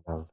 Ээ,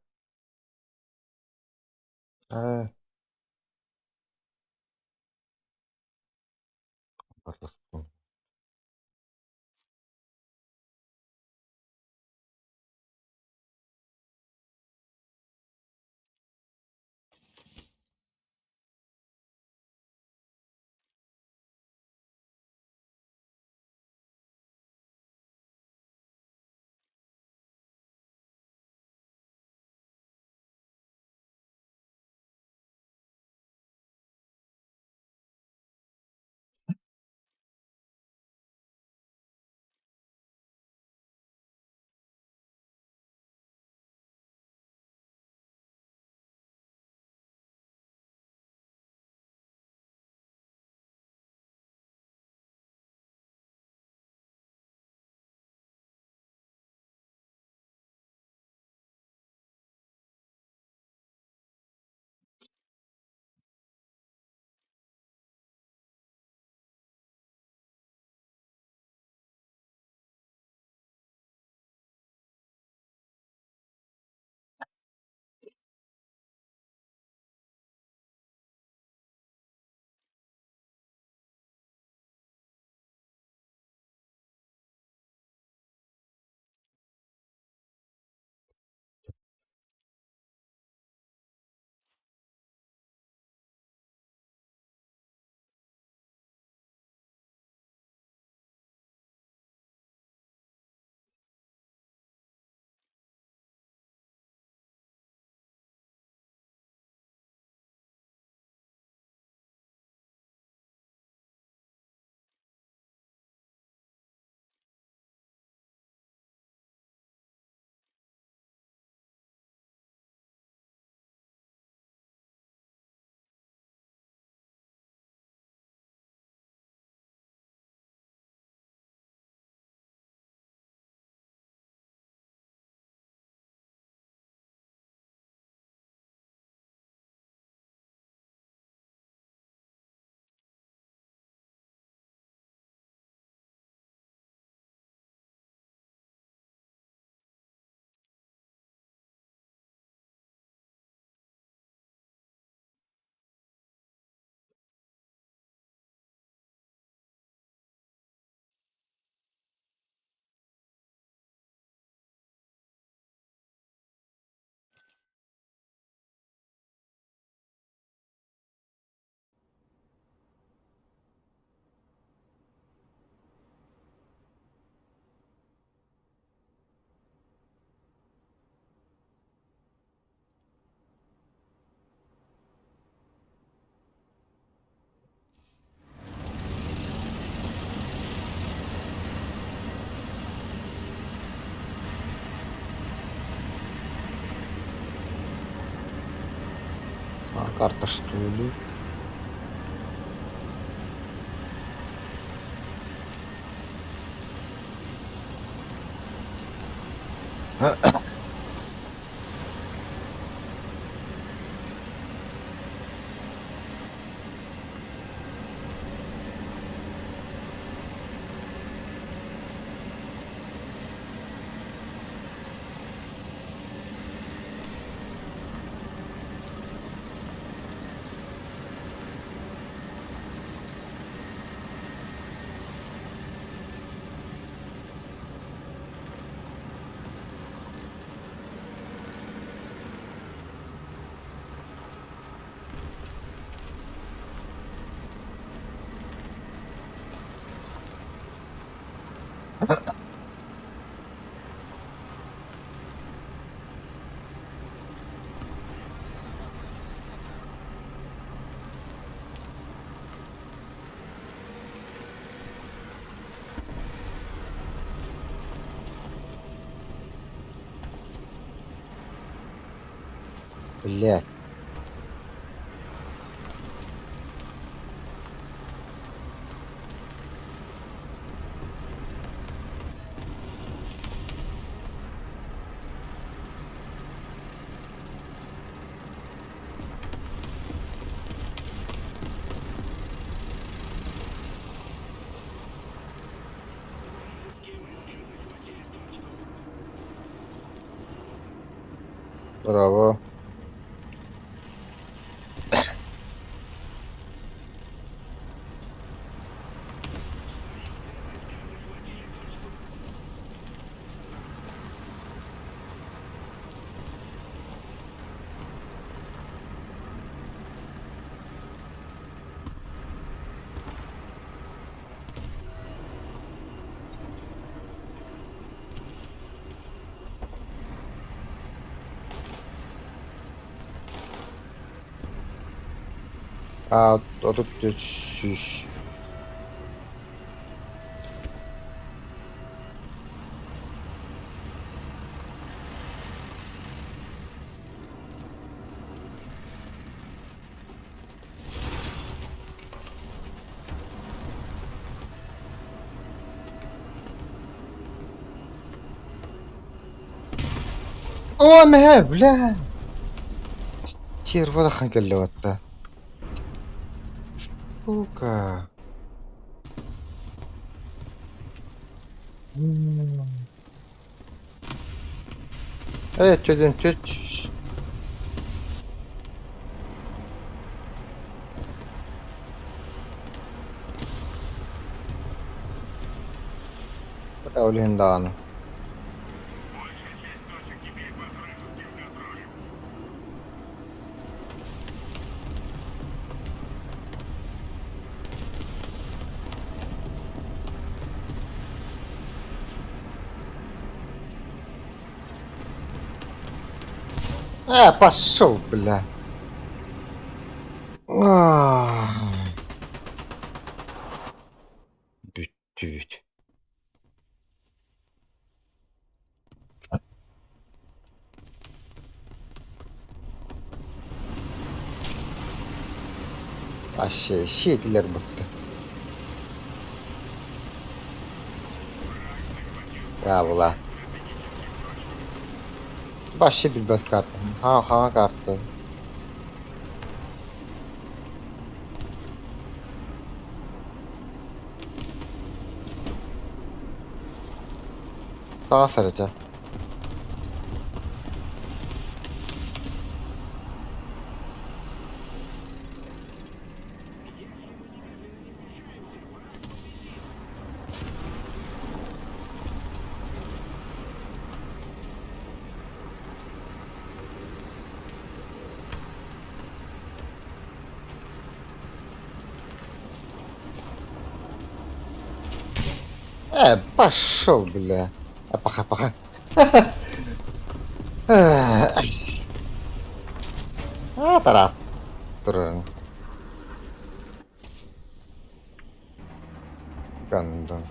Карта что ли? Блядь. Браво. 34 300. О, мэ, бля! Стерва кэллэбатта. Сука. Э, чөдөн чөт. Ол иһин даҕаны. Э, пошел, бля. А. Бүттүбүт. Вообще сиэтилэр бытты. Браво. Вообще билбэт карта. Ха-ха карта. Таҕыс эрэ чэ. Э, пошел, бля. А пока, пока. А, тараат туран. Гандон.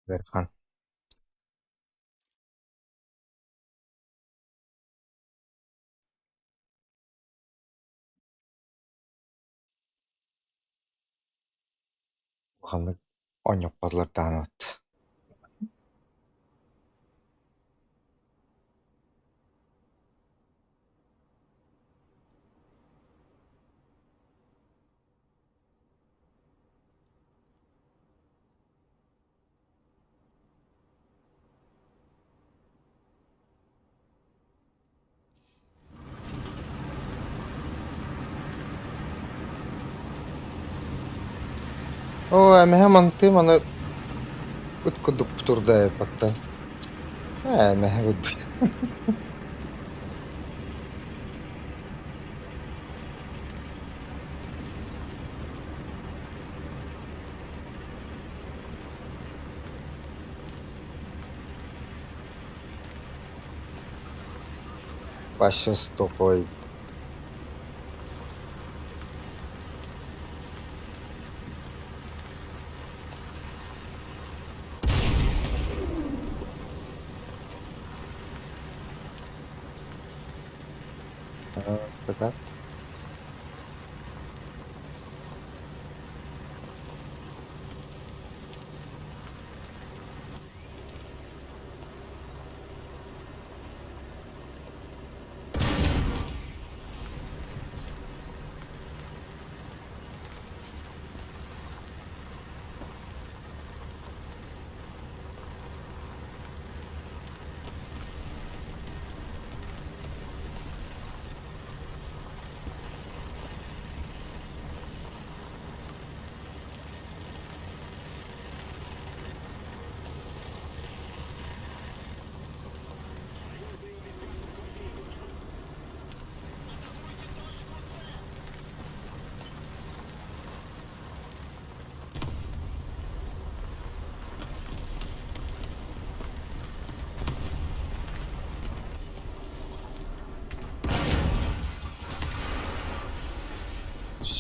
Ыарахан. Улаханнык оонньоппотулар даҕаны Оо, эмэһэ мантыы маны ыт курдук турда эбиппаттан. Ээ, эмэһэ курдук. Вообще стопой. Так.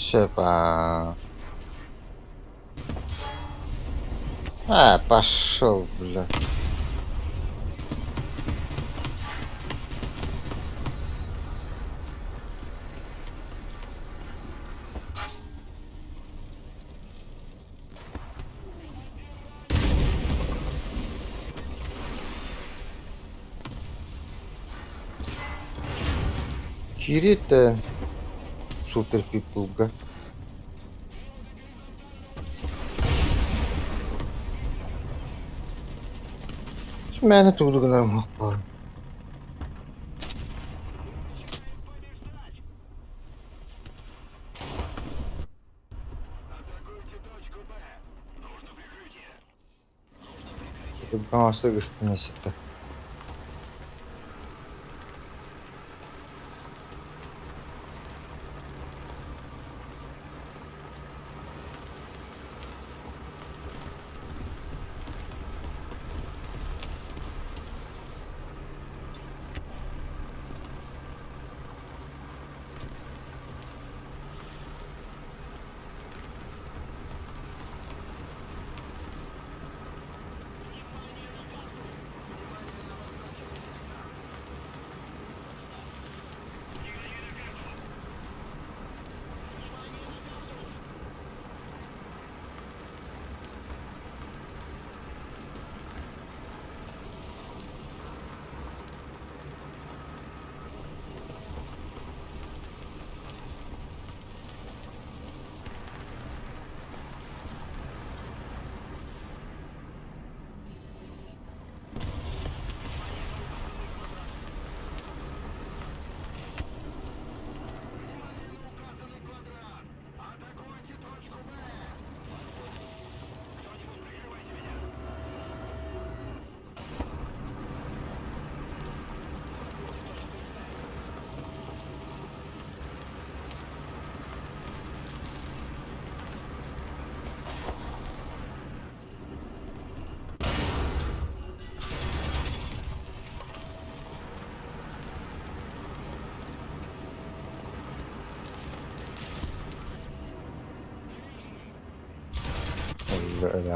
Сөп аа. А, пошел, бля. Кирита супер пипулга. Мээнэ тугу гынарым суох буолан. Ыгыстан сытта. Öyle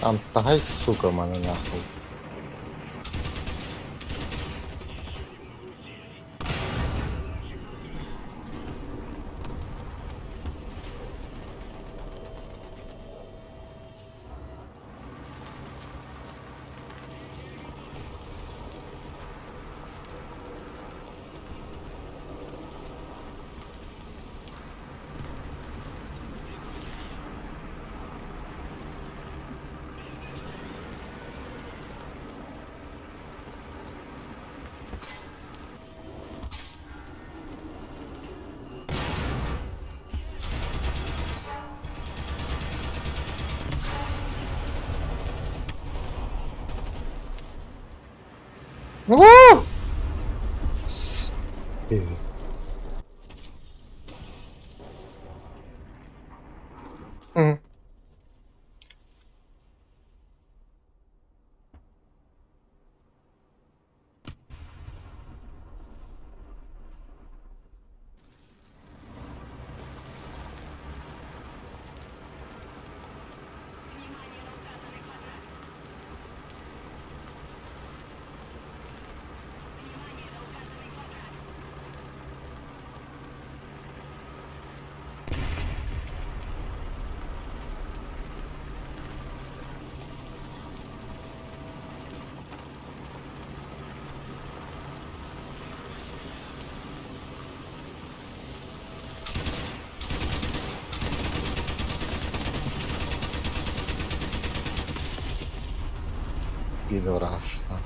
Амтаһай, сука, маны нахуй. Уу! Пидорасна.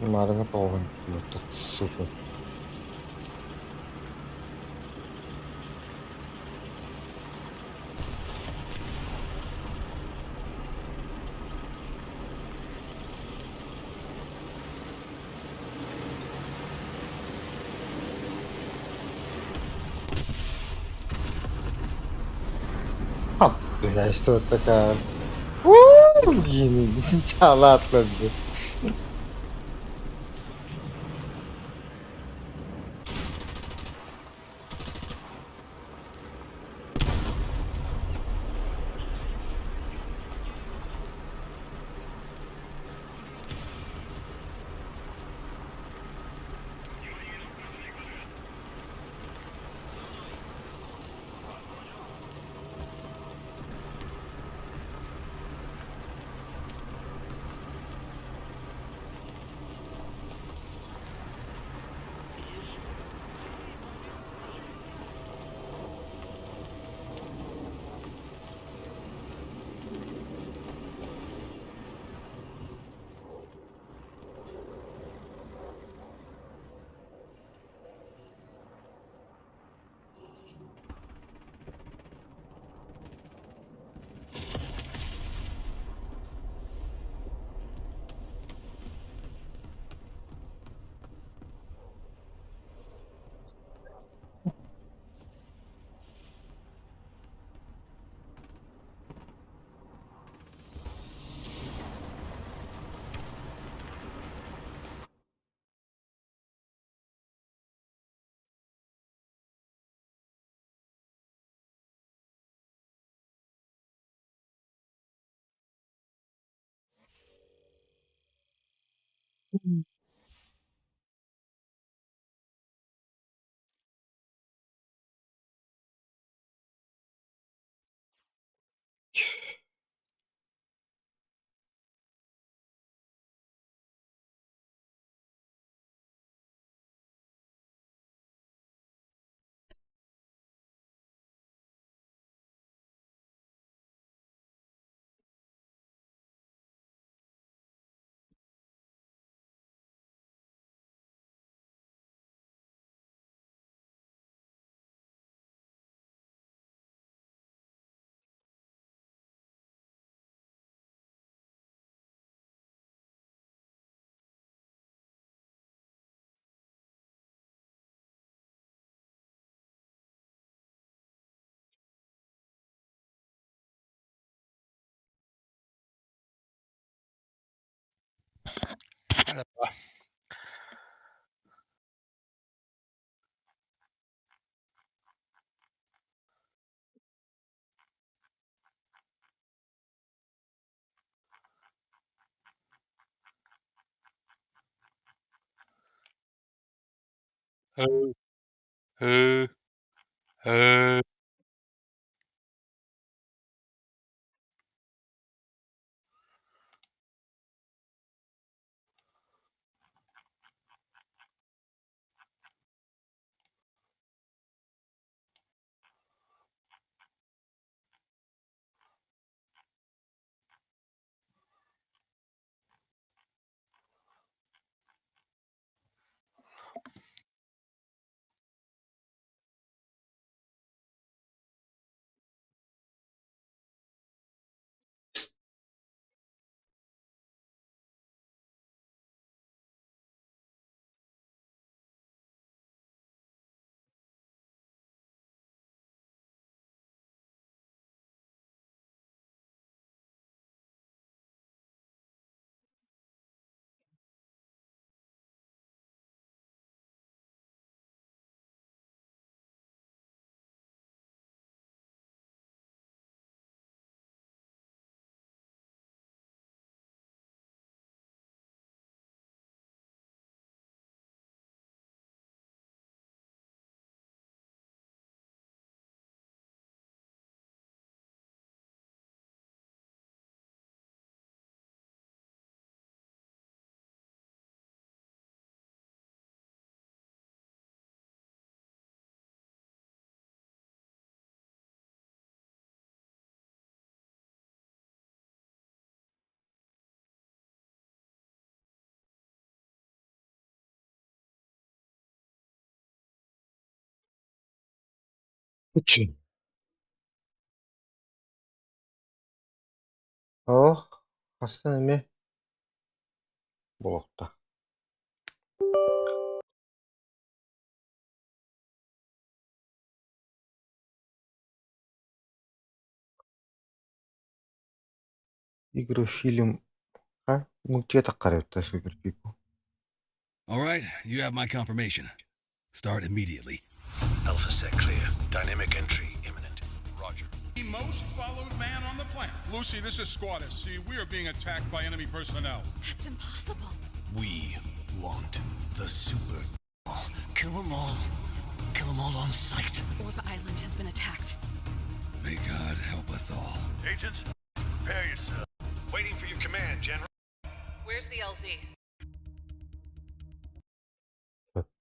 Марина половина, сука. А, бля, что это такая? Чалатла. Очень. Оох, хаста эмиэ буолуохта. Игры фильм а мультиятаххарыттас people. All right, you have my confirmation. Start immediately. Alpha set clear. Dynamic entry imminent. Roger. The most followed man on the planet. Lucy, this is Squad SC. We are being attacked by enemy personnel. That's impossible. We want the super. Kill them all. Kill them all on sight. Orb Island has been attacked. May God help us all. Agents, prepare yourself. Waiting for your command, General. Where's the LZ?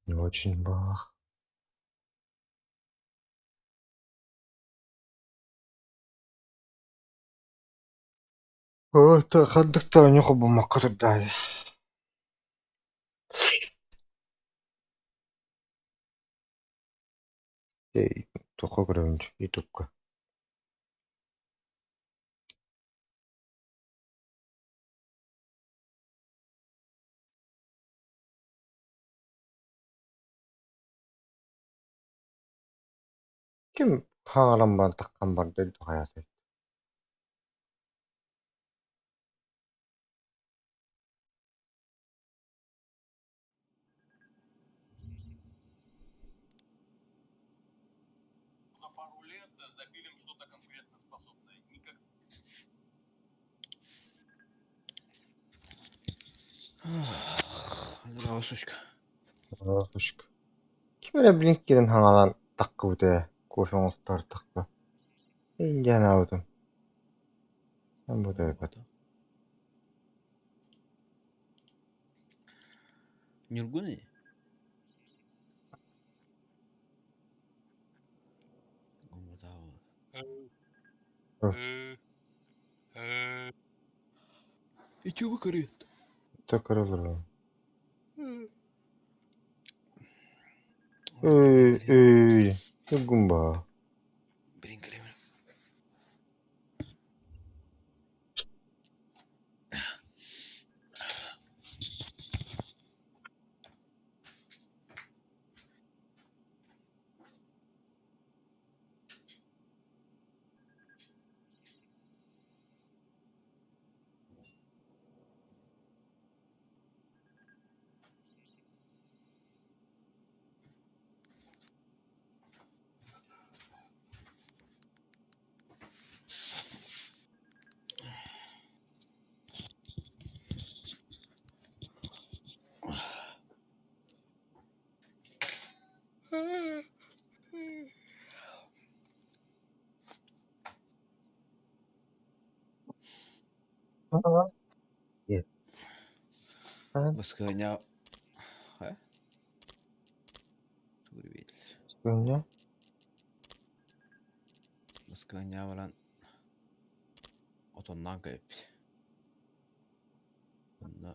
Не очень бах. Хандыкта ньуху бумакка турдаай. Туохха көрөбүн ютубка. Ким хаҥалан баран таххан барда хайатай. За пару лет запилим что-то конкурентоспособное. Никак Здорово, сучка. Ким эрэ блин киирэн хаҥалаан таххыбыт ээ, кофе оҥостор тахха. Индианаабытым. Бу Нюргун или? И чё вы коры? Көрөлөр. Эй, эй, гумба. Блин, Кремль. Баскыһыанньа э? Тугу Күҥҥэ Баскыһыанньа баран отонноон кэбиппит. Онно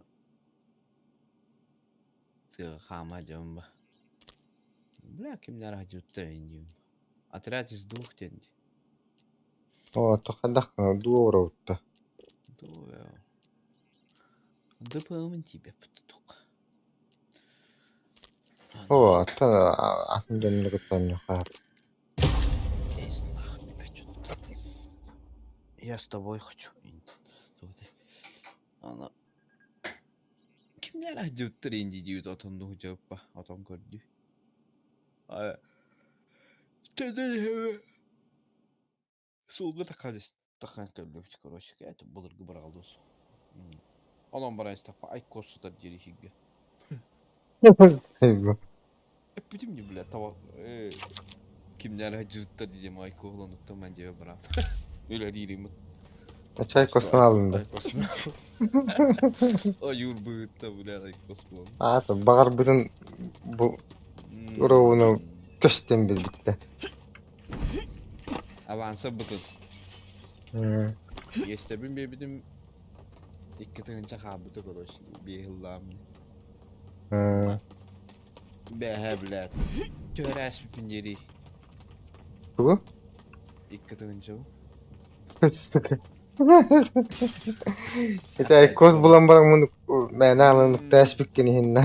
сыаҕа хаама дьон ба. Бля, кимнэр аһдьыттар инниим. Отряд из двух диэн дии. Оо, хайдах дуо Дуо. ДПМ тебе тук. Оо, аттан атын дьонну кытта онньуохха Я с тобой хочу. Ана кимнэр аһдьыттар инди диют отонну дьаппа отон көрдүү. Суолга таххан көрдүбүт короче это былыргы быраҕыллыы суох. Онон баран истэхпэ айкос сытар диэри иһиргэ. Эппитим дии бля таба кимнэр дьыттар диэм айко олонуттан мен диэбэ барам. Үлэлиирим. Чайкосын алынды. Айкосын. Ойуур быһытта бля айкос буолан. Аата баҕарбытын бу уровуну көстөн билбиттэ. Аванса бытын. Иэстэбин биэрбитим 2 тыһыынча хаалбыта короче 5 ыллаам. Бэһэ блядь. Түһэрээспиппин диэри Тугу? 2 тыһыынча Сука. Это айкос булан баран мээнэ алын тээспиккин иһиннэ.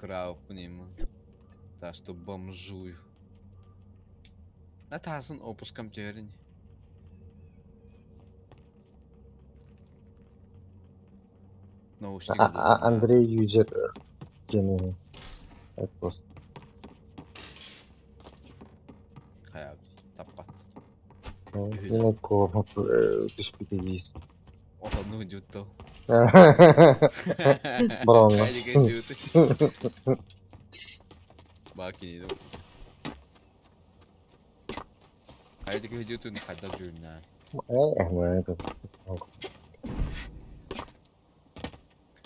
Кыраабыппын има. Так что бомжую. На таасын опускам түһэрин. Наушник Андрей Юзер диэн айкос. Хайа таппат. Мин айкоҕум түспүтэ биир. Отонну дьутто. Бороҥҥо. Баакини Хайдык дьутун хайда дьүүннää. Э,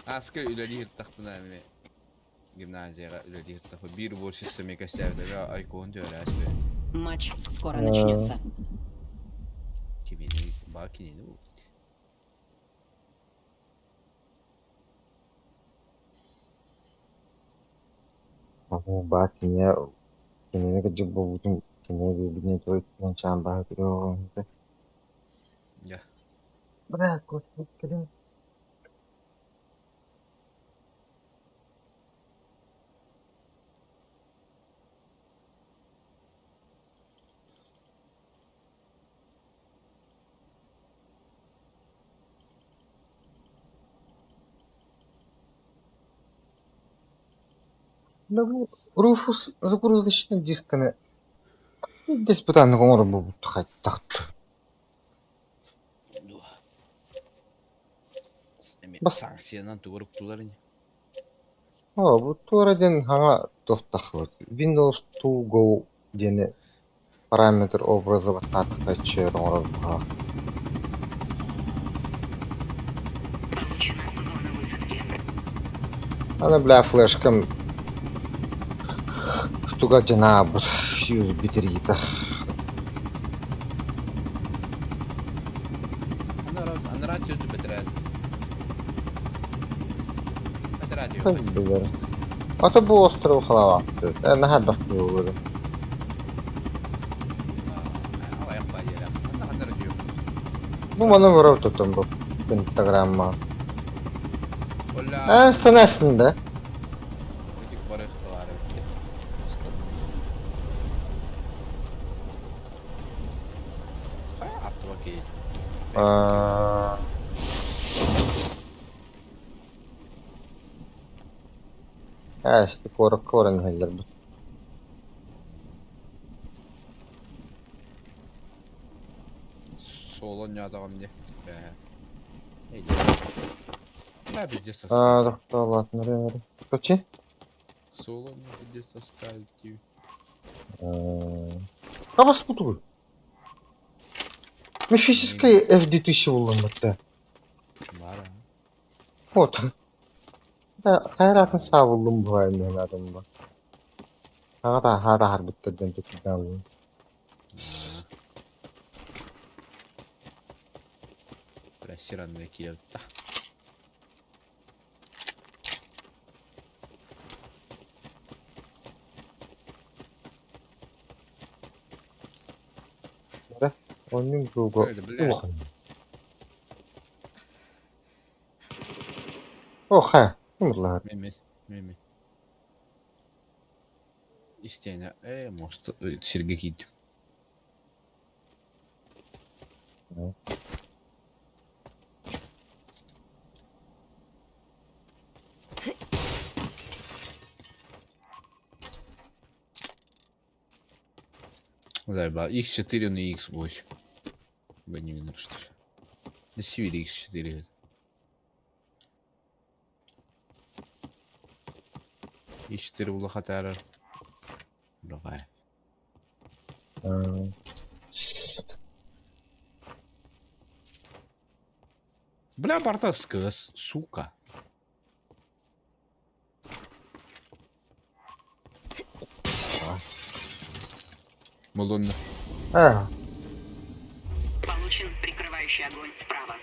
Аска үлэлии ыртахпына эми гимназияҕа үлэлии ыртахпы биир уборщица мекасябыга айкоон түөрээс бэт. Матч скоро начнется. Кимини баа кинини бу. Баа киниэ кинини кырдьык буолбутун кинини биэрбитин чаан баһа Я. Бля, кэлин Rufus загрузочный дисканы диспутаннык оҥорбут хайдах Дуо. Эми Бас санкциянан тугу уктулар ини. Оо, бу туора диэн хаҥа туохтахпыт Windows 2 Go диэни параметр образа баттаатахха оҥорор быһалаах. Получена зона высадки. Аны бля флешкам туга дьанаабыт USB тиргитэ. Анараа өттү бэтэрээ. Бэтэрээ Билэр. Ото бу остров халавааппыт. Наһаа элбэх киһи буолуо. Аҕыйах баайыра. Анна ханнара дьиэ. Бу маны көрөр тутум бу пентаграмма. Оля. Ээ, станасың да. Өтүк барыахталаары битте. Хайа аттыба киһи. Аа, Ээ, куоракка баран иһэллэр бу. Соло ньадаҕым дии. Бээ. Эй. Бля, где Аа, составить? тохтоолоотунар Короче. Соло где составить? Хабас бутугуй. Мифический F2000 буллум бытта. Баар. Вот. Хайраатын саабыллым буһайын аатын ба. Хаҥа тааһаа таһаарбыттар диэн тутудааллым. Бля, сиранная киирэ. Оннук дууга Бля. улахан. О, хайа, ким ыллаһар? Меме, меме. Истиэнэ, мост сиргэ киирдим. Заебал. X4 на X8. Бля, что ли. На Сивире X4. X4 улахатара. Давай. Бля, бартовская, сука. Молонно. А, Получен прикрывающий огонь вправо.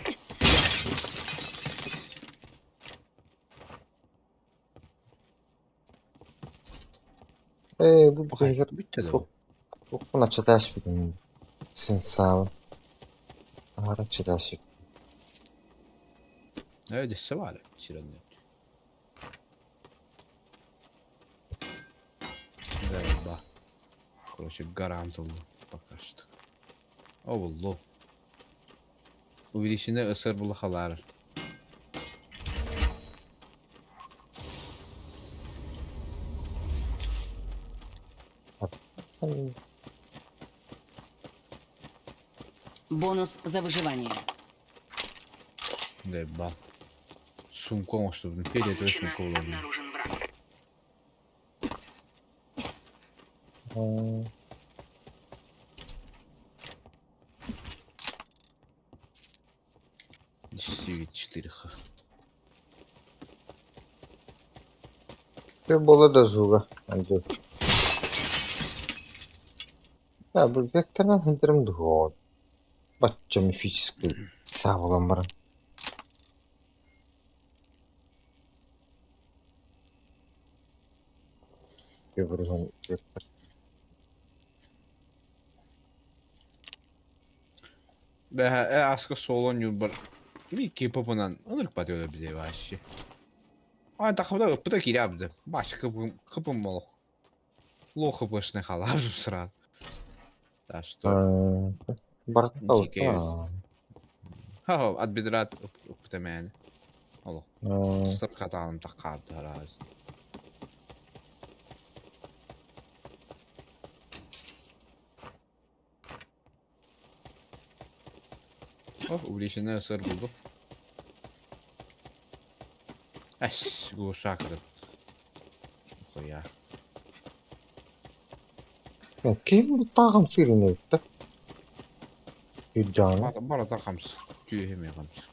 Бу Бахай, бэйгэр бүттэ да. Укпун ачатааш битин. Син саабын. Аара чатааш. Дөссө бар. Сиранны. Да, Короче, гарант oldu пока что. О, буллу. Увеличение СР булахалар. Бонус за выживание. Да, ба. Сумка оҥостубун. Фиолетовый Получено. сумка буолла. Обнаружен враг. 4 х. Ты була да зуга. Анды. Я бу векторынан хынтырым дуо. Бачча мифический саабылан баран. Выбран вектор. Да, аска солон юбар. Микки попунан ынырык батыла биде вообще. А тахуда ыппыта киирабды. Баш кыпым кыпым молох. Ло хыпышны халабым сразу. Так что Барта. Дикий. Ха от бедра ыппыта мээн. Олох. Сыр катаным таккаабды раз. О, увеличенный сыр булду. Эс, глушак. Хуя. Ким тагым сирин өттө? Юджаны. Бара такамс. Түйеме камс.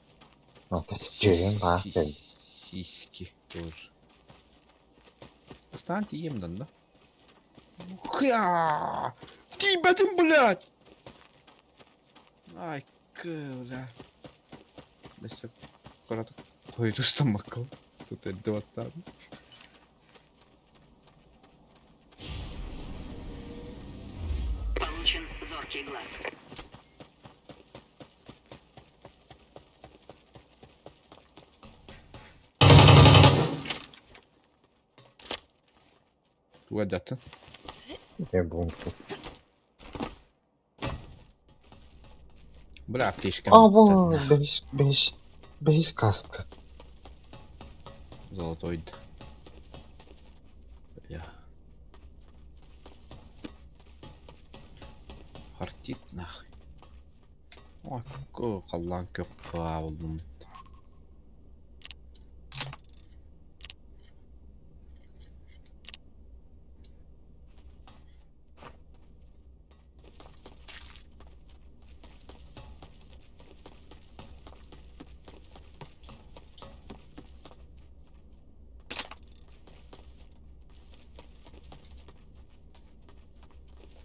Ата жеген баак. Сиськи тоже. Станьте ем да? Ха! Ты, блядь! Ай, бля. Өссө кыратык хойутустаммакка. Тут эрдэ Получен зоркий глаз. Туга дьаттын? Бунку. Бля, аптечка. Аба, бэһис бэһис бэһис каска. Золотой. Бля. Хартит нахуй. Ой, халлаан көх болдум.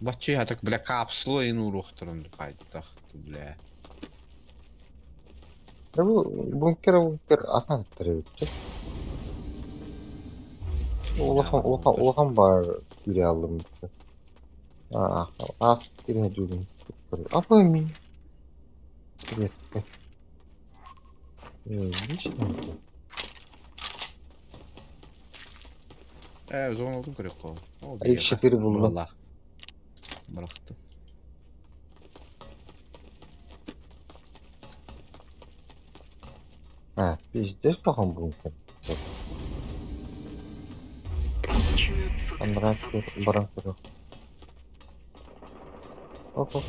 Бачча так, бля, капсула ин ууруохтарын хайдах, бля. Бу бункер бункер атын аттар эбит Улахан улахан улахан баар киирэ аллым. Аас киирэ дьүүлүн. Апа ми. Привет. Ээ, зоналдын көрүөххэ. Ол X4 буллум. Быралаах. Бырахтым. А, пиздец пахан бункер. Получена Андран суперспособность. баран көрүөх. Оп оп.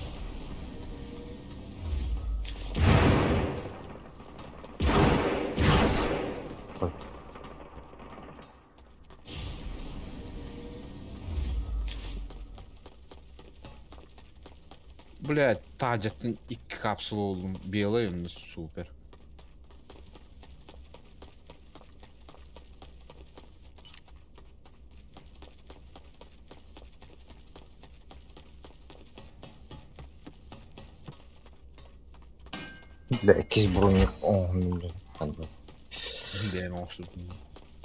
Ой. Бля, таажаттан икки капсула буллум. Белый онно супер. Бля, иккис броник оҥоһуннум дьон. Бэйэм оҥостубутум.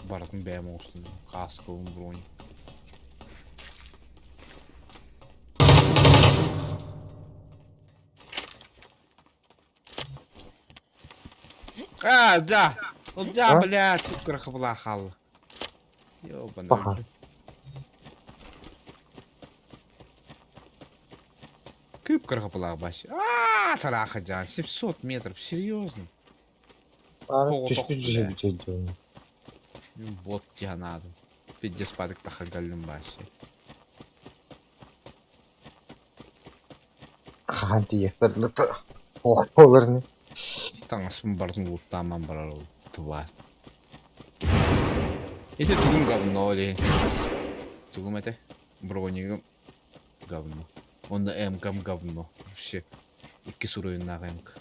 Барытын бэйэм оҥостум. Кааскабын броник. А, да! Да, А? бля, тут кырахабыла хаалла. Ёбаный. Аха. Кып кырахабыла баш. А, тараха жан, 700 метров, серьезно? Түспүт бля. дьүһэ Бот тиһанаадым. Пиздец падык тахагаллым башы. Хаан тиийэхтэр ох буоларны. Таҥаспын барытын лууттааман барар ол тварь. Ити тугум говно ли? Тугум этэ? Бронигым говно. Онно эмкам говно. Вообще. Икки суруйуннаах эмка.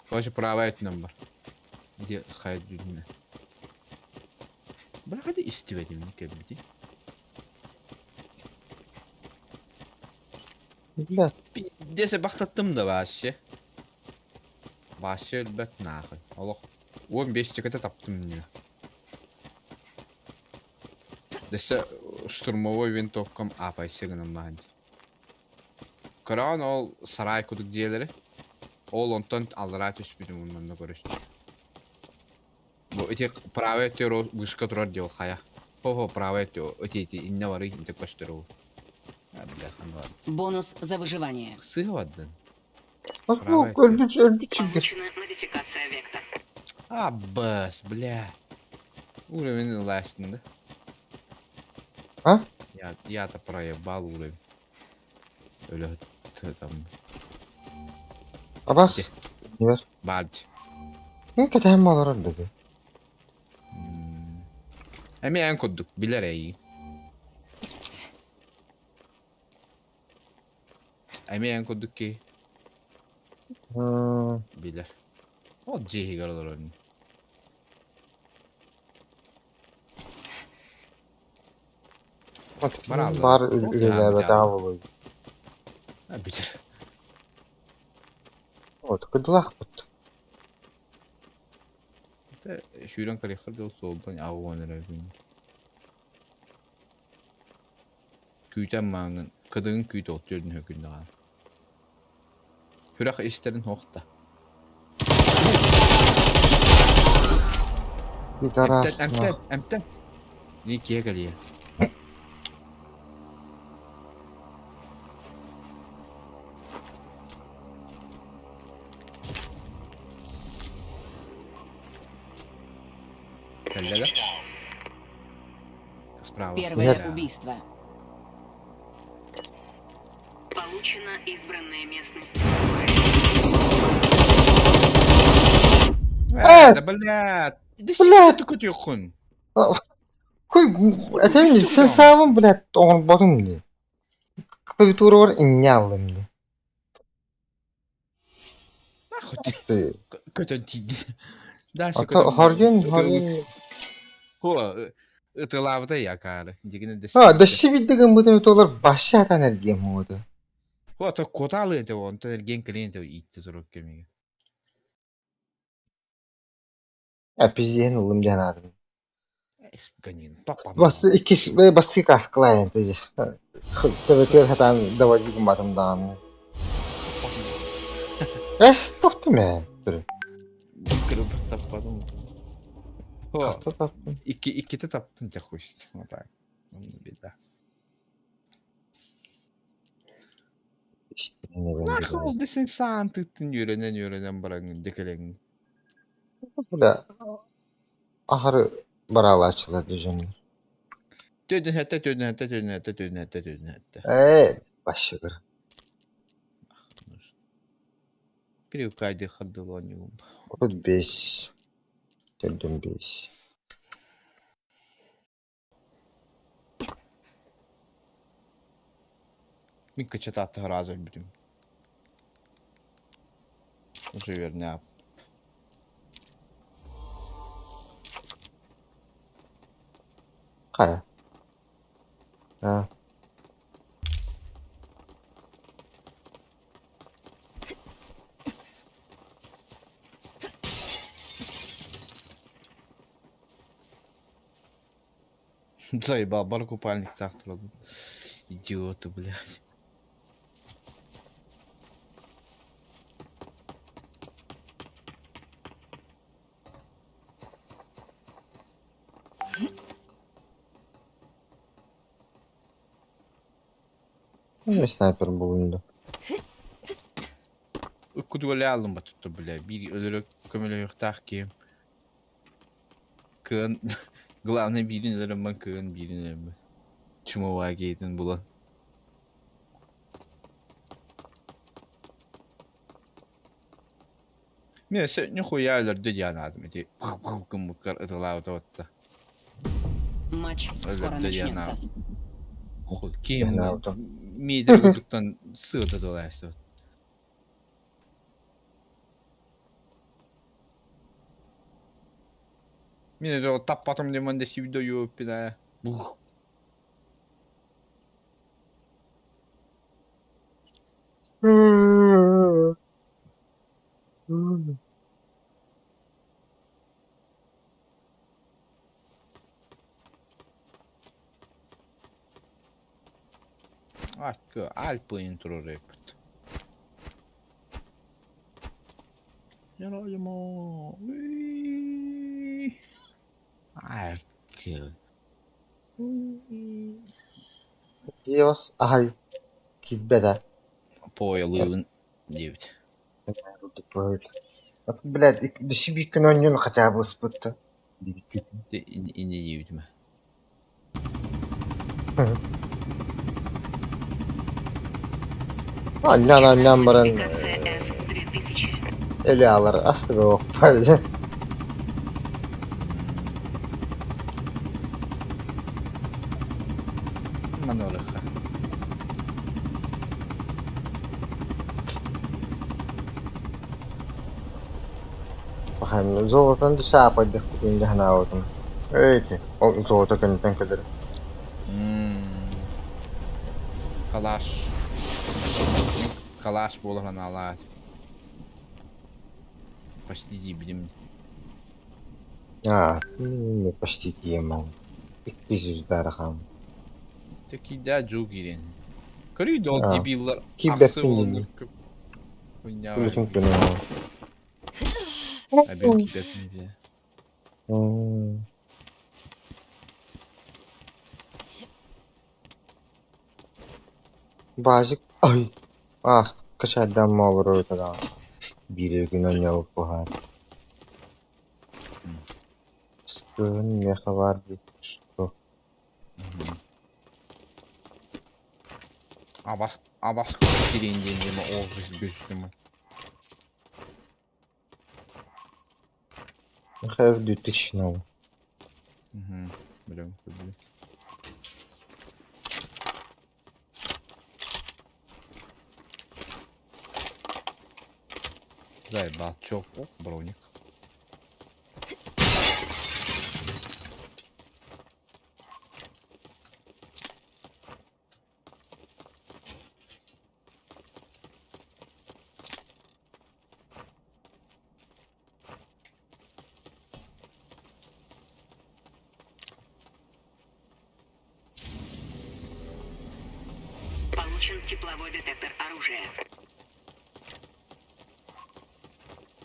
Короче, правая өттүнэн бар. Ити хайа дүннэ. Быраҕа истибэтим кэлбити. Бля, Пиздец, бахтаттым да вообще. Вообще өлбөт нахуй. Олох 15 тикете таптым мне. Десе штурмовой винтовкам апайсы гынан баһан. Көрөҕүн ол сарай кудук дьиэлэри. Ол онтон аллараа түспүтүм онно көрүстүм. Бу ити правая өттүгэр вышка турар диэл хайа. Хо-хо правая өттү ити ити иннэ барый интэ көстөр ол. А, бля, ханна барбыт. Бонус за выживание. Сыыһа бардын. ну өлбүт өлбүт сиргэр. Получена модификация вектор. А, бас, бля. Уровень ылаастын да. А? Я, я-то проебал уровень. Өлө там. Абас. Не Баард. Кэтэһэн олорор деді. Эмиэ эн курдук билэр эйиин. Эмиэ эн курдук киһи билэр. Ол дьиэ иһигэр олорор ини. Барааллар. Баар Ол үлэлээбэтэҕэ буолуо. А бүтэр. Вот, кыдылаахпыт. Сүүрэн кэлиэххэр дылы суолтан аҕа эрэ Күүтэн мааҥҥын, кыдыгын күүт ол түөрдүн höкүннэҕэ. Хүрэх истэрин суох да. Пидорас. Эмтэн, эмтэн, эмтэн. Никиэ кэлиэ. Кэллэ да? Справа. Первое Да. убийство. Получена избранная местность. Э, да блядь. Иди Блядь. сюда, көтүөххүн. Кой, этем сен саабын, блядь, оҥорботум дии. Клавиатурабар инньэ аллым дии. Нахуй Ты. көтөн тиийдин. Дальше Ото хоргин, хоргин. Хо, Ытылаабыта якаары. Дигини А, дэссибитэ. дөссө биирдэ гыммытым это олор башы атан эргиэм уоду. Хуата кутаалы этэ онтон эргиэн кэлиэн этэ иитте турук кэмигэ. А пиздиэн ыллым диэн аатым. Ганин папа. Бас иккис бассы каскалаайан тэжи. Төбөтүгэр сатаан доводить гымматым даҕаны. Эс тохтум ээ. Кырбыр таппадым. Хаста таптым. Икки иккитэ таптым те хуй. Вот так. Беда. Нахуй ол десен саан тыттын үөрэнэн үөрэнэн бараҥын декелеҥ. Бля, ахары бараалааччылар дьоннор. Төдөн хэтте төдөн хэтте төдөн хэтте төдөн хэтте төдөн хэтте. Ээ, башыгыр. Привыкай хардылон 35. Төрдүн бес. Мин кычатаатта разы өлбүтүм. Уже верняп. Хайа. А. Заебал, бар купальник так трудно. Идиоты, блядь. Ну, снайпер булунду. Уккудугалаалым батутта, бля. Биир өлөрө көмөлөһүөхтээх киһи. Кыан главное биирин өлөрөммөн кыан биирин өлөрбүт. Чумовая кейтин булан. Мен өссө нихуя өлөрдө диэн аатым ити гыммыккар ытылаабыта батта. Матч скоро Өлөрдө диэн начнется. аатым. Хуй киһим Янаабыта. миитер курдуктан сыата тылаайсыбыт. Мин это таппатым демон де сибдо юуппина. Бух. Акка Альпы интро рэпт. Яроимо. Акка. Диос ахай киббеда. Поялыын диэбит. Блядь, дөссө биир күн онньун хотя бы ыспытта. Биир күн. Инне диэбитим. Аннан аннан баран Модификация F-2000. эле алар астыга окпайды. Манолыха. Бахан золотон да саапайдых кутун жахнаабытым. Эйти, ол золото көнтөн кэлэр. Калаш. Калаш буолар анаалаат. Почти диибитим. А, не почти тиемам. 200 дарахам. Такида жуу киирэн. Көрүй ол А. дебиллар Киберпин ахсы олоннор көп. Хуйня. Күлүтүн күнү. Абен киберпин бе. Базик, ай. А, качайдан малыр өтөдө. Бири күн ойнобуп буһаат. Скын меха бар бит. Что? Абас абас киирэн диэн диэме ол көстүмэ. Меха в 2000 новый. Билем көрдүм. Заебал, чё? О, броник. Тепловой детектор оружия.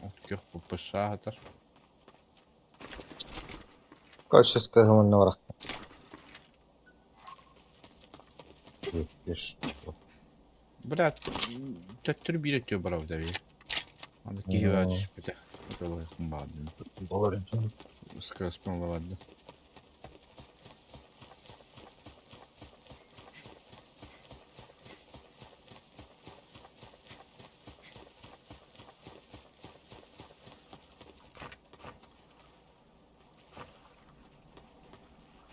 От күөх ППШ-атар. Короче, скажем, он на Блядь, төттөрү биир өттүгэр барабыт эбии. Аны киһи баа түспүтэ. Ыталыахпын баҕардым. Скроспын баҕардым.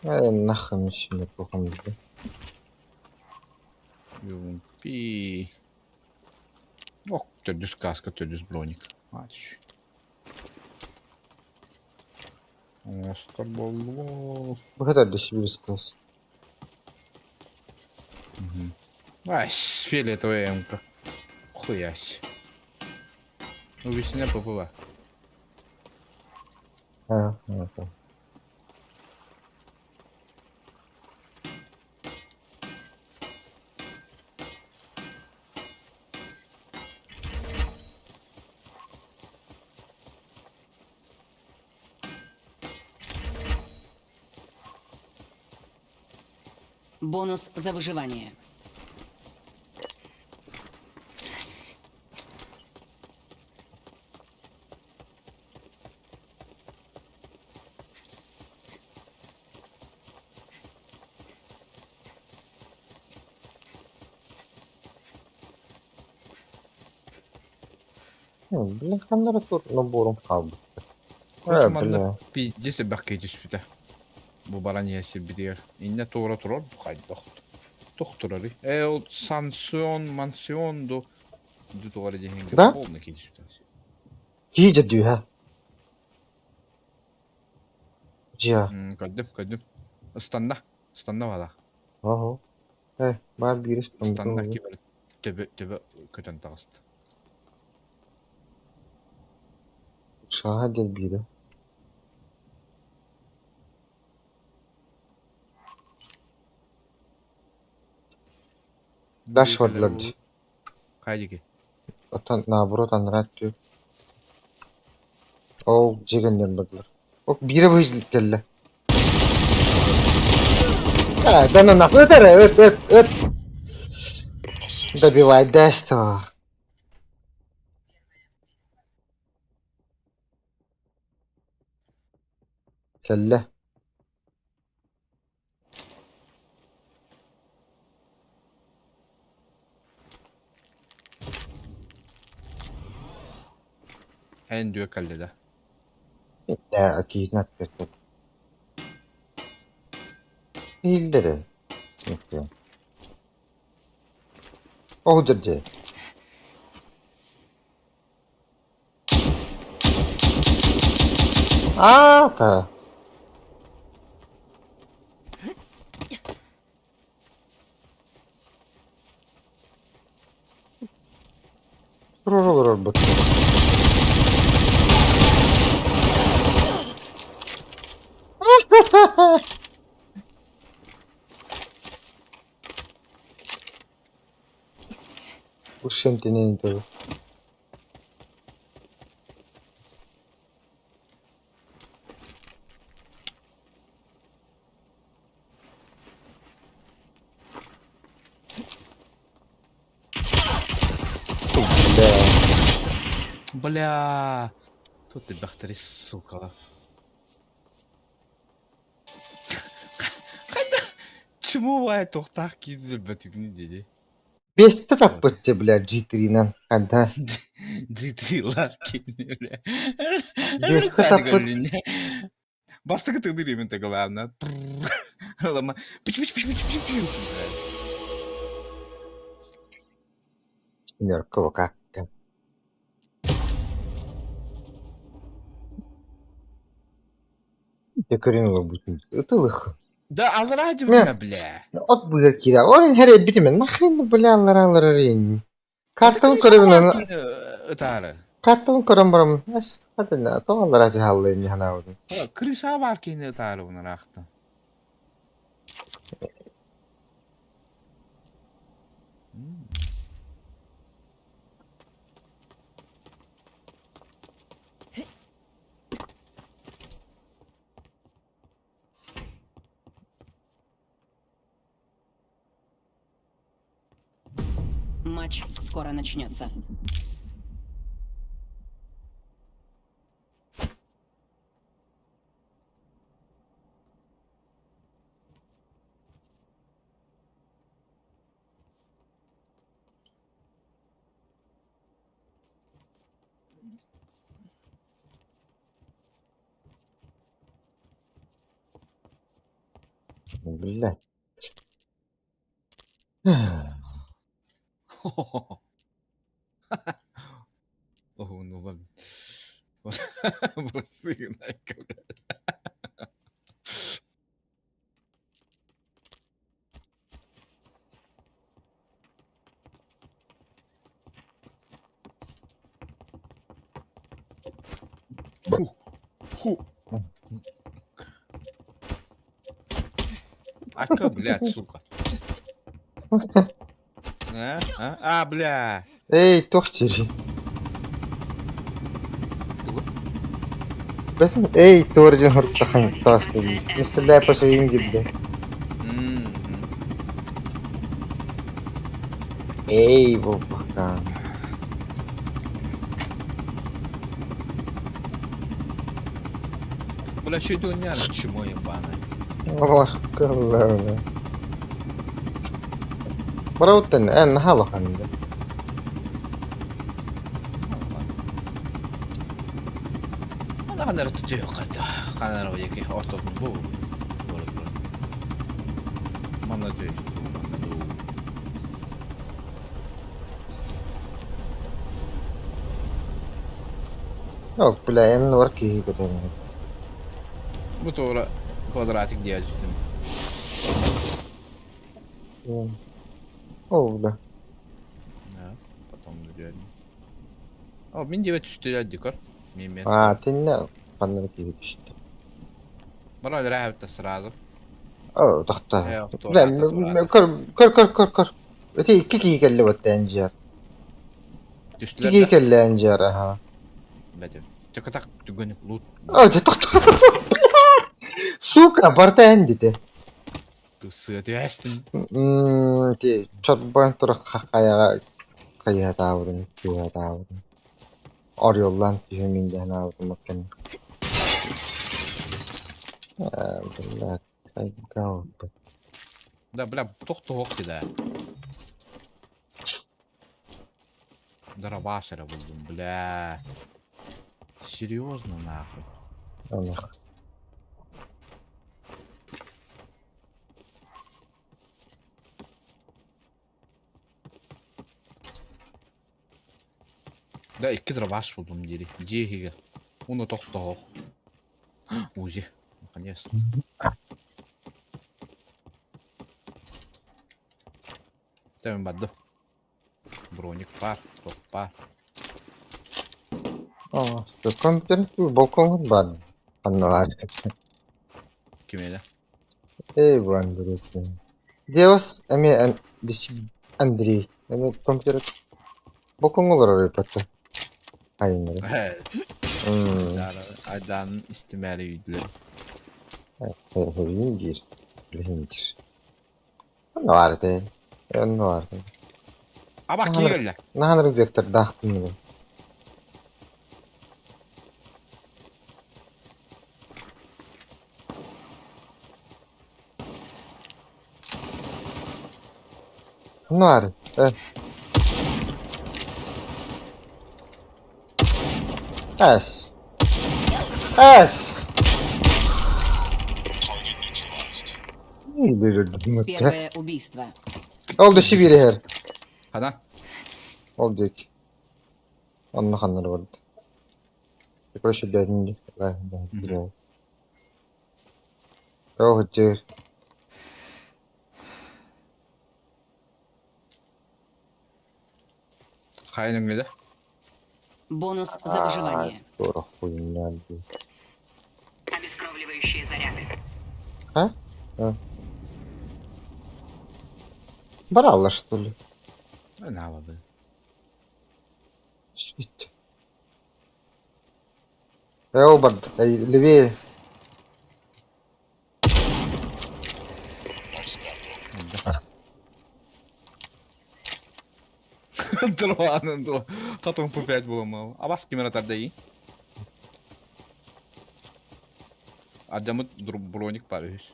Нахуй мишень плохом. Пи. Ох, төрдүс каска, төрдүс броник. Ач. Оҥостор буоллугу. Bu kadar düşebiliriz. Ай, фиолетовая эмка. Хуясь. Увесня поплыла. А, это. Бонус за выживание. Блин, ханнара тур набором хаалбыт. Короче, Э, манна бля. пиздец элбэх киһи түспүтэ. Бу баран иһэ сирбитигэр. Иннэ туора турар хайдах туох турарый? Э, ол Сансион, Мансион ду ду туора диэһиҥҥэ Да? полный киһи түспүтэ. Киһи дьэ Дьиа. Көрдүм, көрдүм. Ыстанна. Ыстанна баалаах. Оһо. Э, баар биир Ыстанна ким эрэ төбө төбө көтөн таҕыста. Шаха диэн биирэ. Даш бардылар дии. Хайа диэки? Оттон наоборот анараа өттү. Ол дьиэ кэннигэр бардылар. Ол биирэ быһыы кэллэ. А, да ну нахуй, ыт эрэ, ыт, ыт, ыт. Добивай, дэс Кэллэ. Эн дүө кэллэ да? Ээ, киһитин аттыгар Иһиллэр ээ. Ол дьэ. Аата. Туруору олорорбут. Ушем тенен того. Бля. Бля! Тут ты бахтари, сука. Чему баай туохтаах киирбэтигин диэри? Бэстэ таппыт бля G3-нан. Ханта. G3 ларкин, бля. Бэстэ таппыт. Бастакы тыгдыр именно главное. Лама. Пич пич пич пич пич пич. Нөркө как. Дэ көрүн олорбутун. Ытылых. Да азраа дьүбүнэ бля. От быгар киирэ. Ол хәрэ битимен. Нахрен бля аллара рен. Картабын көрөбүн аны. Ытаары. Картабын көрөн барам. Ас хадына то аллара жаһаллы инни ханаабытын. Крыша бар киһини ытаары бунараахтан. Матч скоро начнется. Бля. Оһунуллан бырастыгынайка Ху. Ака, блядь, сука. А, а, а, бля. Эй, туох диирий? Бэс эй, туор диэн һордоххун таас Не стреляй по своим диэбитэ. Эй, буолбаккаан. Бля, что это у меня чмо ебаное? Олох Барабыттан эн наһаа улахан да. Ана ханар түтүө ханар диэки ортотун бу манна тү манна дуу Yok, бля, эн бар киһи көтөн. Бу туора квадратик диэ түстүм. О, бля. Да, потом дьүөрүм. О, мин диэбэ түстүлэр дикор. Мин А, тиннэ ханнар киһи түстэ. Бара өлөрө сразу. О, тохтоо. Бля, көр, көр, көр, көр, көр. Ити икки киһи кэллэ баттаан дьиэр. Икки киһи Түстүлэр да? кэллэ дьиэр, аха. Бәтэ. Чакатак түгөнүк лут. О, дьэ, тохтоо. Сука, барта эн дите. Тусыа түһэстин. Ти чорбоон тура хайаҕа хайыһатаабытын, тыаһатаабытын. Орйоллаан түһүмүн диэн аабытым маккан. Блядь, сайгаабыт. Да, бля, тохтоох да. Дробаш эрэ буллум, бля. Серьезно, нахуй. Анах. Да, икки дробаш буллум дири. Дьиэ иһигэр. Уну тохтоох. Узи. Наконец-то. Тэм бадду. Броник пар, топ пар. О, компьютер балкоҥҥут баар. Ханна баар? Ким этэ? Эй, бу Андрей. Девас эмиэ Андрей. Эмиэ компьютер балкоҥҥа олорор эбит Хайыннары. Айдаанын истимээри үйдүлэр. Билин диир. Билин диир. Онно баар этэ. Онно баар этэ. Аба киирэллэр. Наһаа вектордаахпын. Онно баар. Эс. Эс. Первое убийство. Ол да сибири Хана? Ол диэки. Онно ханнары барда. Короче, дядь, да. Оо, дьэ. Хайа нөҥүөдэ? Бонус за выживание. Тура хуйня дии. Обескровливающие заряды. А? А. Бараллар что ли? Наабабын. Свит. Ээ, барда. Эй, левее. Турбаанын хатон пупять буламал. Абас кимера тардай. Адьамыт броник бар үһүс.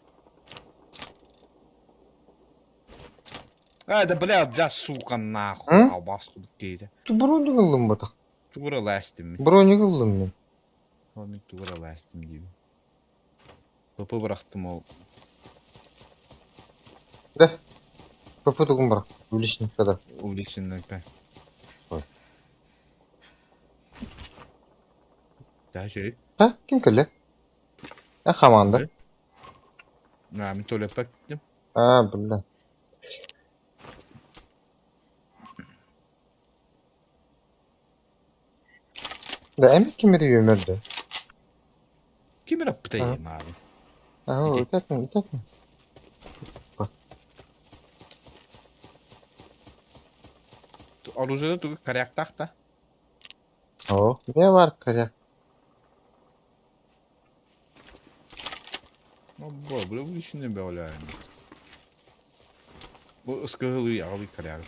Э, да бля, да сука нахуй, М? албас кудук кейде. Ту броник ыллым батах. Тугура ластим. Броник ыллым мин. Ол мин тугура ластим дейбин. ПП бырахтым ол. Да. ПП тугун бырах. Увлечница Увлеченный Ой. Да, şey. Ha ким кэллэ? А хамаанда. На, мин туалетка киттим. А, бля. Да эми кимири өмөрдө. Ким эрэ пытайым аабын. Аа, Ити. итэтин, итэтин. Оружие тугу коряктаах да. Оо, не бар коряк. Бо, бля, увлечены бля. Бу ыскыһылыы аҕалыы коряк.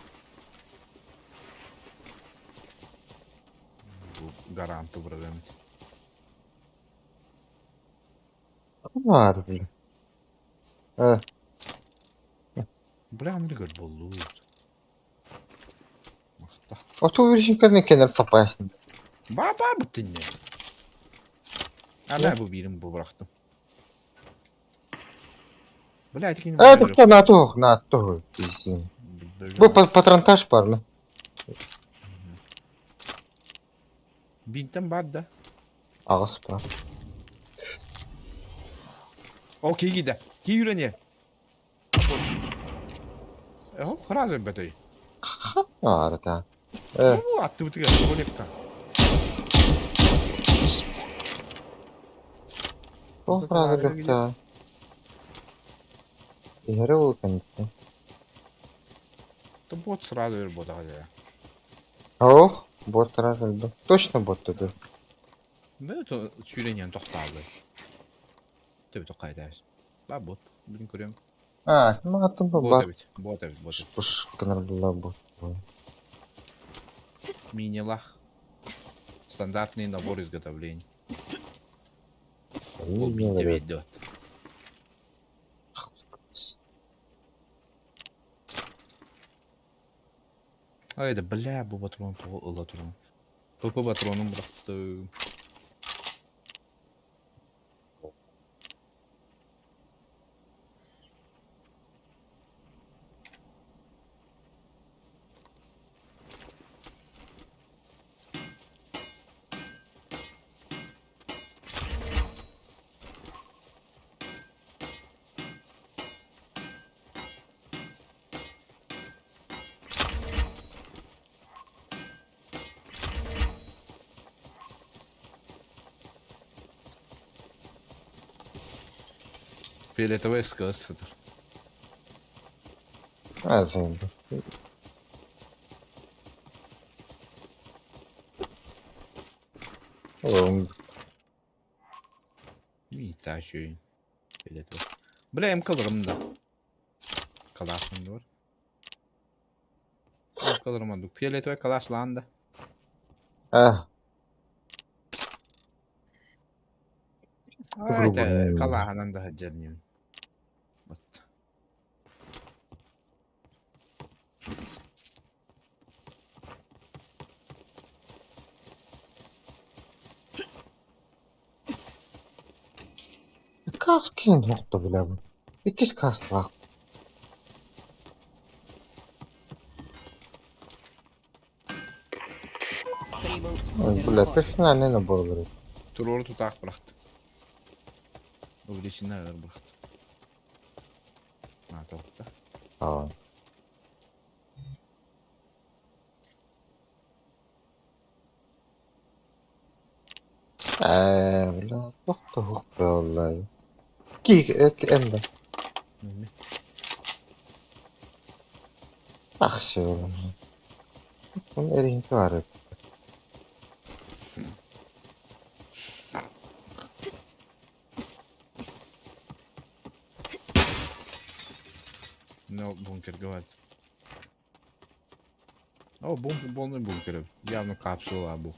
Бу гаранты бырагамит. Бар, бля. Э, Бля, аны көр боллу. Махта. Оту увлеченканы кенер тапайсың. Ба ба бутынне. А мен бу бирин бу бырахтым. Бля, ити Э, тоқта, на тух, на тух. Дейсің. Бу патронтаж бар ма? Бинтен бар да. Ағыс бар. О, киги да. Ки үйрене. Э, хразы бөтэй. Арата. Э, Бу атты бутыга, колекка. ол фраза лөкта. Иһэрэ ол кэнниттэн. То бот сразу бер бода да. Ох, бот раз өлдү. Точно бот деді. Мен то сүйренен тоқталды. Төбе тоққайда. Ба бот. Бүгін көрем. А, ну аттым бу Бот бар. эбит. Бот эбит, бот. Пуш кынар була бот. Мини-лах. Стандартный набор изготовлений. Ол бинте ведет. Ай да бля, бу патрон того ыла туран. ПП патронун быракты. Фиолетовый СКС. А, займ. О, Мита шөйін. Фиолетовый. Бля, МК да. Калашым бар. МК Фиолетовый калаш ланда. А, Это калаханан да хаджарним. Вот. Каскин нохто бля. Иккис каслах. Прибыл Ой, бля, супернабор. персональный набор говорит. Турору тутаах бырахты. Увлечена бырахты. А, тоқта. А. Э, бля, тохто хук والله. Ки, энда. Ахшы oğlum. Bunun erinti var hep. No, бункер говорит. О, полный бункер. Явно капсула бу.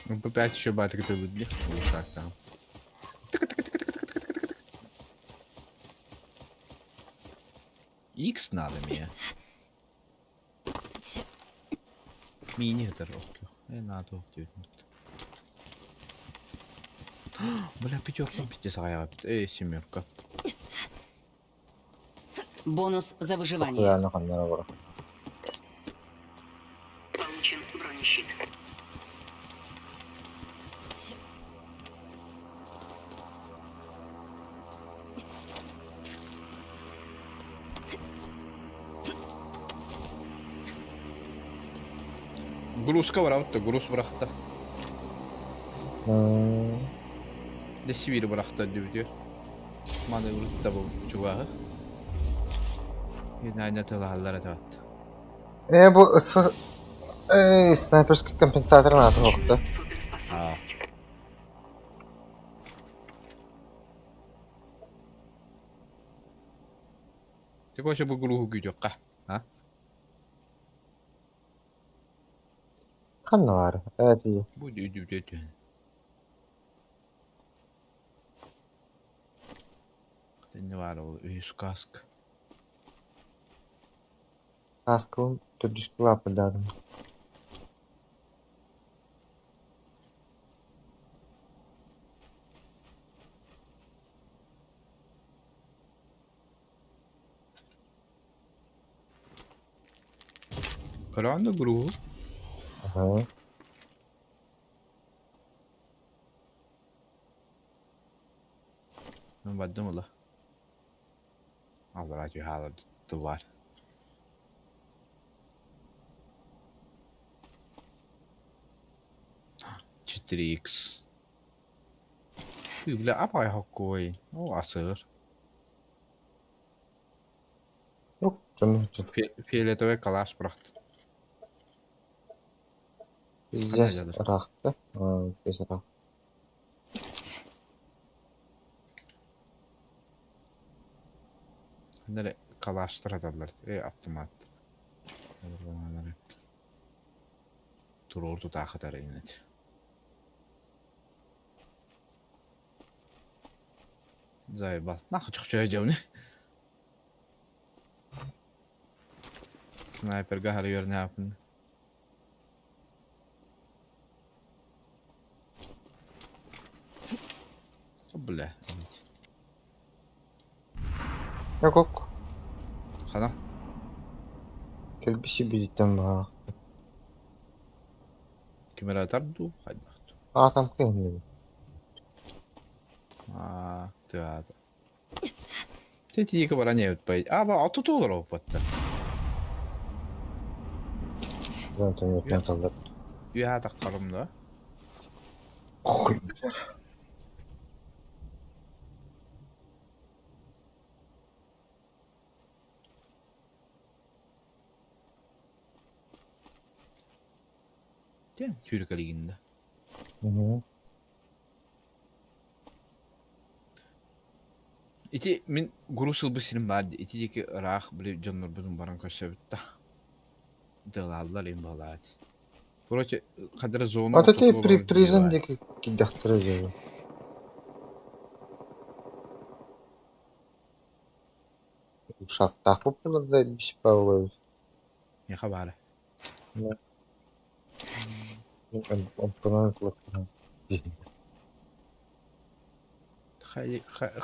Ну, ПП еще батарейка ты выдли. Вот так там. X надо мне. Мини это Э, надо Бля, пятерка, пятисая, эй, семерка. Бонус за выживание. Куяны ханнара бар. Получен бронещит. Грузка барабыт груз бырахта. Дэ сибири бырахта диэбитигэр. Маны урут бу чугааһы. Инайна тылаһаллар этэ Э, бу СФ... снайперский компенсатор наатын охто. Суперспособность. Ты хочешь бу груһу күүтүөххэ? А? Ханна баар? Э, тии. Бу үдү Сенне баар ол үһүс каска. Каскабын төрдүскэ лааппардаатым. Көрөҕүн да груһу? Аһа. Бардым ыла. Аллараа түһэ тыллар. 4X. Бля, апай хоккой. О, асыр. Yok canım. Фиолетовый калаш бырахты. Пиздец ыраахта. Пиздец ыраах. Ханнары калаштар аталлар. Э, автомат. Туруор тутаахытар инет. Заебал. Нахуй чохчой дьэбини. Снайперга харыйар Бля. Yok. Хана. Кэлбиси бириттэн баҕа. Кимератар дуу хайдах. Аатам кыһынныбын. Аа, тыата. Тетиика баран эбит бай. А, ба отут олор оппаттар. Гранатометтен салдап. Үһэ таххарым да. Ой, Тен сүүрүкэлигин да. Ити мин груз ылбыт сирим баар дии. Ити диэки ыраах били дьоннорбутун баран көрсөбүт да. Дылааллар им баҕалаат. Короче, хадара зона Ата ти ортотугар при олорон призен киирэр. диэки киирдэхтэрэ дии. Ушаттаах буолар да бис Павлович. Миэхэ баара. Онтонон кулактаан.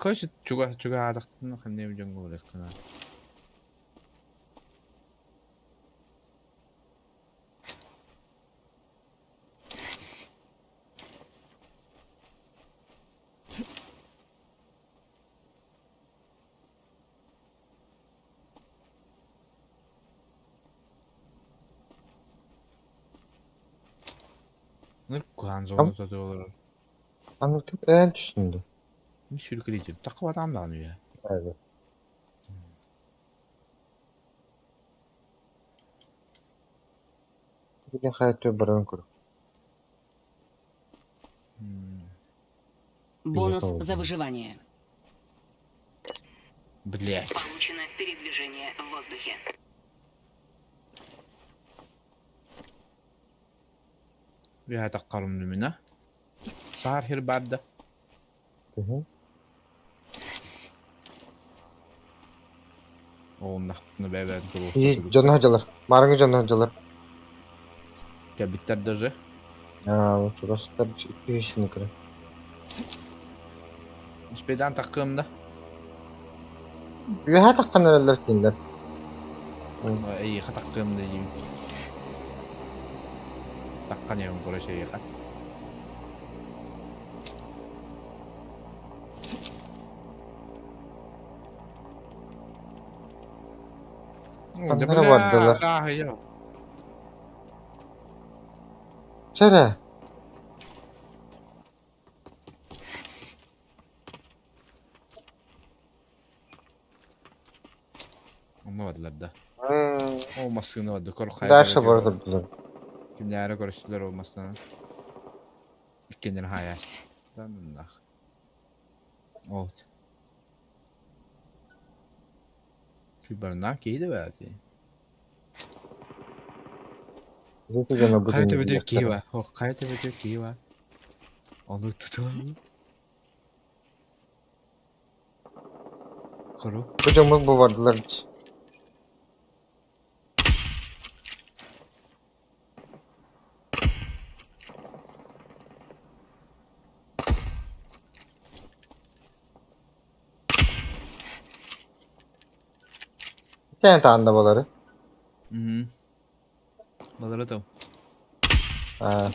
Короче, чуга чуга аадахтын ханныым дьоҥҥо барыаххына. Куһаан зона тоту олорор. Аны эн түстүн дуу? Мин сүүрүкэлиитим. Таххыбатаҕым даҕаны үһэ. Evet. Билин хайа баран кур. Бонус за выживание. Блять. Получено передвижение в воздухе. Үөһэ таххарым минэ. Саар хир барда. Оҕуннахпытына бэйэ-бэйэбитин туруорса Дьоно сылдьаллар. Маарыҥҥы дьоно сылдьаллар. Кэлбиттэр даже. Аа, чугастар икки үс көрө. Успейдаан таххыам да. Үөһэ таххан эрэллэр кинилэр. Эйиэхэ таххыам да диибин. Таххан иһэбин короче эйиэхэ. Ханна эрэ бардылар. Чэ эрэ. Онно бардылар да. Ол массыына барда көр Дальше бара турдулар. Кимнээри көрүстүлэр ол массыынаны. Иккиэннэрин хаайааччы. Ол. Күйбарнаах киһи да баати. Хайа төбөтүгэр киһи баар. Хайа төбөтүгэр киһи баар. Ону тутуһан. Көрү. Бу дьоммут бу бардылар. Итэн таанда балары. Мм. Балары тыл. Аа.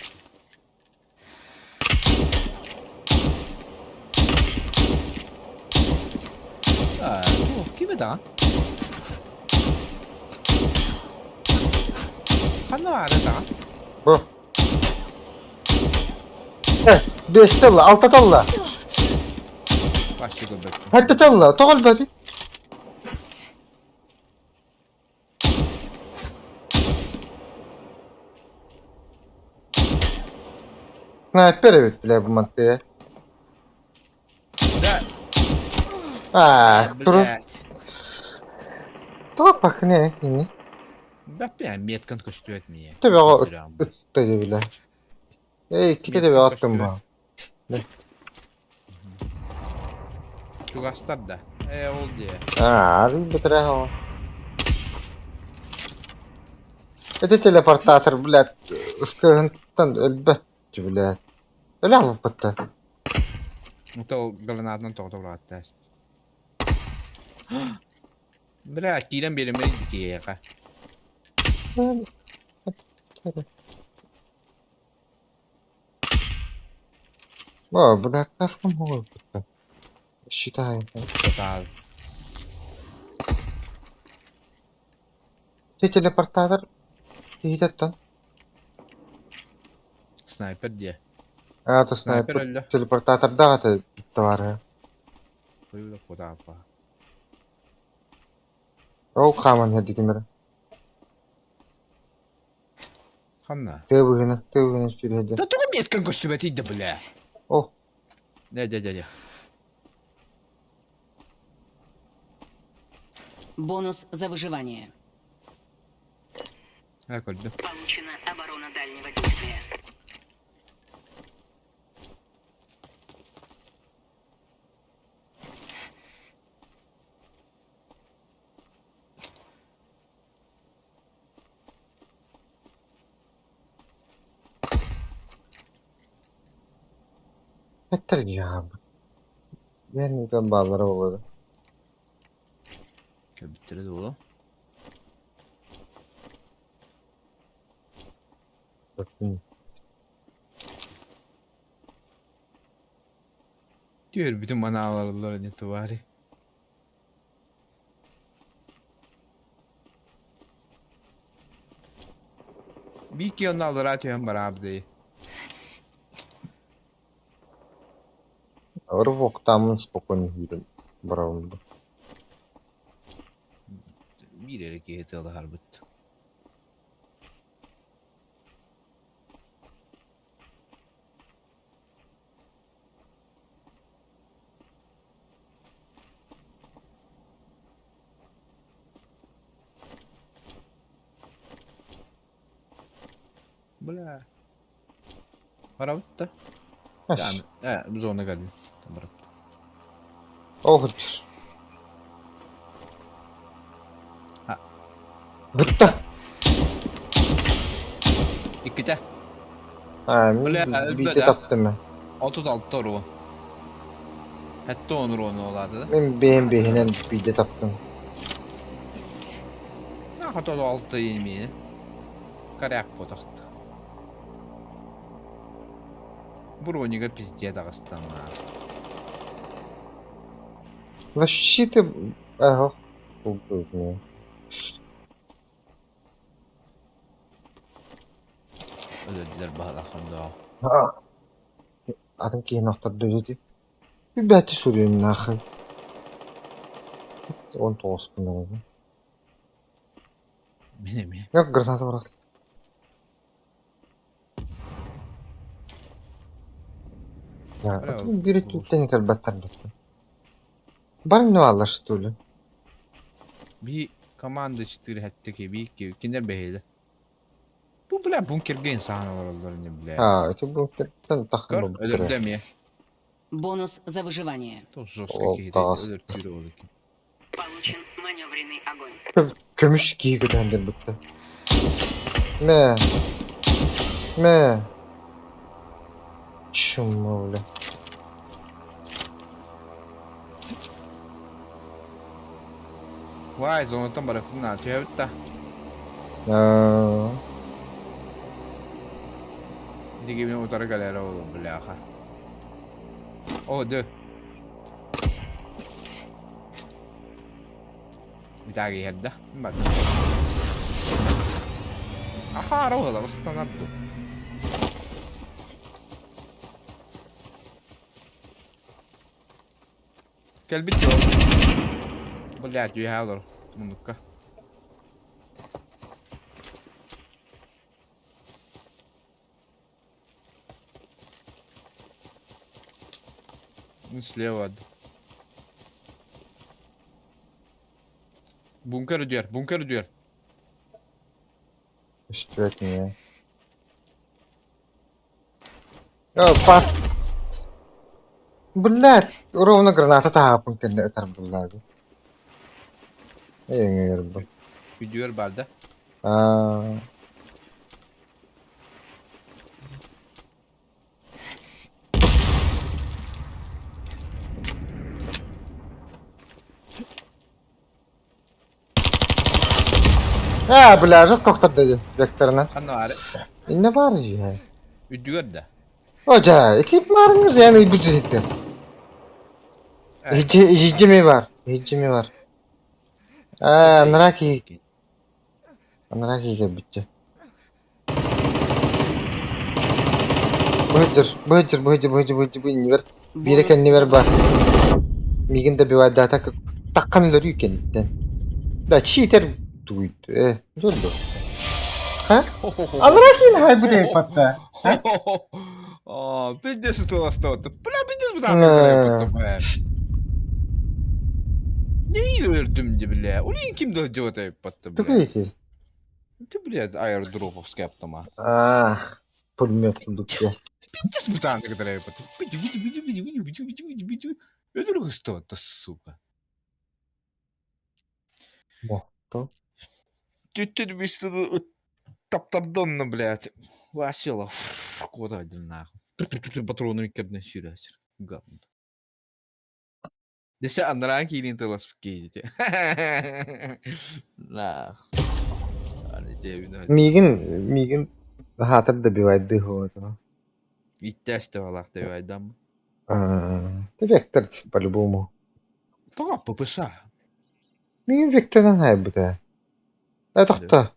Аа, ким это? Ханна баар это? Бу. Биэстэ ылла, алтата ылла. Вообще көрбөппүн. Сэттэтэ ылла, тоҕо өлбөтүй? Снайпер эбит, бля, бу мантыа. Да. Аа, туру. Блять. Тоҕо пакне ини? Баппа меткан көстүбэт мие. Төбөҕө ытта дебилэ. Эй, иккитэ төбөҕө аттым баа. Чугастар да. Ээ, ол дии. Аа, бытыра Ити телепортатор, блядь, ыскыһынтан өлбөт, блядь. Өлө албыппыттар. Ол гранатынан тоҕото быраҕаттаас. Бля, киирэн биэримэй киһиэхэ. О, бля, каскам буолбуттар. Считай. Тотал. Ти телепортатор тиһитеттон. Снайпер диэ. А, то Снайпер снайпер өллө. телепортатордаах аты товары. Куйула кутаапа. Ол хааман иһэрдикимэр. Ханна? Тыа быһыына, тыа быһыына сүүрүһэрдэ. Да тоҕо меткан көстүбэтий да бля. О, Дэ дэ дэ дэ. Бонус за выживание. Ә көрдүм. Получена оборона дальнего действия. Эттэр дьаабы. Диэн бааллара буолуо. Кэлбиттэрэ дуо? Түөрбүтүн манааларыллар ини твари. Биир киһи онно аллараа түһэн бараабытай. Рывоктаммын спокойно киирэн барабын да. Биир эрэ киһи тыалаһарбыт. Бля. Барабыт да. Э, зона кэллин. Барап. Ол Бытта. Иккитэ. А, биитэ таптым. 36 оруо. Хэтте он оруону олаады да. Мен бэйэм бэһинэн биитэ таптым. Хото алты имени. Коряк потохт. Бронига пизде таҕыстаҥа. Вообще ты... Ага. Өлөрдүлэр баһылахан доо. Атын киһини охтордо дии. Бэти суруйун нахуй. 19 күннэрэ. Мин эмиэ. Yok граната бырахтым. Биир өттүттэн кэлбэттэр дии. Барыҥ бааллар что ли? Би команда 4 хэттики би 2 кинилэр бэһиэлэ. Бу бля бункерга инсаан олороллор ини бля. А, это бункертан Көр, таххан өлөрдө эмиэ. Бонус за выживание. Тос жесткий киһи өлөртүүр ол екен. Получен маневренный огонь. Көмүс киһи көтөһөн бутта. Мэ. Мэ. Чума, бля. Вай, зонаттан бараппын на түһэбит да. Дигибин утары кэлэрэ ол бляха. О, дö. Виталий иһэрдэ. Барда. Аха, ола, восстанавливаю. Кэлбит дьон. Блядь, үөһэ олор. Муннукка. Ну, слева. Бункер үдүөр, бункер үдүөр. Үстүбэт не. О, пас. Блядь, ровно граната таһааппын кэннэ ытар буллаады. Эйиҥ бу. Үдүөр бар да. Аа. Аа, бля, жестко охтордо векторынан. Ханна баар? Инне баар дии. Үдүгэр да. О, дьэ, ити баарыңыз эн ыйбыт дьиһиттэр. Иһдьими бар, иһдьими бар. Аа, анараа киһи, анараа киһи кэлбитчэ. Быһыдьыр, быһыдьыр, быһыдьыр, быһыдьыр, быһыдьыр, бу иннибэр, биирэ кэннибэр бар. Миигин добивайдаата таххан өлөрүү кэнниттэн. Да, читер тугуй, э, дурду. Ха? Анараа киһини хайбыт эйпатта. О, пиздец сытыластабыт. Бля, пиздец бытаан бля. Не өлөрдүм де, бля. Улин ким да делать эйпатта, бля. Тугуй ити? Ты, блядь, аэродроповский автомат. Ах, пулемет курдук дии. Пиздец бытаан эйпатта. Өлөргөстөбөт, сука. Мохто. Түттүн таптардонно, блядь. Василов. Куда один нахуй. Патрону иккерден сүүрээсир. Говно. Десе анараа киирин тыласпыт киһи Нах. Аны дебин Миигин, миигин хаатыр добивайды хуоту. Иттээсте балаах добивайдам. Вектор по-любому. Тоҕо ППШ? Миигин векторынан хайбыта. Э, тохто.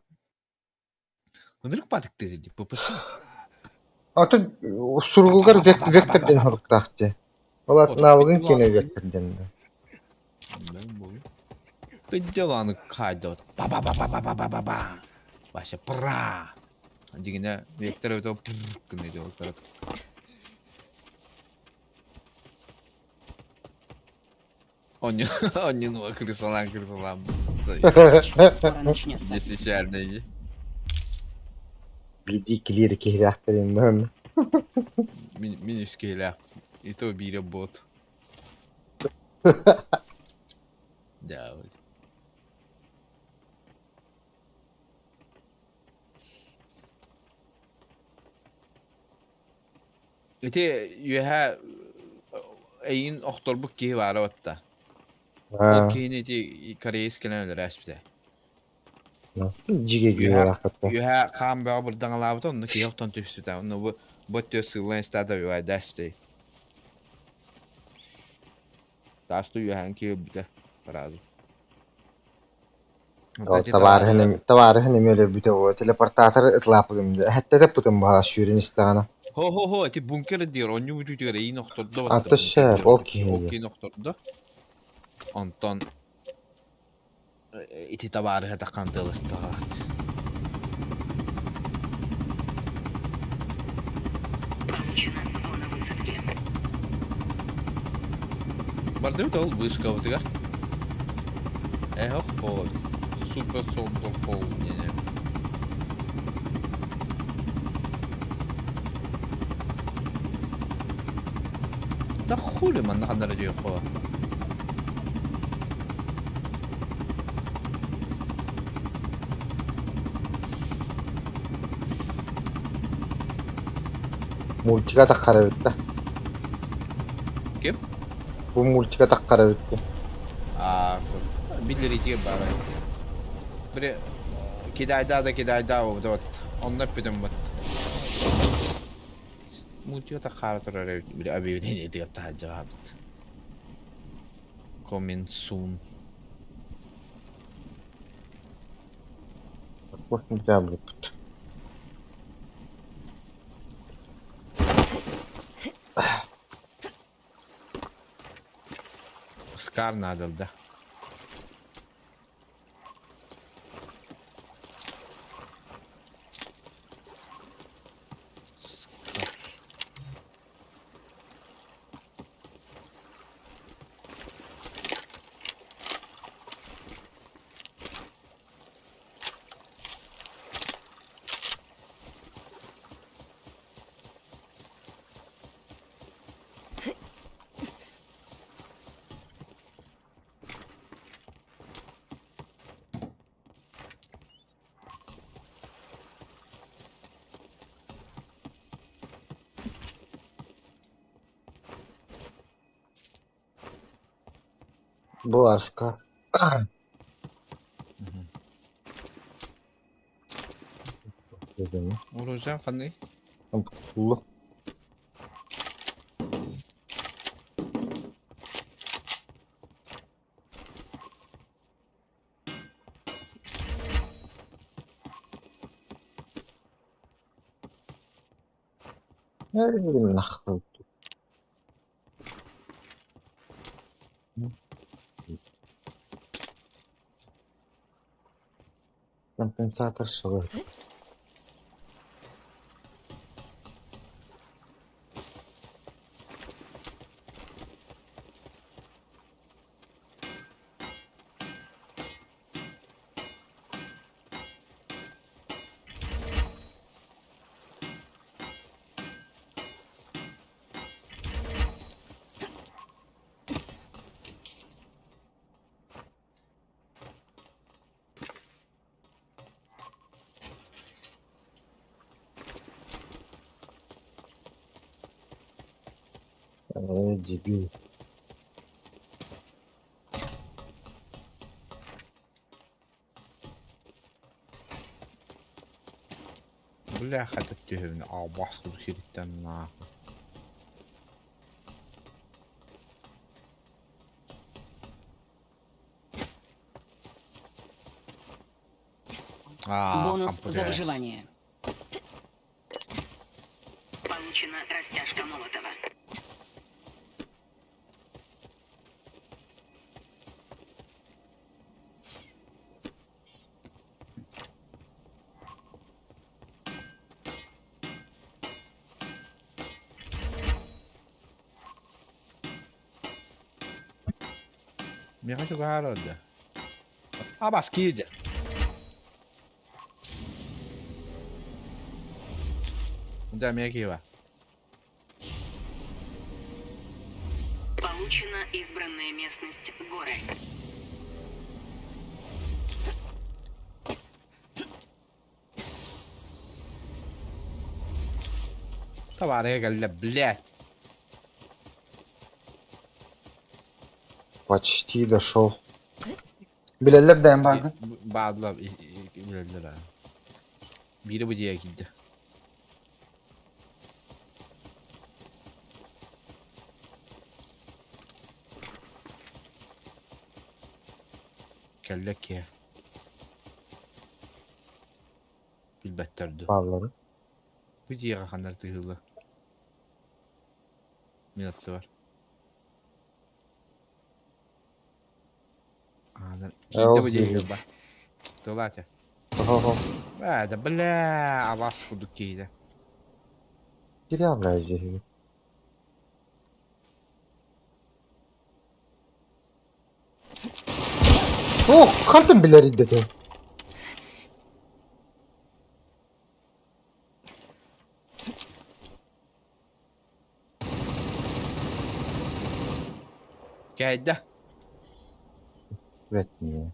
Ынырык батыктыыр дии ППШ. А тут суругугар вектор диэн хоруктаах дии. Ол навыгын киэнэ вектор диэн. Пиздел хаайда ба ба ба ба ба ба ба ба ба Вася пра. Дигинэ вектор өтө гына диэн Онньунуга крысалаан крысалаан Скоро начнется. Десищаарнай. Биирдии иккилии эрэ киһилээхтэрин да Мин, мин үс киһилээх. И то биирэ бот. Да, вот. Ити үөһэ эйигин охторбут киһи баара батта. Ол киһини ити кореец кэлэн өлөрөөспүтэ. Дьигэ Үөһэ киһи үөһэ хаан бөҕө бырдаҥалаабыта, онно киһи охтон түспүтэ. Онно бу бу өттүгэр сыыллан истээтэ убайдаастай. Тааста үөһээн киһи өлбүтэ сразу. Табаарыһын табаарыһын эмиэ өлөрбүтэ буолуо. Телепортатор ытлааппытым эһэттэтэ путум баҕа сүүрэн истэҕинэ. Хо-хо-хо, ити бункер диир онньу бүтүүтүгэр эйиин охтордо батта Ата бункер сөп, ол диир. киһи Ол киһини охтордо. Онтон ити табаарыһа таххан тылыстаҕаат. Получена зона высадки. Бардыбыт ол вышкабытыгар. Эхох болот. Супер солдо пол диэн. Да хули манна ханнара диэххэ. Мультика таххара эбит да. Ким? Бу мультика таххара эбит А, биллэритигэ баара. Били кидайда да кидайда вот онно эппитим вот. Мультика таххара турар эбит били объявление таһаджаабыт. Coming soon. Бут. Скар надо, да. Скар. Бу Арска. Уружан ханный? Улу. Нахуй. Компенсатор шоу. Дебил. Бляха, түһүбүн албас курдук сириттэн нахуй. А, Бонус за выживание. Получена растяжка Молотова. Миэхэ чугаһаар да. Абас киирдэ. Да, эмиэ киһи баар. Получена избранная местность горы. Табаарыһа кэллэ, блядь. Почти дошел. Билэллэр да эн бааргын? Баадылар билэллэр аа. Биирэ бу дьиэҕэ киирдэ. Кэллэ киһи. Билбэттэр дуо? Бааллары. Бу дьиэҕэ ханна тыһыыла? Мин аттыбар. Аана киирдэ Ол бу дьиэҕэ киирдэ. ба. Тылаача. Оһо. Ээ, да бля, абас курдук киһитэ. Кириэн дьиэһиги. Ох, хантан билэр идэтин? Кээйдэ. Üretmiyor.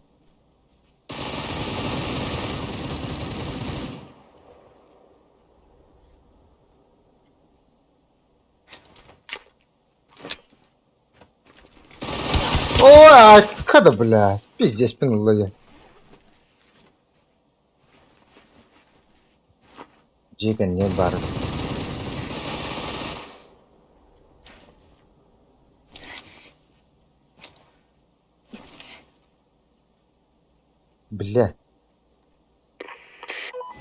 Ой, откуда, блядь? Пиздец, пинула я. Дьиэ кэннигэр баар Бля,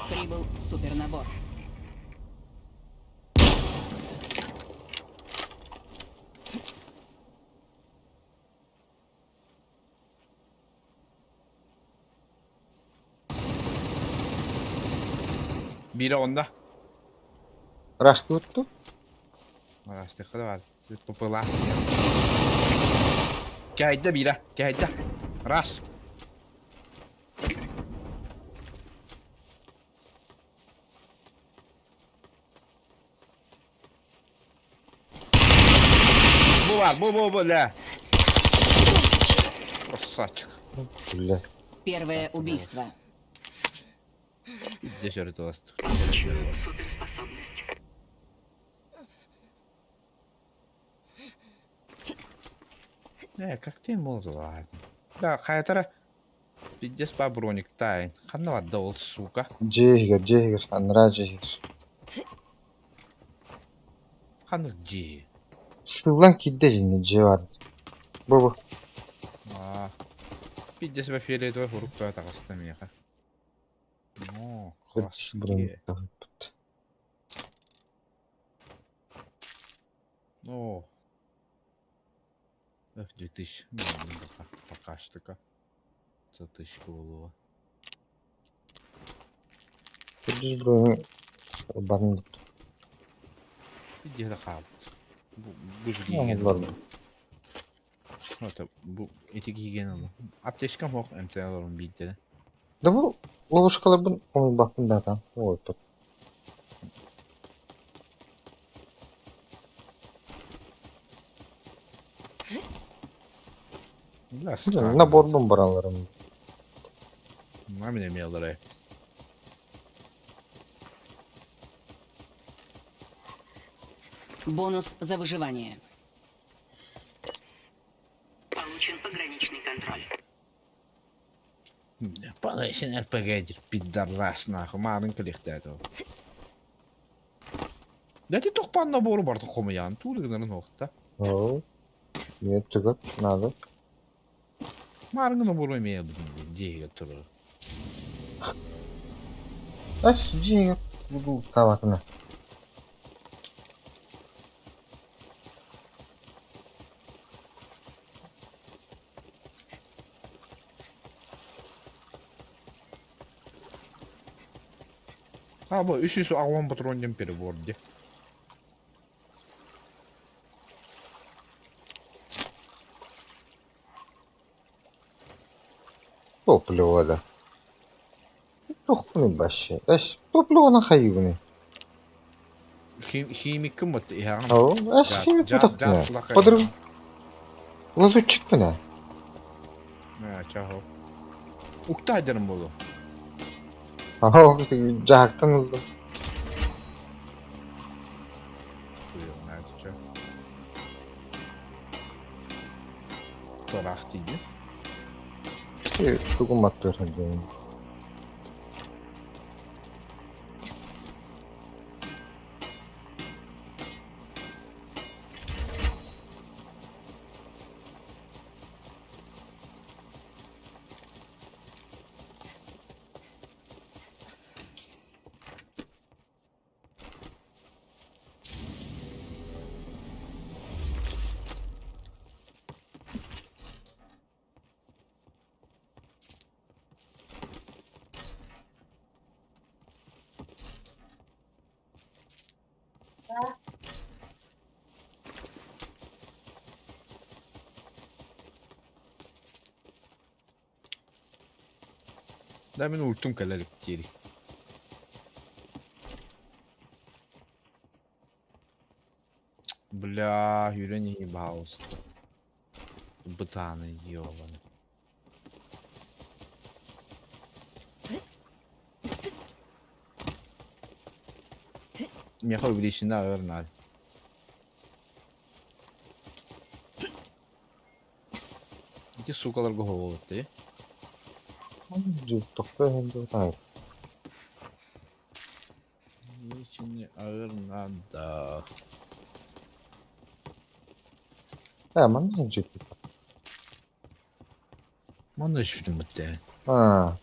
Прибыл супернабор. Биирэ онно. Растут тут? Араастыахха да баар. Пыпылаах. Кээйдэ биирэ. Кээйдэ. Раз. Бу бар, бу бу бу лэ. Красавчик. Бля. Первое убийство. Здесь өрүтэ Получена суперспособность. Э, как ты молодой. Да, хайатара пиздец по броник тайн. Ханна барда ол, сука. Дьиэ иһигэр, дьиэ иһигэр, анараа дьиэ иһигэр. Ханнык дьиэ? Сыллан киирдэ дьиннэ дьиэ баар. Бу бу. Аа. Пиздец по фиолетовый фрукта таҕыста миэхэ. Оо, класс Броник дьиэ. таһыппыт. Оо. F2000. Ну, пока, пока что. 100 000 буолуо. Төрдүс брони баран Пиздец хаалбыт. Бу бу киһиген Олорбут. Это бу ити киһиген ылла. Аптечкам суох эмтэнэ олорон биирдэ. Да бу ловушкаларбын хомуйбаппын да там. Ой, тут. Бля, Наборбун бараларым. Мамина эмиэ Бонус за выживание. Получен пограничный контроль. Палесин РПГ диир пидорас нахуй маарын кэлиэхтээтэ ол. Да ти тохпаан набору барытын хомуйаҕын тугу гынарын суохта. Оо. Нет, тугу надо. Маарыҥҥы набору эмиэ ылбытым дии дьиэһигэр турар. Ас дьиэгэ бултаабатына. А бу 380 патрон диэн перебор дии. Топливо да. Туохпунуй баще. Эс топливоны хайыыбыный? Химиккин бут иһэҕин. Оо, эс химик бутахпына. Подруг. Лазутчикпына. Чаһо. Укта дьарым болу. Аһо, дьаһактан ыллым. Тураах тиийдим. Тугум аттыыр сылдьабын. Да мин ультум кэлэ илик диэри. Бля, үрэн иһи баҕалыста. Бытааны ёбаны. Миэхэ увеличена өр наада. Ити суукаларга оһоҕолот дии. Ичини аҕыр наада. Э, манна дьиэппит. Манна түспүтүм бутта. Аа.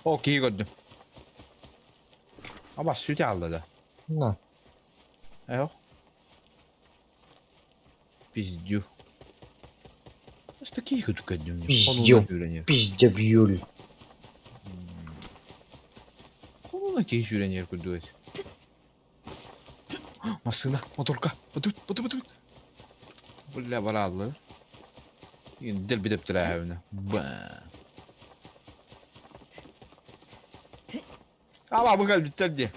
О, киһи көрдүм. Аба сүтэ алла да. На. Эох. Пиздю. Что киһи көрдүм. Пиздю. Пиздебюль. Холуна киһи сүүрэн курдук. Массыына, моторка, батыбыт, батыбыт, батыбыт. Бля, барааллы. Дэлби тэптэрээһэбинэ. Ба. Ала бу кэлбиттэр дии.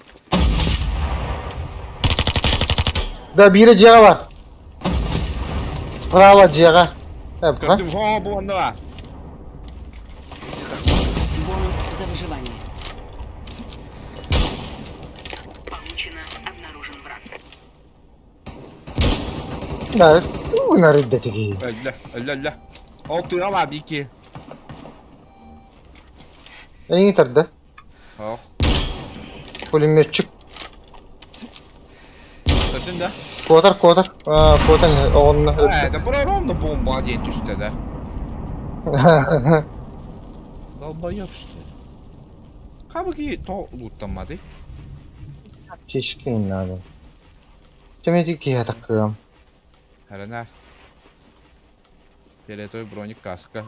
Да, биирэ дьиэҕэ бар. Право дьиэҕэ. Көрдүм, хоо, бу онно бар. Бонус за выживание. Получено. Обнаружен враг. Да, гынар идэтигии. Өллө, өллө, өллө. Ол тыала бики. Эйиҥ тарда. Ох. Пулеметчик. Көрдүн да? Куотар, куотар. Аа, куотан оҕонно. Ээ, да бу ровно бомба диэн түстэ да. Долбоёб что ли? Хабыки то луттаммады. Чешкин надо. Чемети киһи таккыам. Эрэнээр. Фиолетовый броник каска.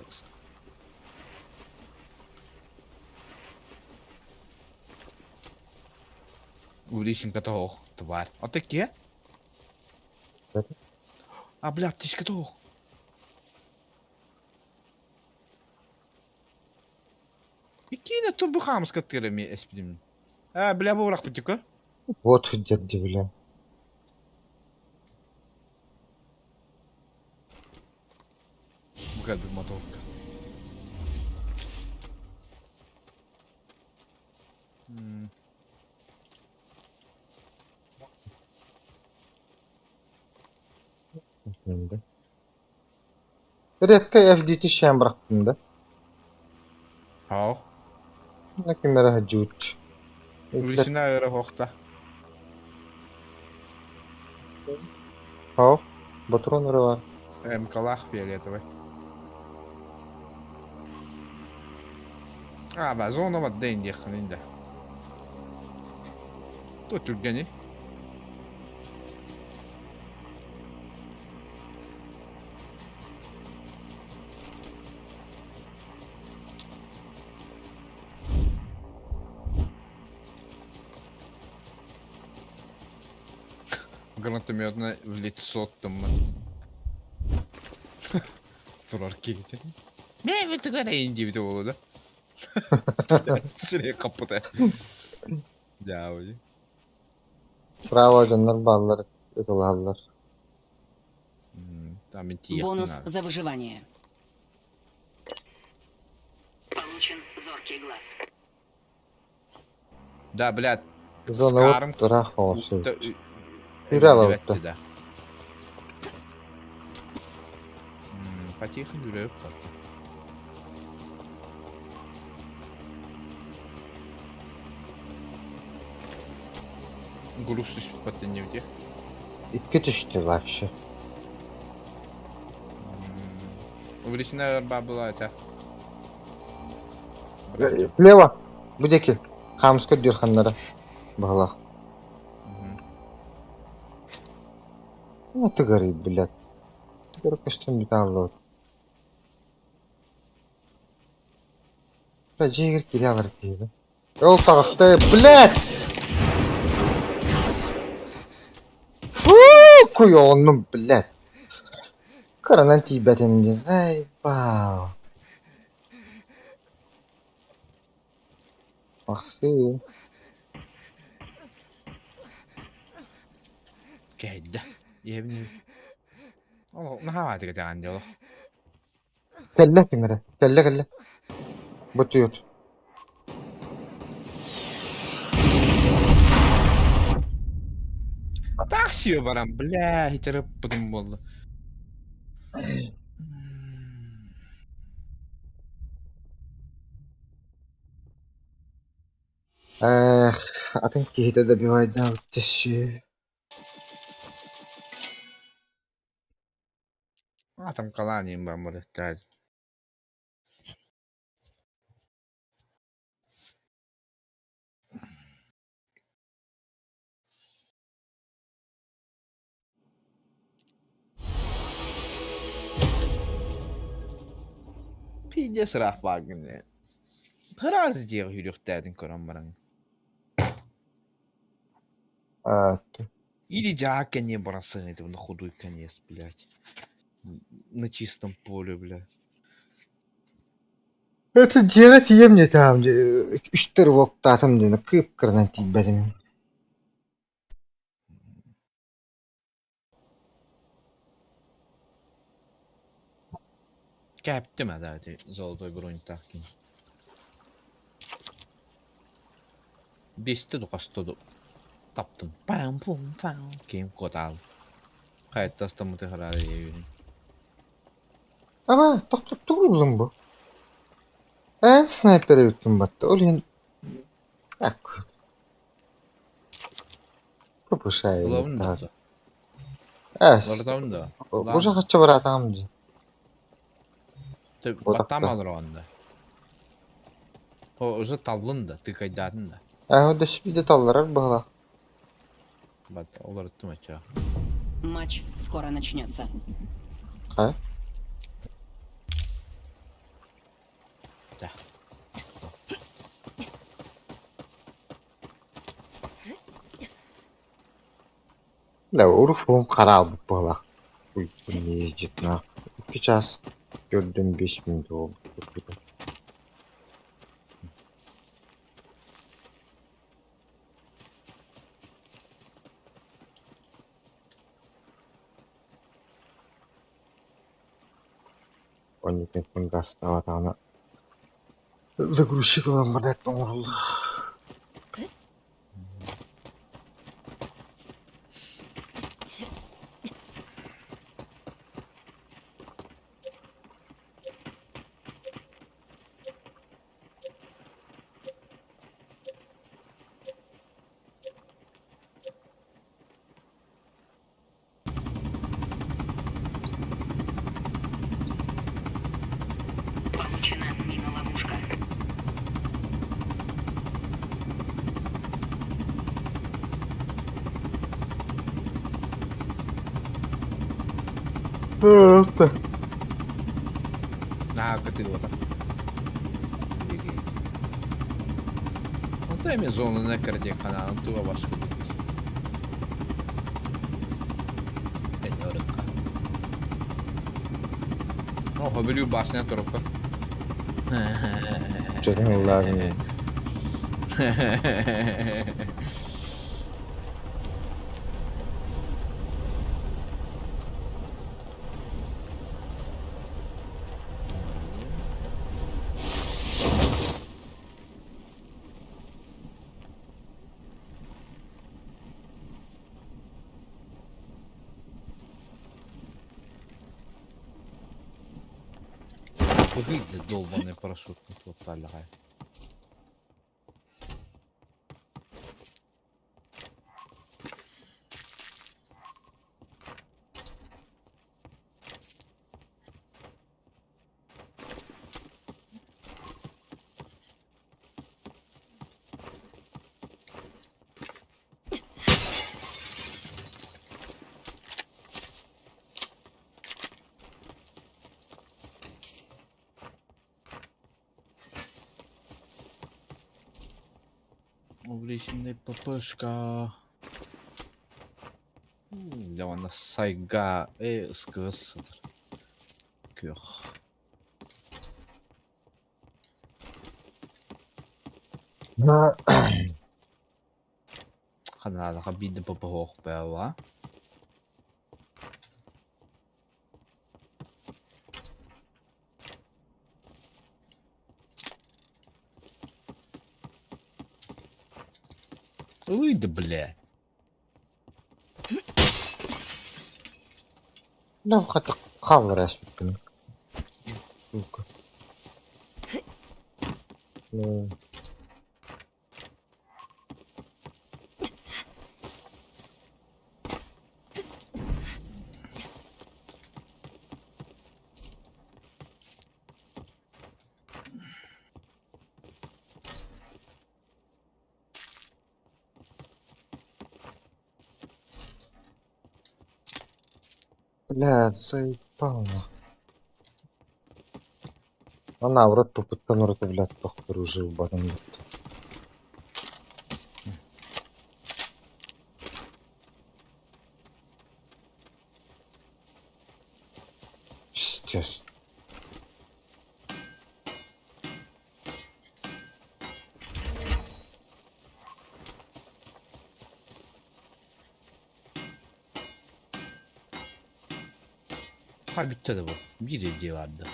Увеличим тоох, тварь. А такие? А, бля, птичка тоох. Иккиэнэ турбу хаамыска тыырами эспитим. Ээ, бля, бу урахпыт көр. Вот дерди, бля. Бу кэлбит моторка. Редко FDT шээн бырахтым да. Хау. Ким эрэ сылдьыбыт. Увеличена ыра хохта. Хау. Ботурон эрэ баар. МКлаах фиолетовый. А, ба, зона баддайын диэххин да. То түргэни. Гранатометная в лицо там. Турар киһитин. Мэ битигэр диэбитэ буолуо да. Сирэй хаппыта. Дьаабы. Справа дьоннор бааллар, ытылаһаллар. Там мин тиийиэхпин Бонус наада. за выживание. Получен зоркий глаз. Да, блядь, Зона Скарым вот ыраах оҥорсубут. укта Үрэ эбиллибэт алабытта. да. Потихо үрэ баттым. Груз түспүт баттын Икки түстү вообще. Увеличена верба была это. Слева! Бу диэки. Хаамыска дьүрханнара. Баһылаах. Ну тыгырый, блядь. Тыгыры көстөн бүтэ хааллыбыт. Бля, дьиэгэр киирэ алар киһи. Ол таҕыста, блядь! Фу, куйоҕуннум, блядь. Кыранан тиийбэтим дии. Заебал. Махсыы. Кэһэйдэ. Иһэбин Ол наһаа аатыга дэҕэн дьоло. Кэллэ ким эрэ. Кэллэ кэллэ. Бу түөрт. Такси баран, бля, хитереппытым буолла. Эх, атын киһитэ да бивайдаабыт тэши. Атом каланием бамырыттаад. Пиздец ыраах бааргын ээ. Ыраас дьиэҕэ үүрүөхтээдин көрөн баран. А, Или дьаакка не бросай, на худой конец, блядь. На чистом поле, блядь. Это дьиэҕэ тиийэм диэтэҕим дии, үстэр уоктаатым диэн кыып-кыранан тиийбэтим. Кээптим да ити золотой броньтаах киһи. Биэстэ ду хаста ду таптым. Пам-пум-пам киһим куотаал. Хайаттан астаммыты хараара диэбитим. Аба, тохтоттугу буллум бу. Эн снайпер эбиккин батта, ол иһин ак. Попушай. Улабын да. Эс. Уларытабын да. Уже хачча бараатаҕым дии. Баттаам алар да. О, уже таллын да, тыкайдаатын да. Ээ, дөссө талларар быһалаах. Бат, уларыттым ачча. Матч скоро начнется. А? Да. Бля, уруһуум хараалбыт быһалаах. Уйбун Икки чаас көрдүм биэс мүнүүтэ буолбут. Онньутун гастаабатаҕына загрузчик ылан бараат оҥороллор. Получена мина-ловушка. Наһаа кытыылата. Онто эми зонаны кэрдиэх ханаан туга баскыбыт. Теннерыкка. О, бүлүү башня турукка. Чөтүн ыллаатын. Быһый да долбаный парашют туоттааллаҕай. Увеличенный ППшка. Дьэ уонна сайга СКС сытар. Күөх. Ханаалаха биир да ПП-һоох бэйэҕэ. Ый да бля. Да хата хааллара ааспыппын. Сука. Ну, бля, заебал нахуй. Она в рот попытка нурата, блядь, похуй уже ебаный блядь. Пиздец. Ha bitti de bu. Bir hediye vardı.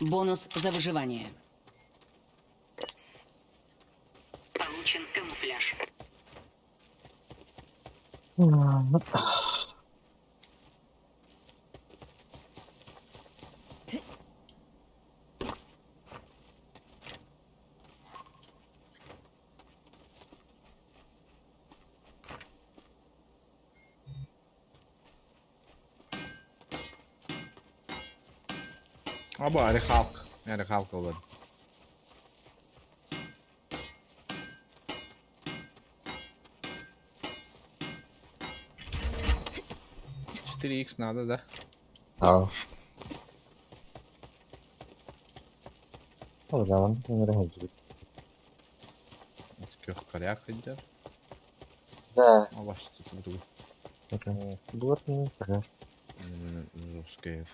Бонус за выживание. Получен камуфляж. Аба орехалка. Орехалка ылан. 4 икс надо, да? А. Ол жаман өмірі Күөх коряк идет. Да. А ваш тут другой. Вот, ну, так. Русские.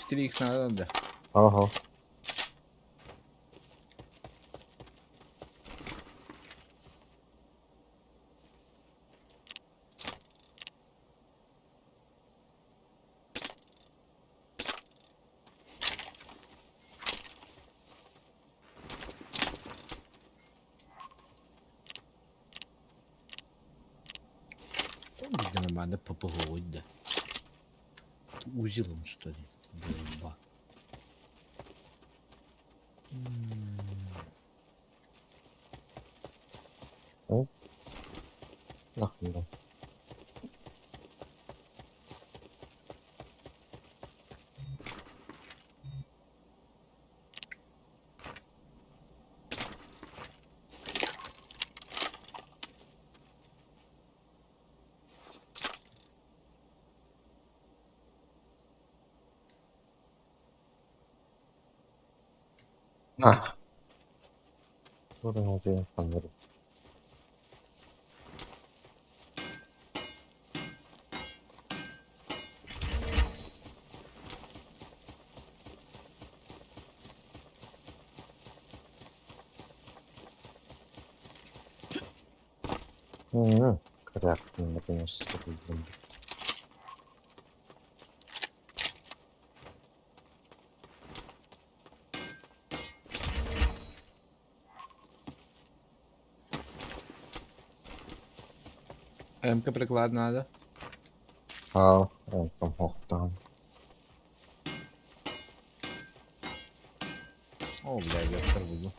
4 икс надо, да? Ага. Где нормально ППГ, да? Узелом, что ли? Ба. Нахуй, да. А. Ханнар. Кряхтим, наконец-то. МК приклад надо. Аа, онтон хохтаан. О, бля, вектор буду.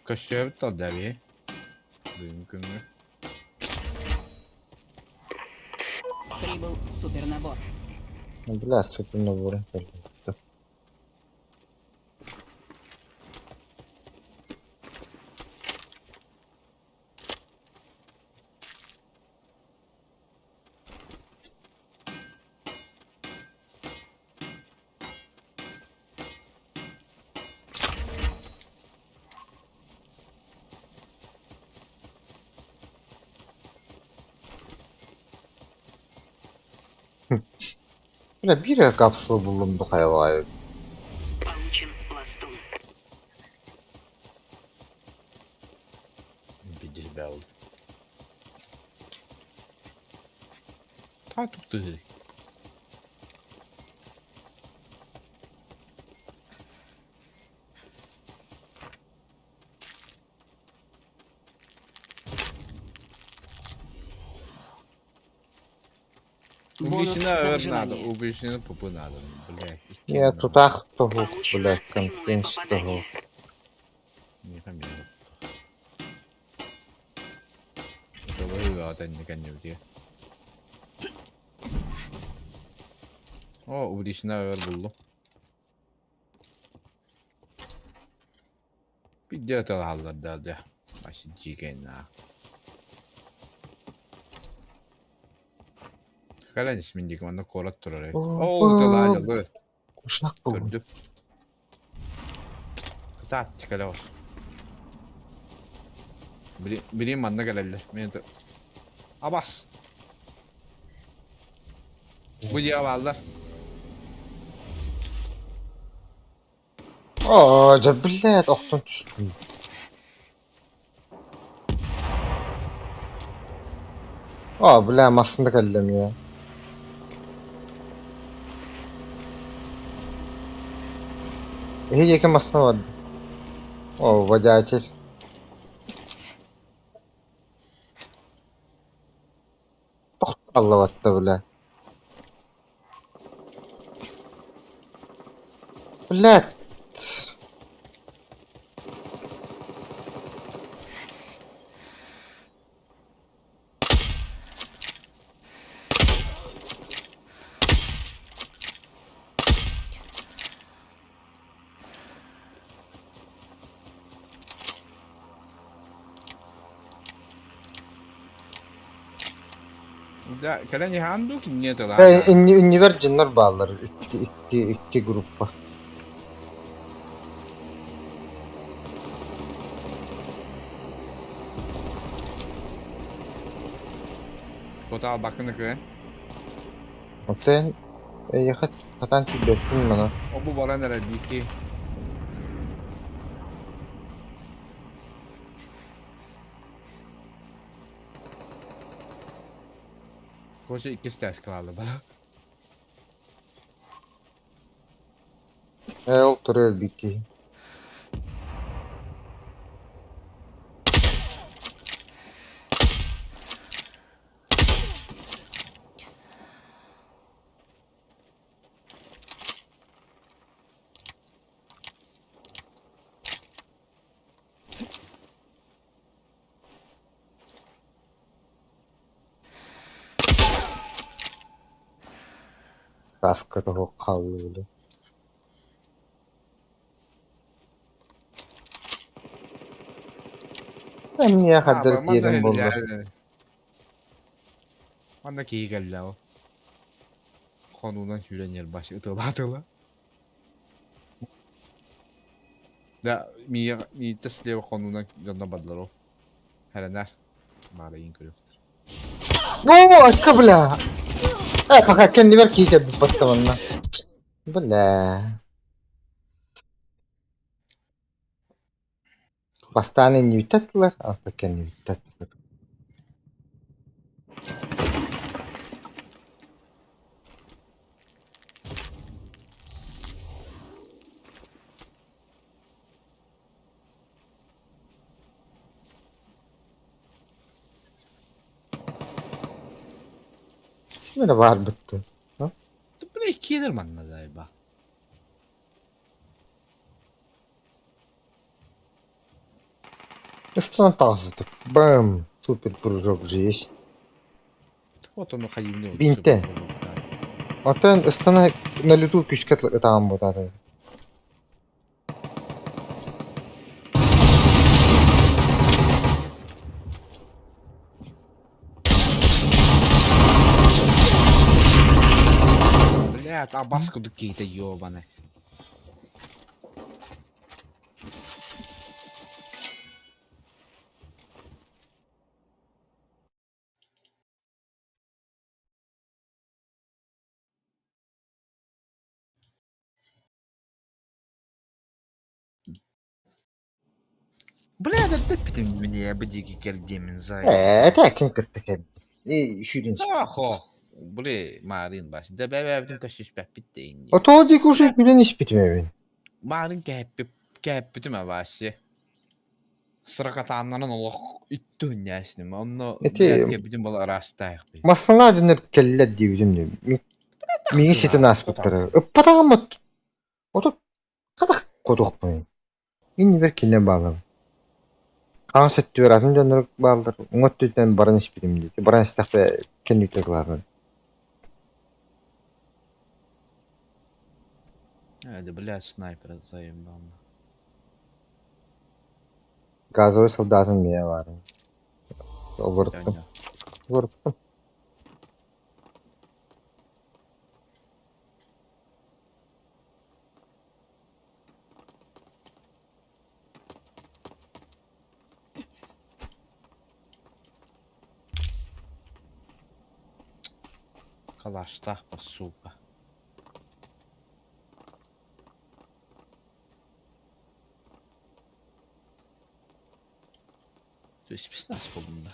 Көстүөбүт талда би. Бүгүн күҥҥэ. Прибыл супернабор. Бля, супер наборын кэлбит. Бля, биир капсула буллум духайлаайы. Получен пластун. Пиздец бэл. Та тухтыы. Бонус Убийственно за өр надо, выживание. убийственно пупы надо. Бля, Я тутах тоһук, Получено бля, прямое контент тоһук. попадание. Не хамел. О, убийственно өр булду. Пиздец алалар да да. Башы жиген на. Калан исмин манна корот турар. О, талаа. Кушнак буллум. Көрдүм. Кытаат кэлэ ос. Били манна кэлэллэр. Мен Абас. Бу диалалар. Оо, дьэ, блядь, охтон түстүм. Оо, бля, массында кэллим я. Эһи екі массына бар. О, водитель. Аллаватта, бля. Блядь. Да, кэлэн иһаан кинне тала. Иннивер дьоннор бааллар. Икки группа. Котал бакыны кы. Отен ехать хатан килбэппин мана. Обу баран эрэ бики. Коше икки стас калалы бала. Ол турар бики. Каска того хаалла. Эмиэ хаддар киирэн буолла. Манна киһи кэллэ. Хонуунан сүүрэн ньирбач ытыалаатыла. Да, мия миитэ слева хонуунан дьонно бардылар ол. Хэрэнэр. Маарайын көрүөхтэр. Оо, акка бля! Э, пока кэннибэр киһи кэлбит баттаманна. Бля. Бастаан иннибиттаттылар, антон кэннибиттаттылар. Ким эрэ баарбыттыы. Бля, иккиэлэр манна заеба. Ыстан таҕыстык. Бам! Супер прыжок же есть. Вот ону хайыыны Бинтэн. Оттон ыстана на лету күүскэ ытаан буотаата. Блядь, абас курдук киһитэ ёбаный. Бля, да питим мне бы диги кэлдиэмин зай. Ээ, этээккин кытта кэлбит. И сүүрэн Ахо. Бля, маарин бас. Да бэбэбитин көссүспэппит да инни. Отоо диэки уже күлэн испитим эбин. Маарин кэһэппип кэһэппитим абааси. Сыракатааннарын олох үттүһүннээсиним. Онно Ити кэбитим бол араастаахпый. массалаа дьоннор кэллэр диэбитим дии. Миигин ситэн ааспыттара. Ыппатаҕым ото хатах куотуохпунуй. Иннибэр кинилэр бааллар. Хаҥас өттүгэр атын дьоннор бааллар. Уҥа өттүттэн баран испитим дии. Баран истэхпэ кэнниттэн кылаатым. Да, блядь, снайпер заебал. Газовый солдатым миэ баар. Олоруттум. Олоруттум. Калаштаах сука. То есть спецназ буоллум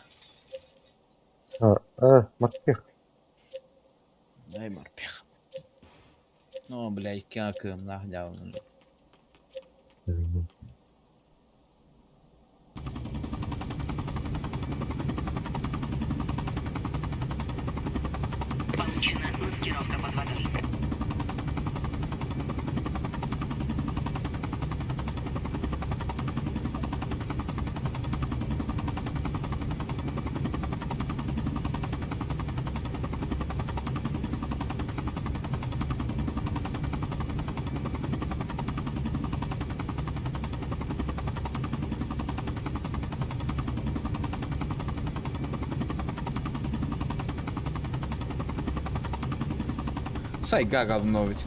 да. А, морпех. Ай морпех. Ну, бля, икки акыымнаах дьаалын. Получена маскировка под водой. Сайга говно ведь.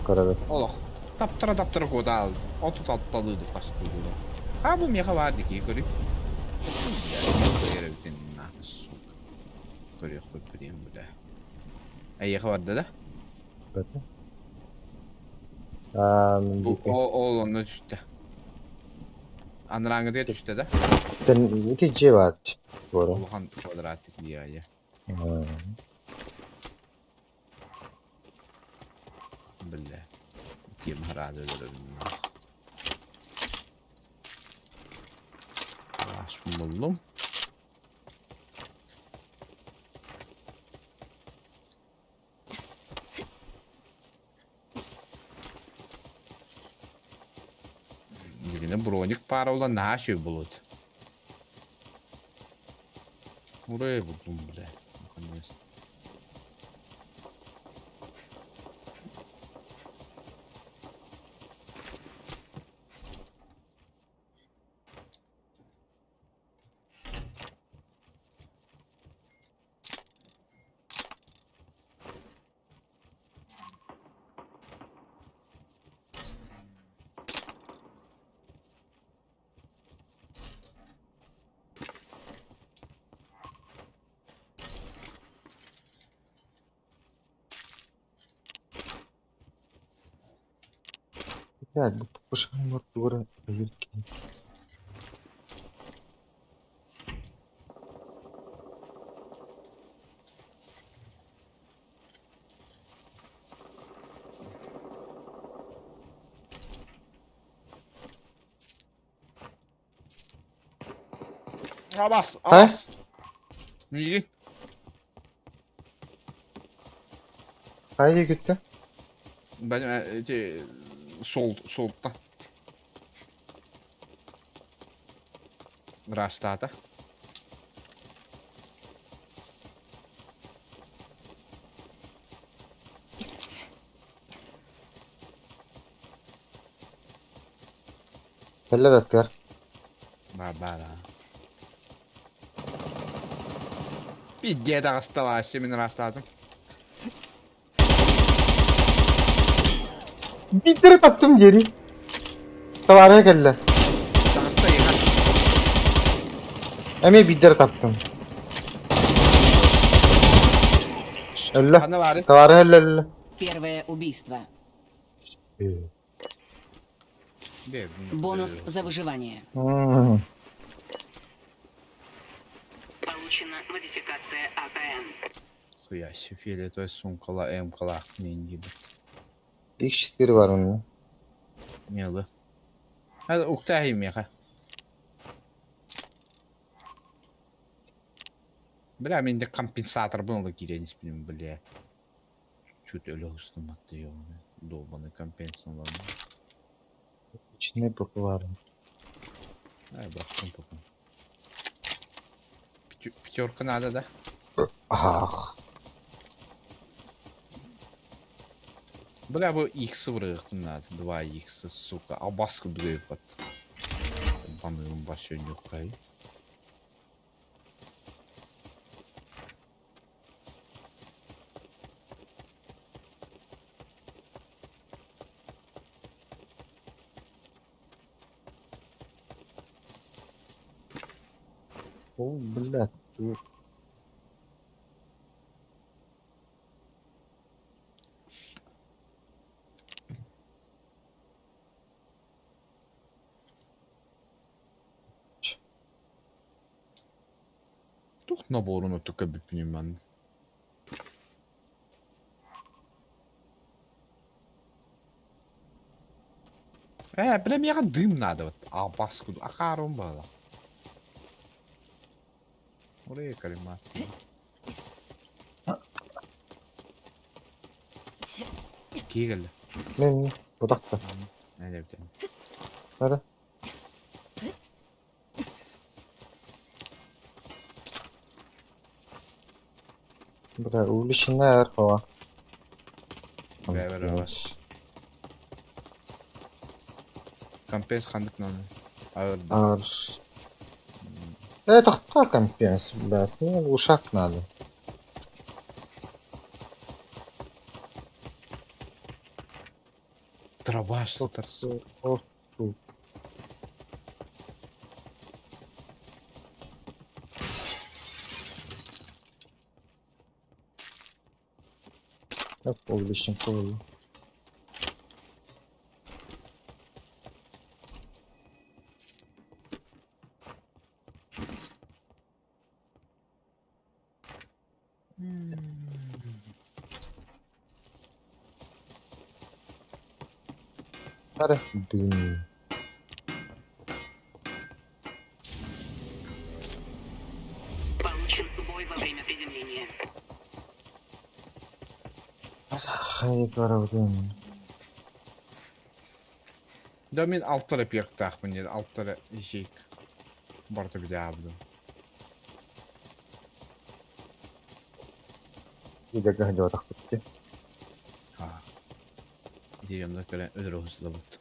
Көрөбүт. Олох. Таптара-таптара куотаал. Отут алталыы хастыылар. А бу миэхэ баар дики көрүй. Сука. Көрүөхпүт билиэм бля. Эйиэхэ барда да? Бу ол онно түстэ. Анарааҥҥытыгар түстэ да? Ити дьиэ баар. Улахан квадратик дьиэ. Бля. Тем рады Буллум. Билигин броник пара ула наһаа үчүгэй буолуот. Урай булдум, бля. Наконец. Блядь, бу пушканың ортугара өйүр киһи. Абас, А? абас. Миигин. Хайа киттэ? Бәдем эти сол солтан. Растаата. Кэллэ да аттыгар. Баар-баар Пиздец таҕысталааччы мин ыраастаатым. Биирдэрэ таптым диэри. Табаарыһа кэллэ. Таҕыста иһэ. Эмиэ биирдэрэ таптым. Өллө. Ханна баарый? Табаарыһа өллө өллө. Первое убийство. Бонус за выживание. М. Получена модификация АКМ. Хуяси, фиолетовая сумкала, М-кала, не диби. X4 бар онно. Нелы. Hadi уктаһый миэхэ. Бля, мин де компенсатор был киирэн испиним, бля. Чуть өлө устум атты ёбаный. Долбаный компенсалар. Ичинде боку бар. Ай, бырахтым пока. Пятерка надо, да? Ах. Бля, бу икс вырыахтын надо. 2 икс, сука. Албас курдук өйүппат. Баныым бас өнүккай. О, блядь. Туох наборун оттук көрбүппүнүй манна. Э, бля, миэхэ дым надо вот. Албас курдук. Акаарым буолла. Урей калимат. Кии кэллэ. Мен будакта. Эдебитин. Бара. Бля, увлечена РФА. Бэбэр Компенс ханнык надо. Ağır. Это кто компенс, блядь? Ну, глушак надо. Дробаш сытар. О, тут. Так, увлечен. Бара. Дым. Получен бой во время приземления. Хайы барабын. Да мин алта эрэ пиэхтаахпын диэн алта эрэ ячейка. Барыта бүтээбитим. Идэгэ сылдьыбатахпыт дии. Аа. Деревнэ кэлэн өлөрө сылдьыбыт.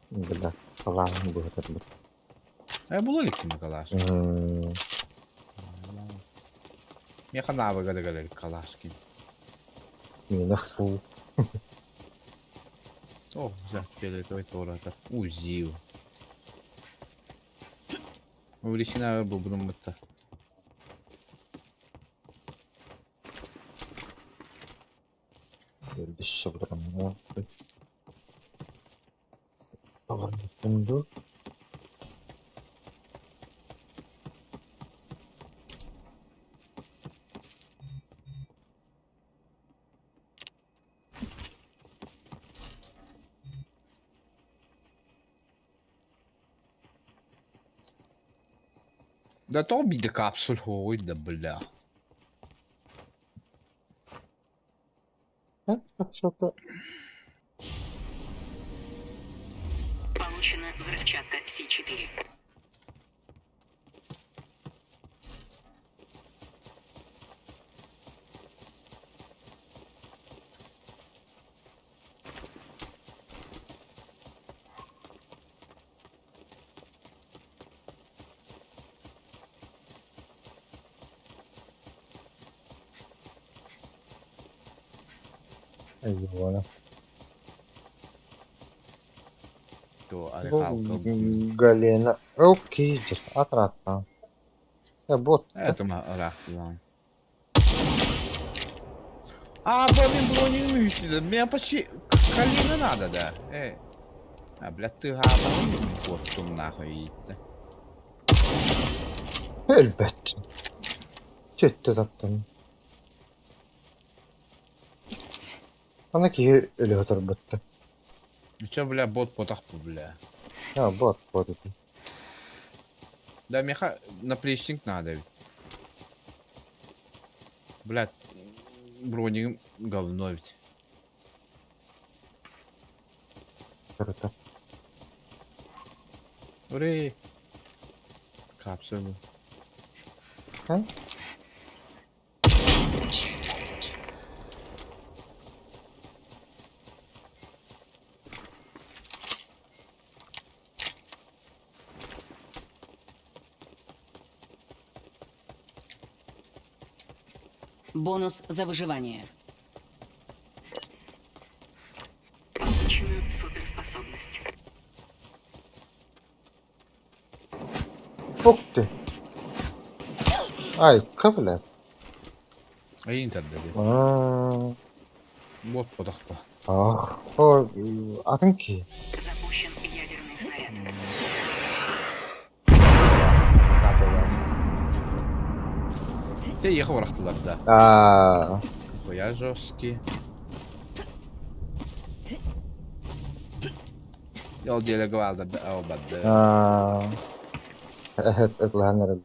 Бля, талааһын быһытарбыт. Э, була иликкин калаш. Миэхэ навыга да кэлэр калашкин. Миэнэ фу. О, взять фиолетовый туоратар. Узил. Увеличена булдуруммутта. Олорбуппун дуу? Да тоҕо биирдэ капсуль һуоҕуй да бля. Что-то Получена взрывчатка С4. Айуона. То Бу арехалка. Галена. Окей, атратан. Бот. Это ыраахтылаан. А, бо мин броню үстүдэ. Мен почти калина надо да. Э. А, блядь, ты хаатаҕын куоттум нахуй ииттэ. Өлбөт. Төттө таптым. Аны киһи өлө оторбутта. Чё, бля, бот потах бу, бля. А, бот бот это. Да, меха наплечник надо ведь. Блядь, броник говно ведь. Круто. Ура! Капсулу. А? Бонус за выживание. Получена суперспособность. Ух ты. Ай, бля. Айын тарда Аа. Бот потахпа. Ах, о, атын ки. Запущен ядерный снаряд. Те ехал бырахтылар да. Аа. Я жесткий. Ол диэли албады. Аа. Ытлаһан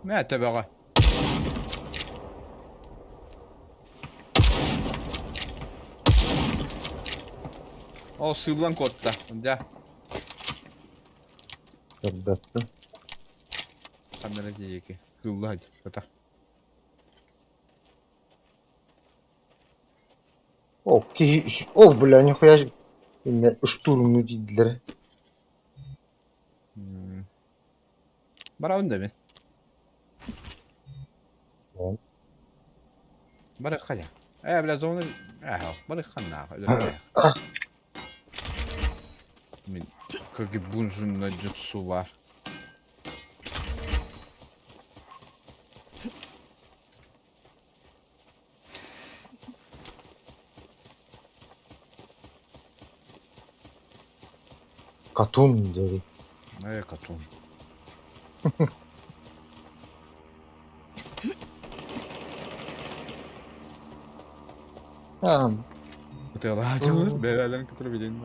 Мэ төбөҕө. Ол сыыллан куотта. Дьэ. Көрбөппүн. Ханна эрэ диэки. Кыылла сылдьыбата. О, киһи... О, бля, нихуя... Иннэ штурмну дииллэрэ. Барабын да мин. Барыхха дьэ. Ээ, бля, зона... Ээ, барыхха нахуй. Мин как бунжунна jutsu бар. Катун диэри. Ээ, катун. Аа, Ытыалаачылар бэйэлэрин кытары билин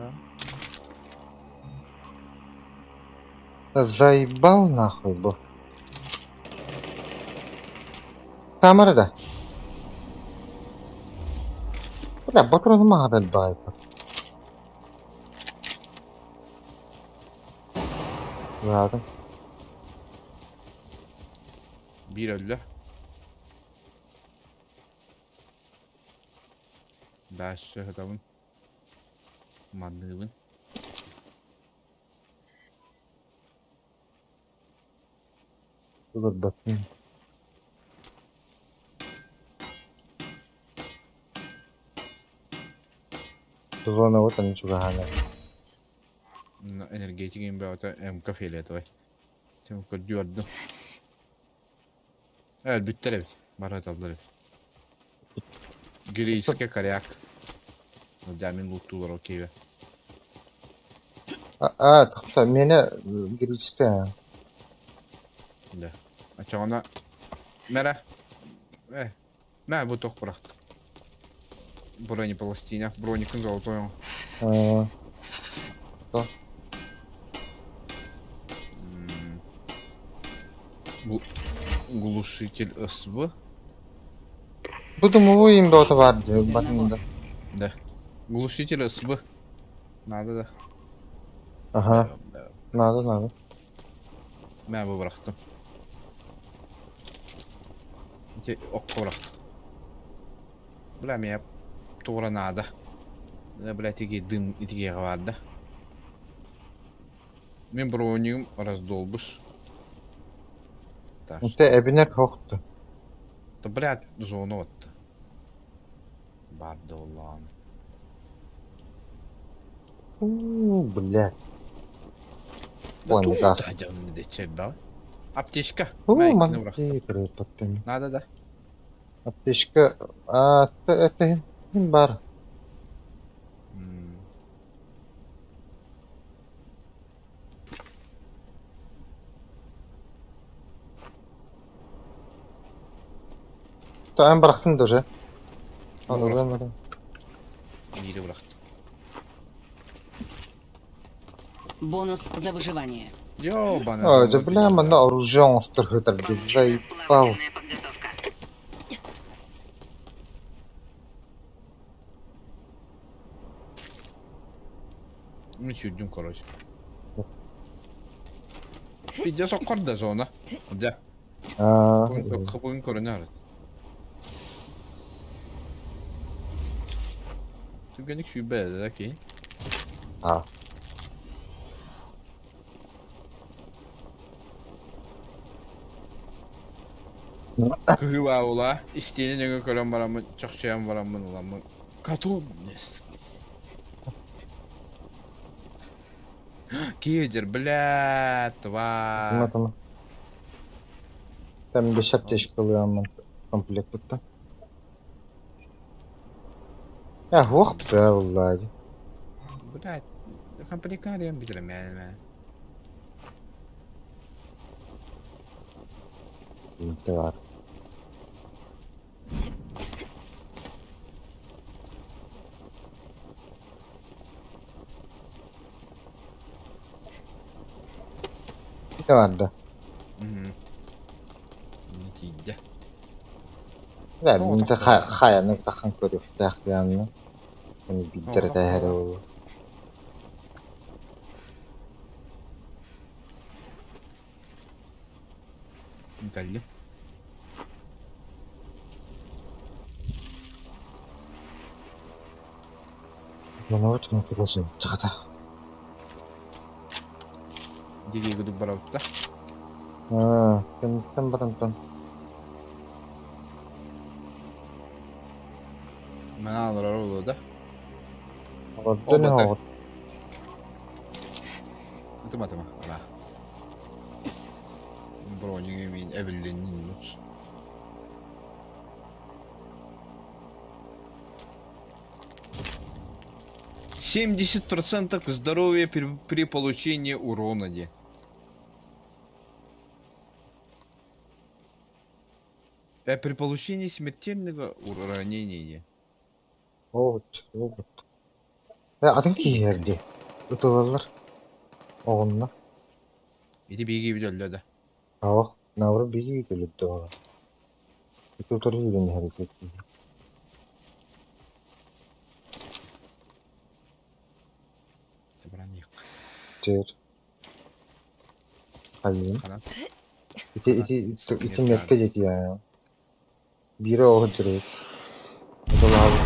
Заебал нахуй бу. Камера да. Бля, ботрону маҕа баайбыт. Ладно. Биир өллө. Дальше сытабын. Маныыбын. Ылырбатын. Зона вот они чугаһаана. Энергетик бөҕөтө МК фиолетовай. Сен көрдүү Өлбүттэр эбит. Бары ыталлар эбит. Греческая коряк. Дьэ мин лууттуулар окейбэ. А, тахса, миэнэ греческая. Да. Оччоҕуна мэрэ э мэ бу туох бырахтым. Бронепластина, броникын золотой. Глушитель СВ. Бу дымовой им бөҕөтө баар дии, батында. Да. Глушитель СВ. Надо да. Ага, надо, надо. Мэ бу бырахтым. Ити окко бырахтым. Бля, меня туора надо. Да, бля, итиги дым итигиэҕэ баар да. Мин бронигым раздолбус. Так Инте эбинэр хохту. Да, блядь, зона отта. Бар да улаан. У, блядь. Да Понял, тут да. Аптечка. У, На, ман Надо, да. Аптечка, а, это бар. Эн бырахтын да уже. Биири бырахтым. Бонус за выживание. Ёбана. Ой, да бля, манна оружие оҥостор сытар дии, заебал. Плавательная подготовка. Мин сүүрдүм, короче. Пиздец оккор да зона. Дьэ. Хапыгын көрүнэ арыт. Түргэнник сүүрбэ да киһи. А. Кыһыы ула истиэнэ нөҥө көрөн бараммын чохчойон бараммын ыламмын катун Киһи бля тварь. Тамам. Там бес аптечкалыаммын комплект туттан. Я ох блядь. Блядь, компликариям бүтүрэмээн. Тварь. Барда. Тиийдэ. Бля, мин хайаны тахан көрүөхтээх дианна. Оны билдер этээһэрэ буолуо. Кэллим. Манабыт внутри чахата. Диги гудук барабытта. Аа, кэнниттэн барантан. Мана олорор буолуо да. Олордон оҕот. Атыма атыма. Ала. Броньҥа мин эбилиннин 70% здоровья при получении урона де. При получении смертельного ранения. Вот, вот. Атын киһиэрди. Ытылаллар. Оҕунна. Ити биги билэллэ да. Аах, наоборот биги өлүттэ. Ити утары үүрэн иһэр Чээр. Хайын. Ити ити ити метка диэки Биирэ оҕо сылдьар Ыталаабыт.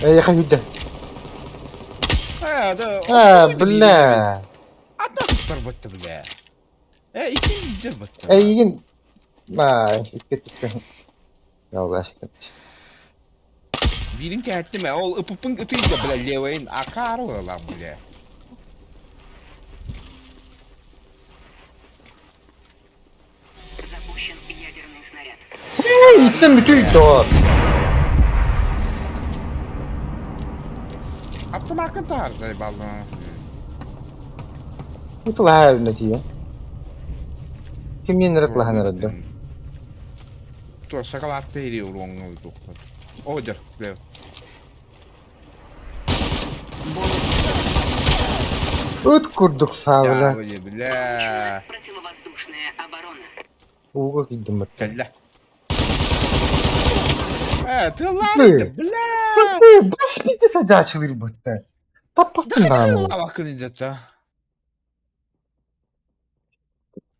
Эйиэхэ киирдэ. Аа, бля. Атар бля. Э, икки бытта. Эйигин ма икки түккэн. Ялгастым. Биирин кээттим ээ, ол ыпыппын ытыйда, бля, левайын акаары ылам, бля. Иттэн бүтүй доҕор. Автомакын таһар заебалла. Ытылаһа эбинэ тиийэн. Кимниин эрэ ытылаһан эрэ да. Туох шоколадты ири уруоҥҥа тохтот. О, дьэр, слева. Ыт курдук саабыла. Бля. Противовоздушная оборона. Ууга киирдим баттан. Кэллэ. Э, тыллаан бля. Баш пиздец садачылыр бытта. Таппаттын даҕаны. Лавакын идета.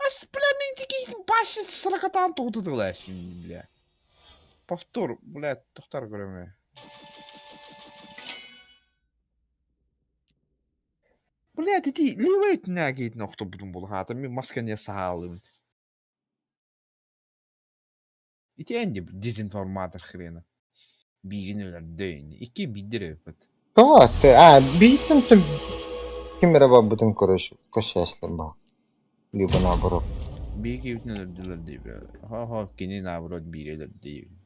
Ас, бля, мин тики баш сыракатаан тоҕуту тылаашын, бля. Повтор, бля, тохтар көрөмө. Бля, ити левый өттүнээги охтобутум булаата, мин маска не саалым. Ити энди дезинформатор хрена. Биигин өлөрдө ини. Икки биирдэр эбиппит. Тоҕо атты? А, биһиттэн түм ким эрэ барбытын көрөс көссээстэр баа. Либо наоборот. Биики бүтүн өлөрдүлэр диэбэ. Хо-хо, кини наоборот биири өлөрдө диэбин.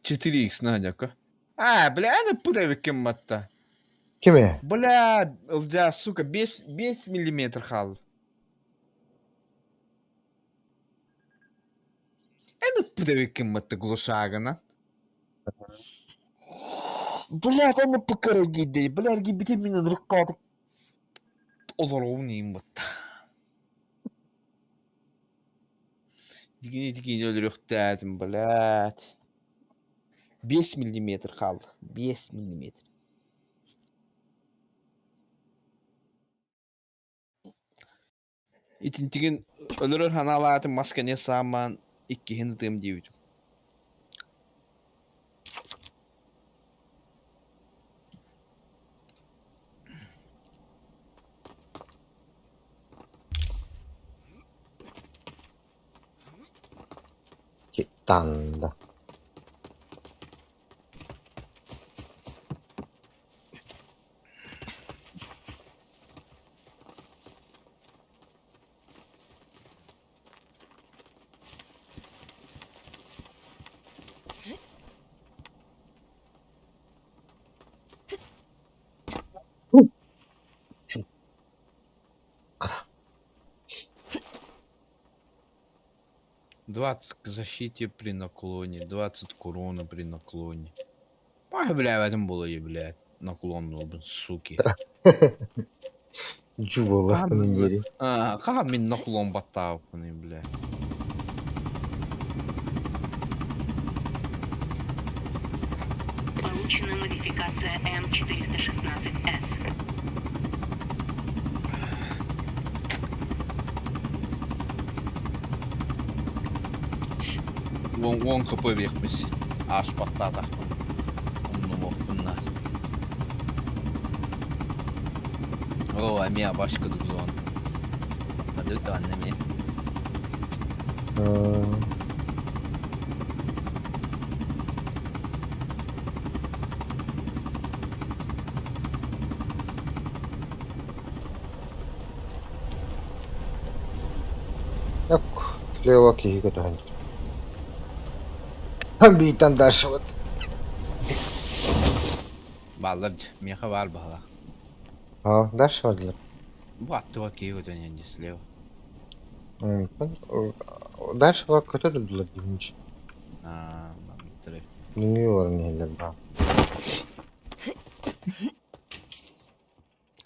Четыре икс Надяка. А, бля, аны путаю ким матта. Кими? Бля, ЛДА, сука, 5 миллиметр хаалла. Аны путаю ким матта глушагана. Бля, аны пыкара гидей. Бля, бите мин ынырыкка олоруун иин батта. Дигини дигини өлөрүөхтээтим, блядь. 5 миллиметр хаалла. 5 миллиметр. Итинтигин өлөрөр ханаалаатым маска не саамаан иккиһин ытыам диэбитим. Танда. 20 к защите при наклоне, 20 к урону при наклоне. Ай, бля, в этом было и, блядь, наклон был, суки. Дьубалах диэри. А, хаһан мин наклон баттаабыппыный, бля. Получена модификация М416С. Уон хп биэхпин аас баттаатахпын. Умнумуохпун О, эмиэ башка зон. Падут аннами. Так, слева киһи көтөһөн. Биитэн дальше вот. Бааллар миэхэ баар баһала. А, дальше бардылар. Бу аттыга киһи көтөн иһэн слева. Дальше бар көтө дурдулар диһинч. Аа, манныктары. Нөҥүө олорон иһэллэр баа.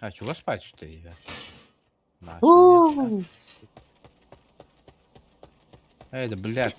А, чугас пачта ребят. Эй, да блядь.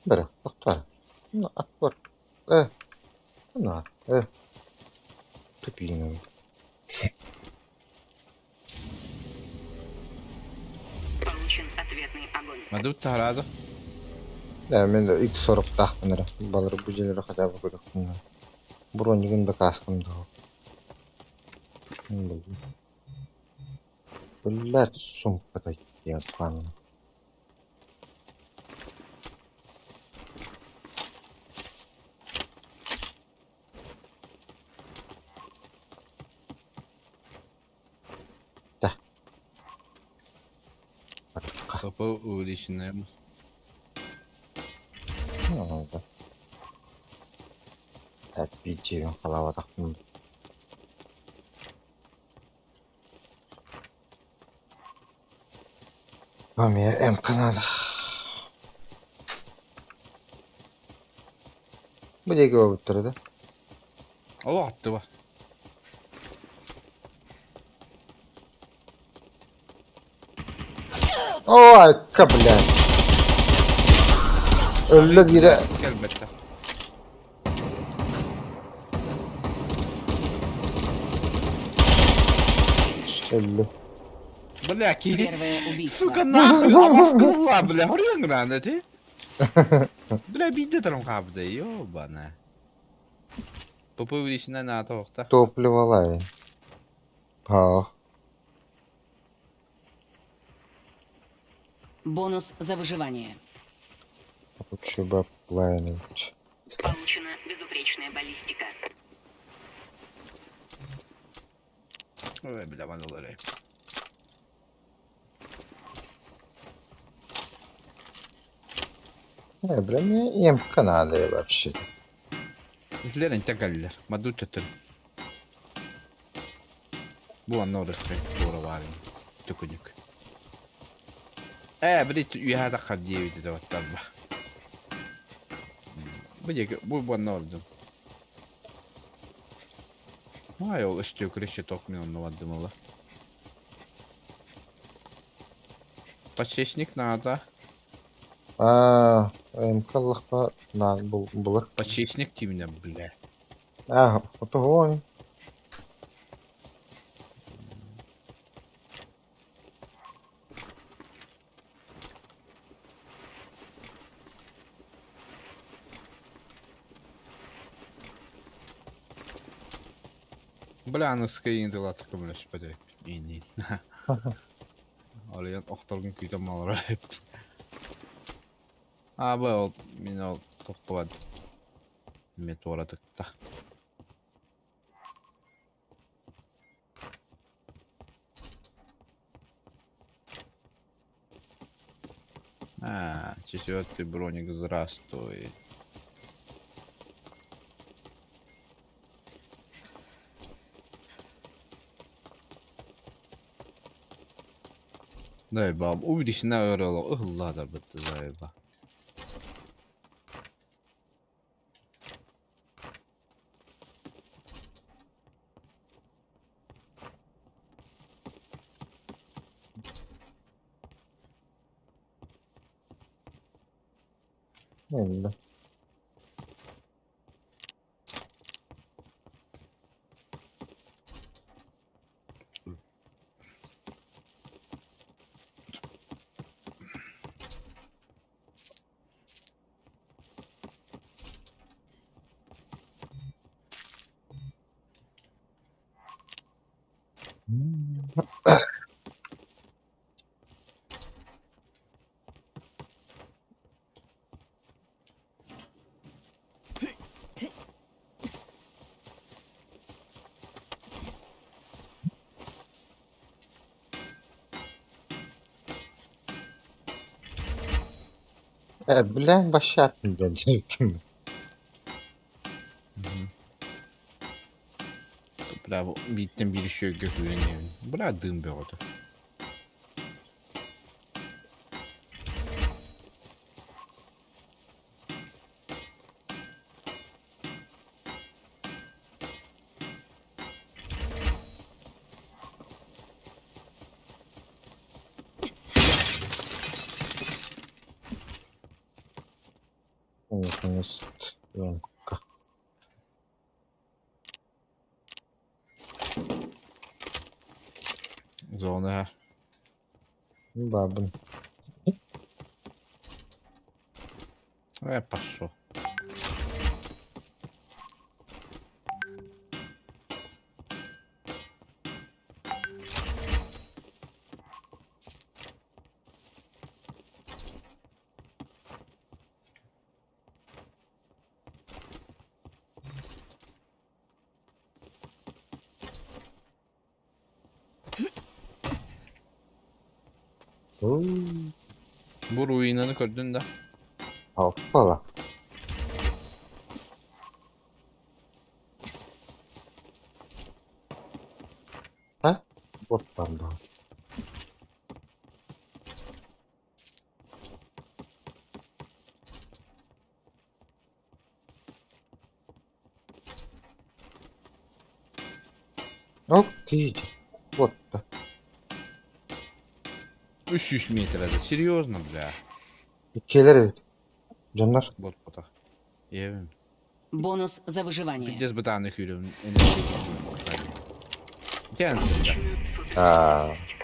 Бэрэ, тохтоо. Ат бар. Э. На, э. Тупиный. Ответный огонь. Мадут таһараада. Ээ, мин ик соруктаахпын эрэ. Балары бу дьиэлэри хотя бы көрүөхпүн наада. Бронигын да кааскам да Блядь, сумка-то ебаная. Да. Капа увеличенная. Ну, да. Так, биир халаабатахпын. Эмиэ МК надо. Бу диэки буолбуттара да? Олох аттыба. О, айка, блядь. Өллө биирэ. Кэлбэттэ. Өллө. Бля, киһи. Первое убийство. Сука, нахуй, абаскылла, бля, хорыҥнаан эти. Бля, биирдэ туран хаалбыта, ёбана. Тупой увеличенная на тоохта. Топливолай. Пах. Бонус за выживание. Лучше баблайнуть. Получена безупречная баллистика. Ой, бля, маналары. Не, бля, мне МК надо вообще. Итилэр энтэн кэллилэр. Мадуу төттөр. Бу анна орыххай туора баарын. Төкүнүк. Ээ, били үөһээ таххар диэбити доҕотторба. Бу диэки бу бу анна ордум. Ай, ол өстүөкүрэ щиток мин онно бардым ыла. Подсечник надо. Аа, МК ыллахпа на булар. Подсечник тиминэ, бля. Аа, отоһуон. Бля, аныска иин тылатык көмөлөспөтө иинниин. Ол иһин охторгун күүтэн малара эбит. Аа, бу ол мин ол тохтубат эмиэ туоратыкта. Аа, четвертый броник, здравствуй. Дай бам, увеличена ырыла, ыһыллаатар бытты зайба. Инна. Э, бля, башатын диэн ким. Бля, бу бииртэн биир үчүгэйгэ үөрэнэбин. Бля, дыым бөҕөтө. Наконец-то. МК. Зона. Бабын. Э, пошел. Бу руинаны көрдүн да? Оппала. А? Вот там, да. Окей. Вот так. 300 метр Серьезно, бля. Иккиэлэр эбит. Дьоннор. Вот потах. Евин. Бонус за выживание. Пиздец бытааны күүрөм. Тян. Получена А. суперспособность.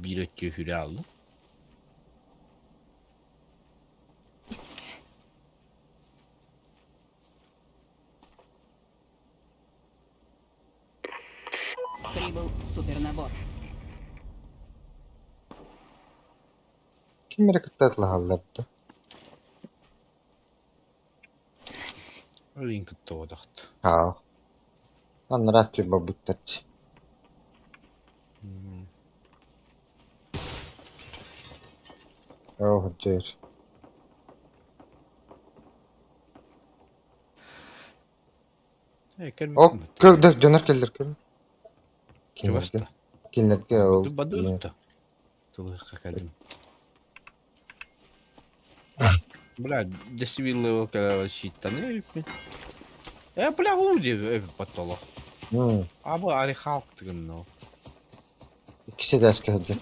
Биир өттү хүрэ алды. Прибыл супернабор. Ким эрэ кытта атылаһаллар да? Өлін кытта одахт. Аа. Анараа өттүн буолбуттар дии. Оо, дьэр. Э, О, кэлбит. көр, дьоннор кэллэр көр. Кинилэргэ. Чугаста. Кинилэргэ ол. Бадырта. Тылыхха кэлдим. Бля, десибил level кэлэр щиттан Э, бля, уди эппаттоло. Абы арихалк тыгынно. Иккис этээскэ сылдьар.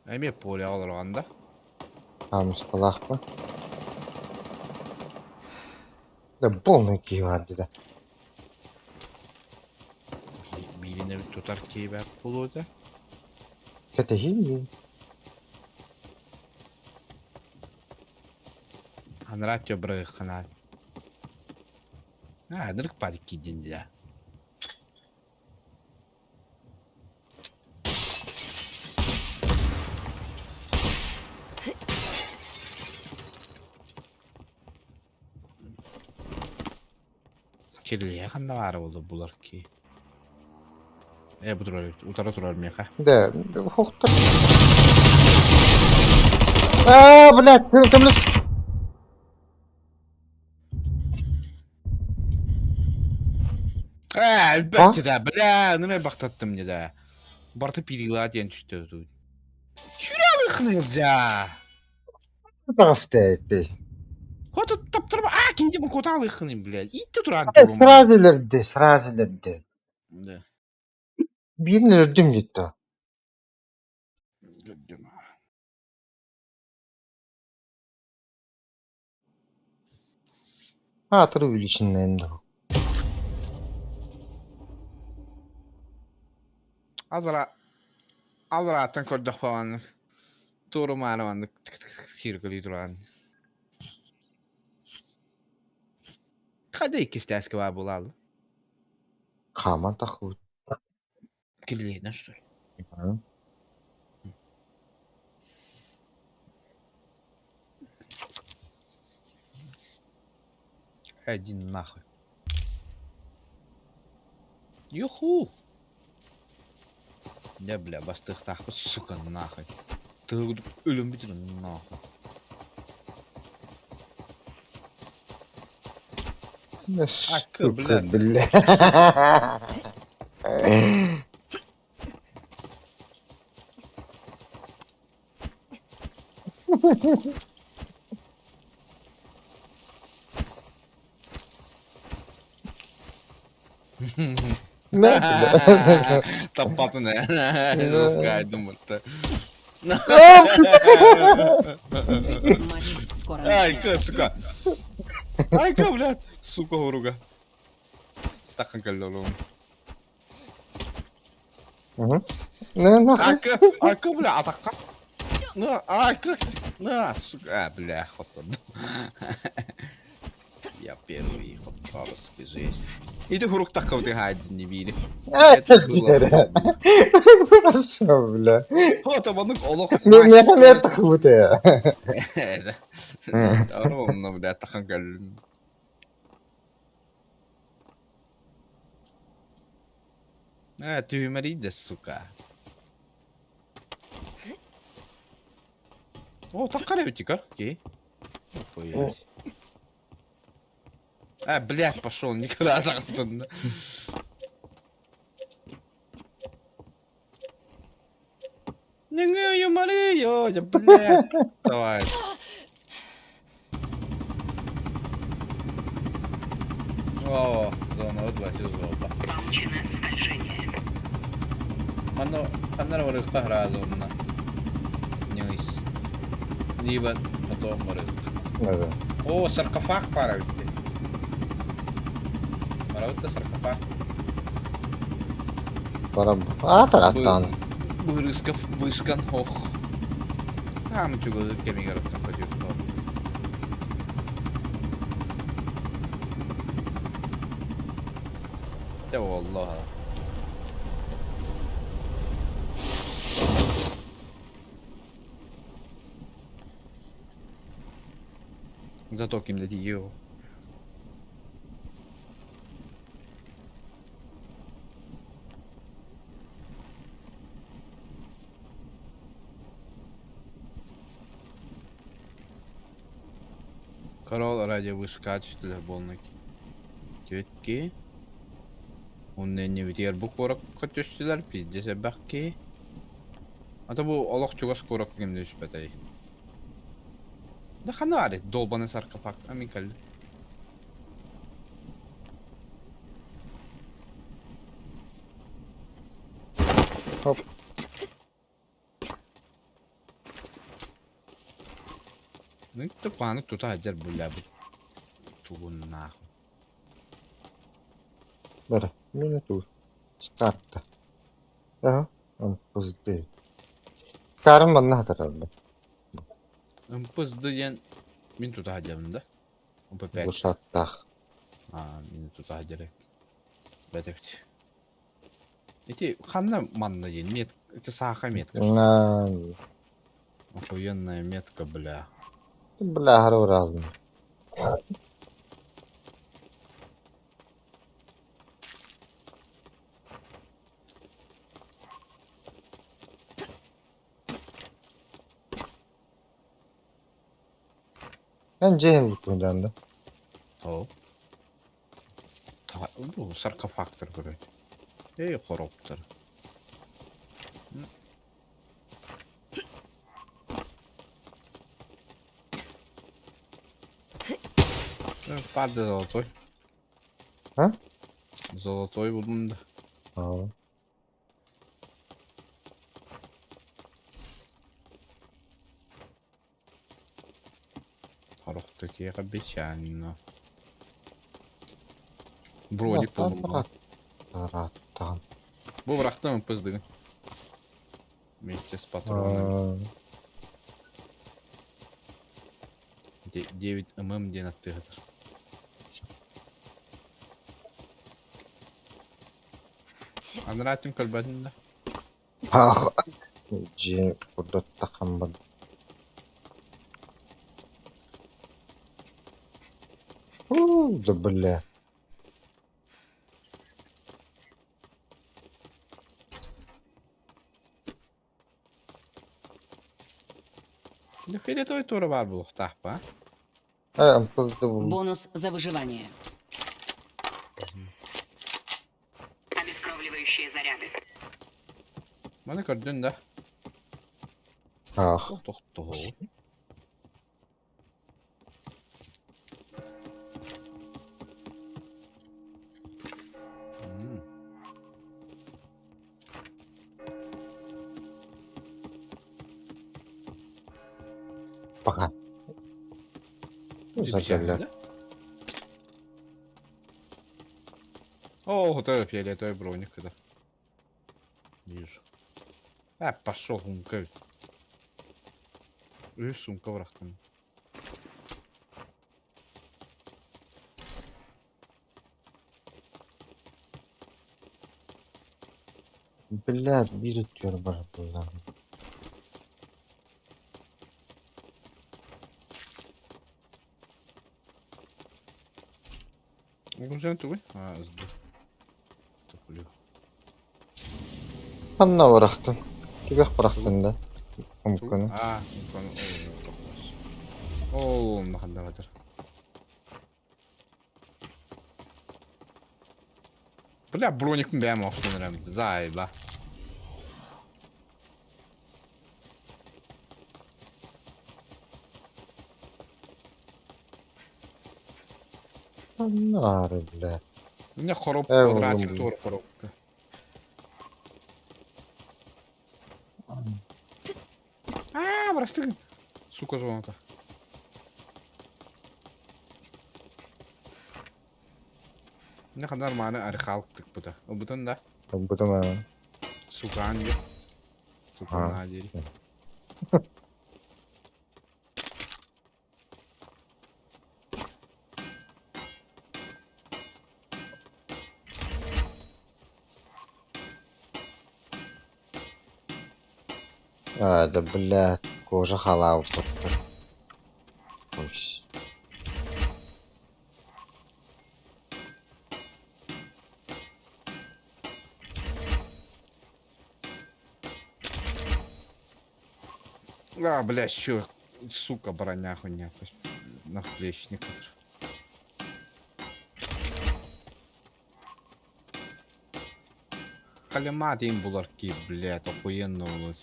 Эмиэ поле олорон да. Хаамыскалаахпын. Да полный киһи баар дии да. Биирин тутар киһи буолуо этэ. Кэтэһиим диэн. Анараа өттө бырагыхханаат. Аа, дырык паадык киирдин дии. Кирилиэ ханна баара буолла булар ки. Э, бу турар, утара турар миэхэ. Да, хохтор. Аа, блядь, көмөлөс. Ээ, элбэхтэ да, бля, нымэ бахтаттым не да. Барта пирила диэн түстэ тут. Сүрэ Таҕыста эти. Хоту таптырба, а, кинди куталыхны, блядь. Итте туран. Сразу өлөрдө, сразу өлөрдө. Да. Биирин өлөрдүм диэтэ. Өлөрдүм. Аатыр увеличенная да. Азара Алларааттан көрдөхпө маннык туору маары маннык сииргэлии туран. Хайда иккистээскэ баар буолаалла? Хааман таххыбыт. Кирилиэнэ что ли? Иди нахуй. Юху! Дьэ бля, бастыахтаахпыт, сука, нахуй. Тыгы өлөн бүтүрүн нахуй. Сука, бля. бля. На, бля. Таппатын ээ. Думарта. Матч скоро Айка, начнется. сука. Айка, блядь. Сука, уруга. Такан кэллэ олоҕум. Ну, нахуй. Айка, айка, бля, атахха. На, айка, на, сука, а, бля, хотон. Я первый хотовский жесть. И ты хурук так вот не били. Это было. Хорошо, бля. Вот, а маннык олох. Мен мен тахыбыты. Ровно, бля, тахан кэллин. А, түһүмэрийдэ, сука. О, таккар эбитикар, окей. Охуеть. А, блядь, пошел, никогда захтан. Не юмори, блядь. Давай. О, зона, вот два золота. Получено скольжение. Манна ханнар барыхха сразу онно. Ньюс. Либо потом барыхха. О, саркофаг пара битти. Барабыт да саркофаг. Бараб. А, тараттан. Бырысков вышкан ох. А, мы чугу кемигер көтүк. Дьэ والله. Зато ким да тиийио. Король ради вышка түстүлэр буолна Түөт Онно иннибитигэр бу куоракка түстүлэр пиздец элбэх киһи. Ата бу олох чугас куоракка ким да түспэтэй. Да ханна баарый долбаный саркофаг а мин кэллим. Хоп. Ну куһаҕаннык тута сылдьар бля бу тугун нахуй. Бара. Мин ту. Старта. Ага. Он позды. Карым манна хатаралла. МПСД диэн мин тута сылдьабын да? МП5. Бушаттаах. А, мин тута сылдьар Бэтэбит. Ити ханна манна диэн мет это сааха метка что ли? На. Охуенная метка, бля. Бля, хары разный. Эн дьиэһин бултуҥ да? Ол. Бу саркофагтар көрөт. Эй, хороптор. Парды золотой. А? Золотой булдум да. Аа. Сорох такие печально. Броник булдум. Тараттан. Бу бырахтым пыздыгын. Вместе с патронами. 9 мм диэн аттыгатар. Анараа көрбөтүн да. Ах. Дьиэ курдаттахам бар. У, да бля. Да фиолетовый тура баар буолуохтаах ба. Э, МПСД бул. Бонус за выживание. Обескровливающие заряды. Маны көрдүн да. Ах. Тохтоо. М. Пока. Печально, да? О, готовый фиолетовый броник это. Вижу. Э, пошел, умка. Үс сумка бырахтым. Блядь, биир өттүгэр барбыллар. Угузен тугуй? А, сб. Туплю. Ханна бырахтын? Түгэх бырахтын да? Тугу? Сумканы. А, сумканы. Ол, ол, ханна батыр. Бля, броникпин бэйэм охсон эрэм. Заеба. Ханна баары, блядь. Мне хороп Э, квадратик буллум. тур коробка. Аа, бырастыгын. Сука зоната. Не kadar маны архалык бұта. Бұтын да. Бутум аа. Сука анге. Сука А. на дери. А, да блядь, кожа халаабыппыттар. Ой. А, бля, чё, сука, броня хуйня. Наплечник. Халимат им буларки, блядь, охуенно улут.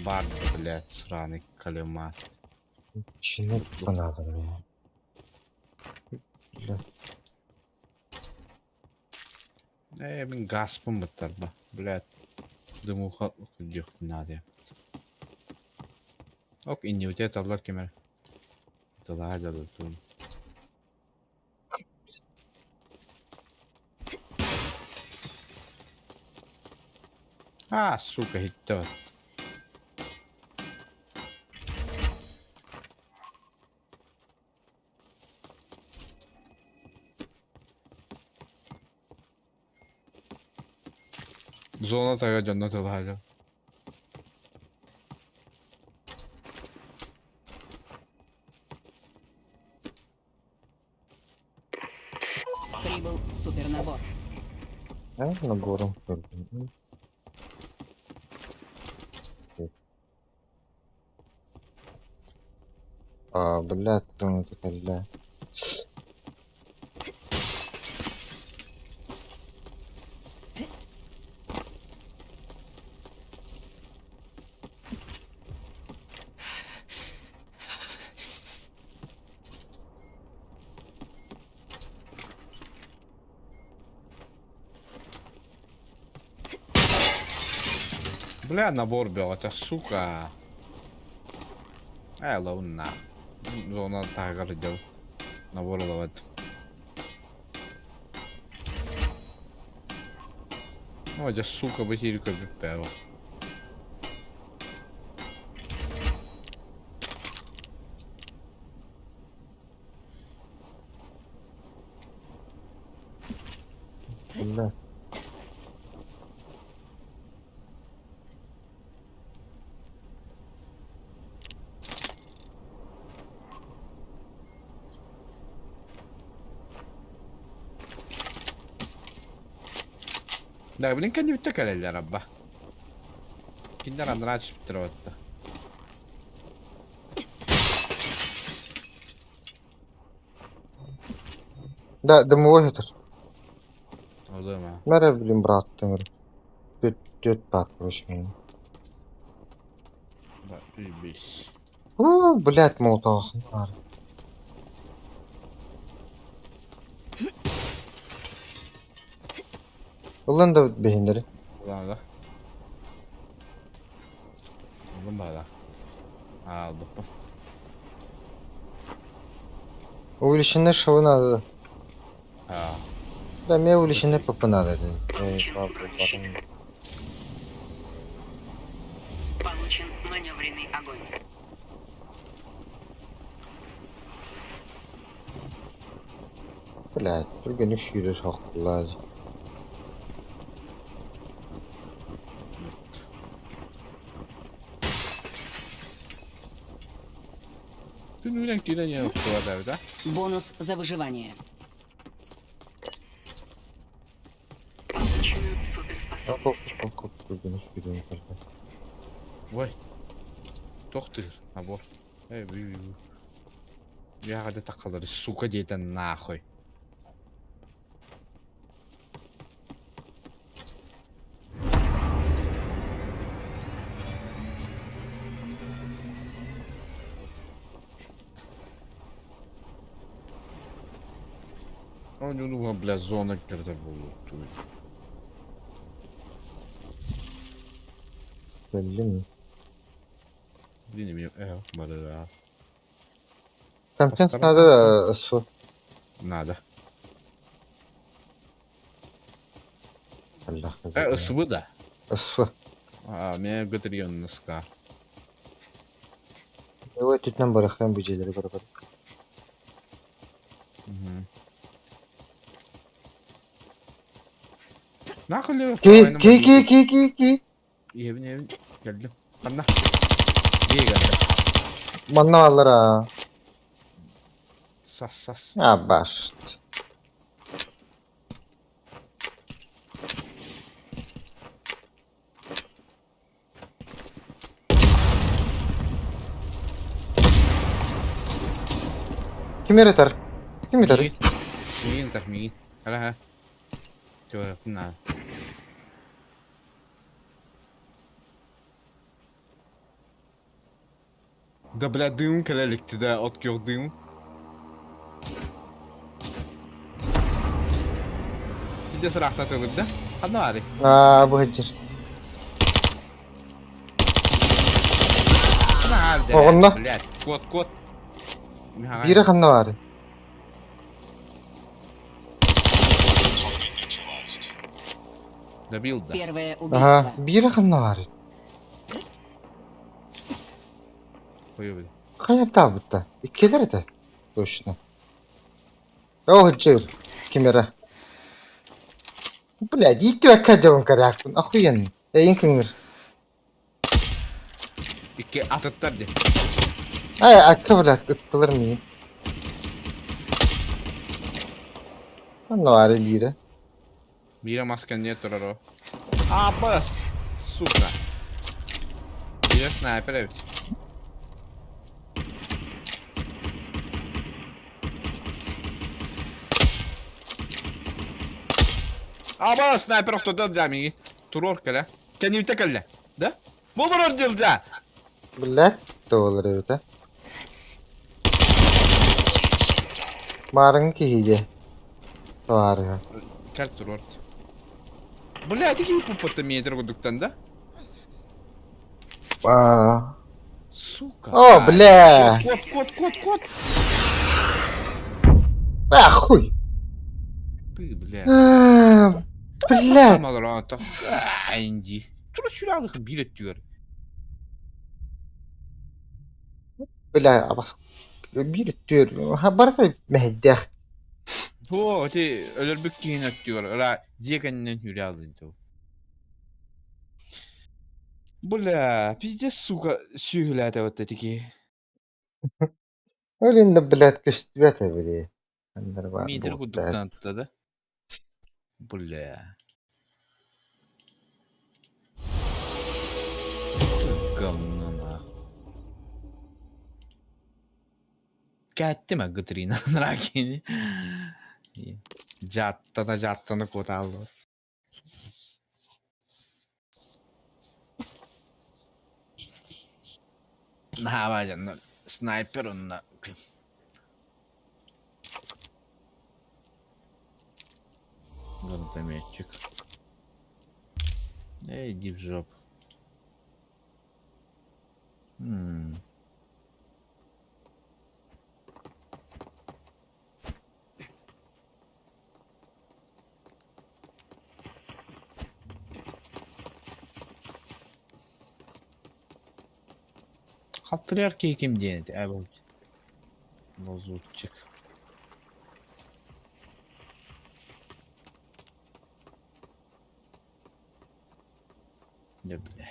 Бард, блядь, сраный калимат. Чинить надо мне. Бля. Э, мин гаспым быттарба, блядь. Дымуха дих надо. Ок, иннибите таллар кемер. Тылаа дьалытын. А, сука, хиттэ Зона тага дьонно тылаа Прибыл супернабор. А, набором көрдүм. А, блядь, тыл кэллэ. Бля, набор бил, это сука. Э, лауна. Зона тагар дел. Набор ловат. О, дя сука, базилика выпела. Бля. Да, блин, кэнни бүтэ кэлэллэр абба. Кинилэр анараа түспүттэр батта. Да, дымовой этер. Олума. Мэрэ, блин, брат, тымыр. Түт, түт бар, короче, мен. Да, үбис. У, блядь, молотов. Ылын да бэһиннэри. Ulan да. Oğlum bala. Al bu. Увеличение швы надо. А, Да, мне увеличение ПП надо. Получен бронещит. Маневренный огонь. Блядь, түргэнник сүүрэр сохтуллаа. Күнүнэн киирэн иһэн охтубатар да? Бонус за выживание. Получена суперспособность. Түргэнник сүүрэн барда. Ой. Тохтуур. Або. Эй, бу бу. Яҕа таххалары сука диэтэн нахуй. Оонньууну бля зона кэрдэр буолуохтууй. Кэллим. Блин, эмиэ э барыра. Контент надо су. Надо. Аллах. Э, СВ да. СВ. А, меня гатрион носка. Ой, түтнен барахтан бүжелери бар бар. Нахуй Ки ки ки ки ки ки. Иһэбин иһэбин кэллим. Ханна? Дии кэллэ. Манна аллар а. Сас сас. А башт. Ким эрэ Ким этэр? Миигин. Миигин так миигин. Ара ха. Чугас на. Да бля дым кэлэ да от күөх дым. Иде сырахтатылыр да. Ханна баары? Аа бу хеджер. Оҕонно. Блядь, кот кот. Биирэ ханна баары? Добил да. Первое Аха, убийство. биирэ ханна баары? Хуй Хайа таабытта? Иккилэр этэ. Точно. Оо хеджер. Ким эрэ? Блядь, ииттибэккэ дьабын көрөөкпүн. Охуенно. Эйин кыҥыр. Икки атыттар ди. Ай, акка блядь, ыттылар миигин. Ханна баары биирэ? Биирэ маска не турар А, бас! Сука. Биирэ снайпер эбит. А, бас, снайпер охтода да миги. Турор кэлэ. Кэнибитэ кэллэ. Да? Болорор дилда. Блядь, туолар эбит ээ. Баарыҥ киһи Товарыга. Кэл турор. Бля, ты ким пуппата метр кудуктан да? Аа. Сука. О, бля. Кот, кот, кот, кот. А, хуй. Ты, бля. Аа, Блядь. Малорон Инди. Тура сүралых билет түгөр. Бля, абас. Биир түөр. Ха барыта мэһэйдээх. О, ти өлөрбүк киһин өттүгөр. Ыра дьиэ кэннинэн хүрэ алын ту. Бля, пиздец, сука, сүүһүлээтэ вот таки. Ол инде, блядь, көстүбэт били. Аннар баар Метр буолта. кудуктан да? Бля. Говно нахуй. Кэттим агытрина ракини. Жаттана жаттана куталлар. Наһаа снайпер онно. Гранатометчик. Эй, иди в жопу. М. Халтырыйар киһи ким диэн этэ ээ Лазутчик. Дьэ бля.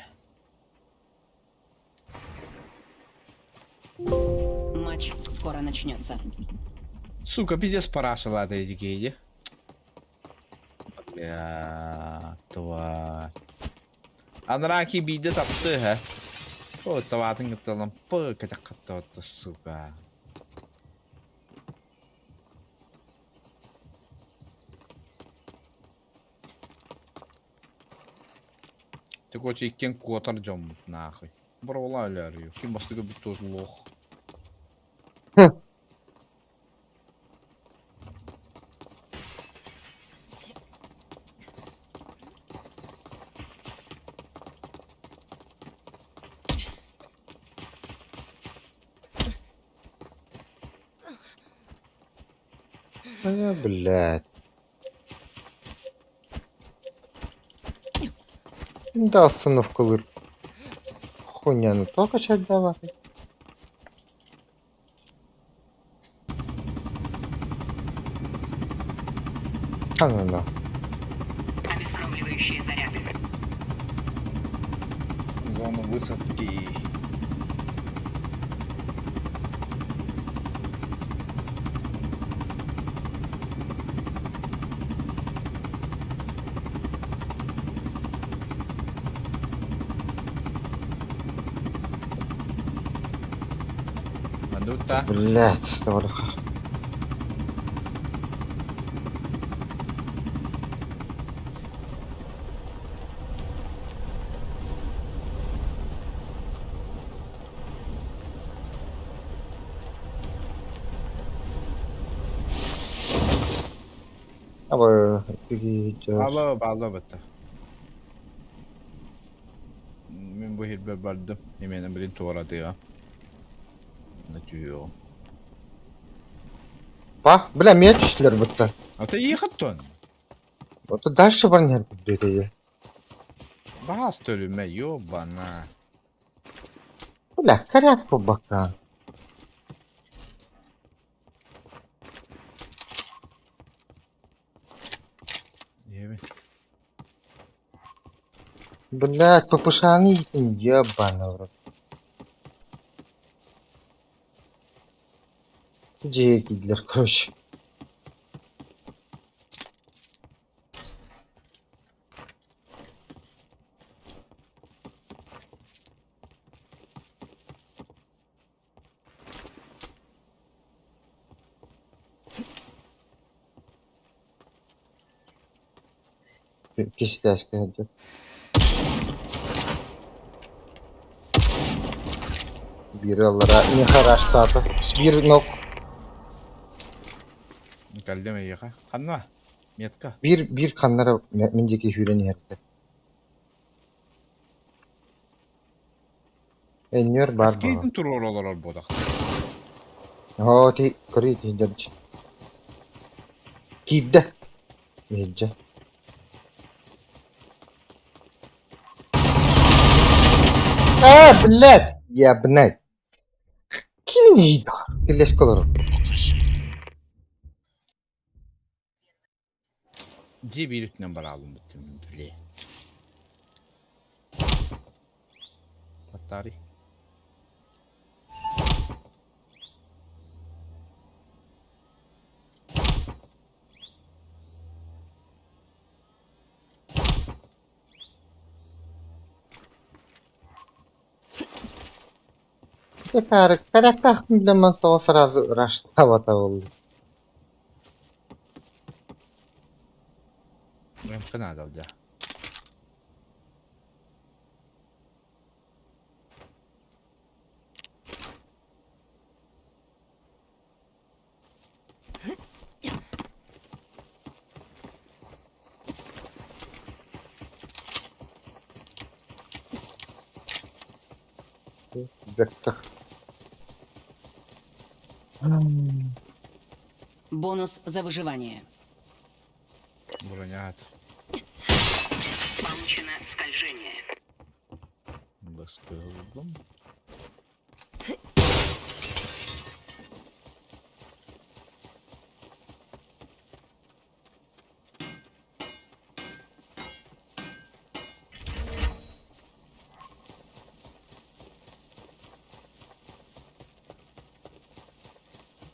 Матч скоро начнется. Сука, пиздец парашалаата ити киһи Бля, тварь. Анараа киһи биирдэ таптыы һэ. О, табаатын кытта ылан п кэтэх хаттаҕытта, сука. Ты короче иккиэн куотар дьоммут нахуй. Боровола өлөөрү. Ким бастакы бүттү лох. Э, блядь. Да, остановкалыыр хуйняны туох качайдаабатый? Ханна Обескровливающие заряды. Зона высадки. Мандута. Блядь, таварха. Абы Баалла баалла бытта. Мин бу иһирбэр бардым. Именно билин туоратыга. Түһүөҕүм. Па, бля, миэ түстүлэр бытта. А ты ехать-то? Вот дальше баран иһэр курдук Баас төлүмэ, ёбана. Бля, коряк по бокам. Ебе. Блядь, ППШ-ны иитин, ебаный в рот. Дьиэ киирдилэр, короче. Киситээскэ сылдьар. Биир ыаллара миэхэ Биир нок. Кэллим эйиэхэ. Ханна? Метка. Биир биир ханнара мин диэки сүүрэн иһэртэ. Энньүөр баар буолар. Скейтин туруора олорор буолах. Оо, ти көрүй тиһдэрч. Киирдэ. Иһирдьэ. Ээ, блядь! Ебнать. Кини Килешке олорор. Дьиэ биир өттүнэн бараалым бүттүм били. Таттари. Карактаах тоҕо сразу раштаабата буолла. Ремка надо да. Вектор. Бонус за выживание. Бронят. Получено скольжение. Баскылдым.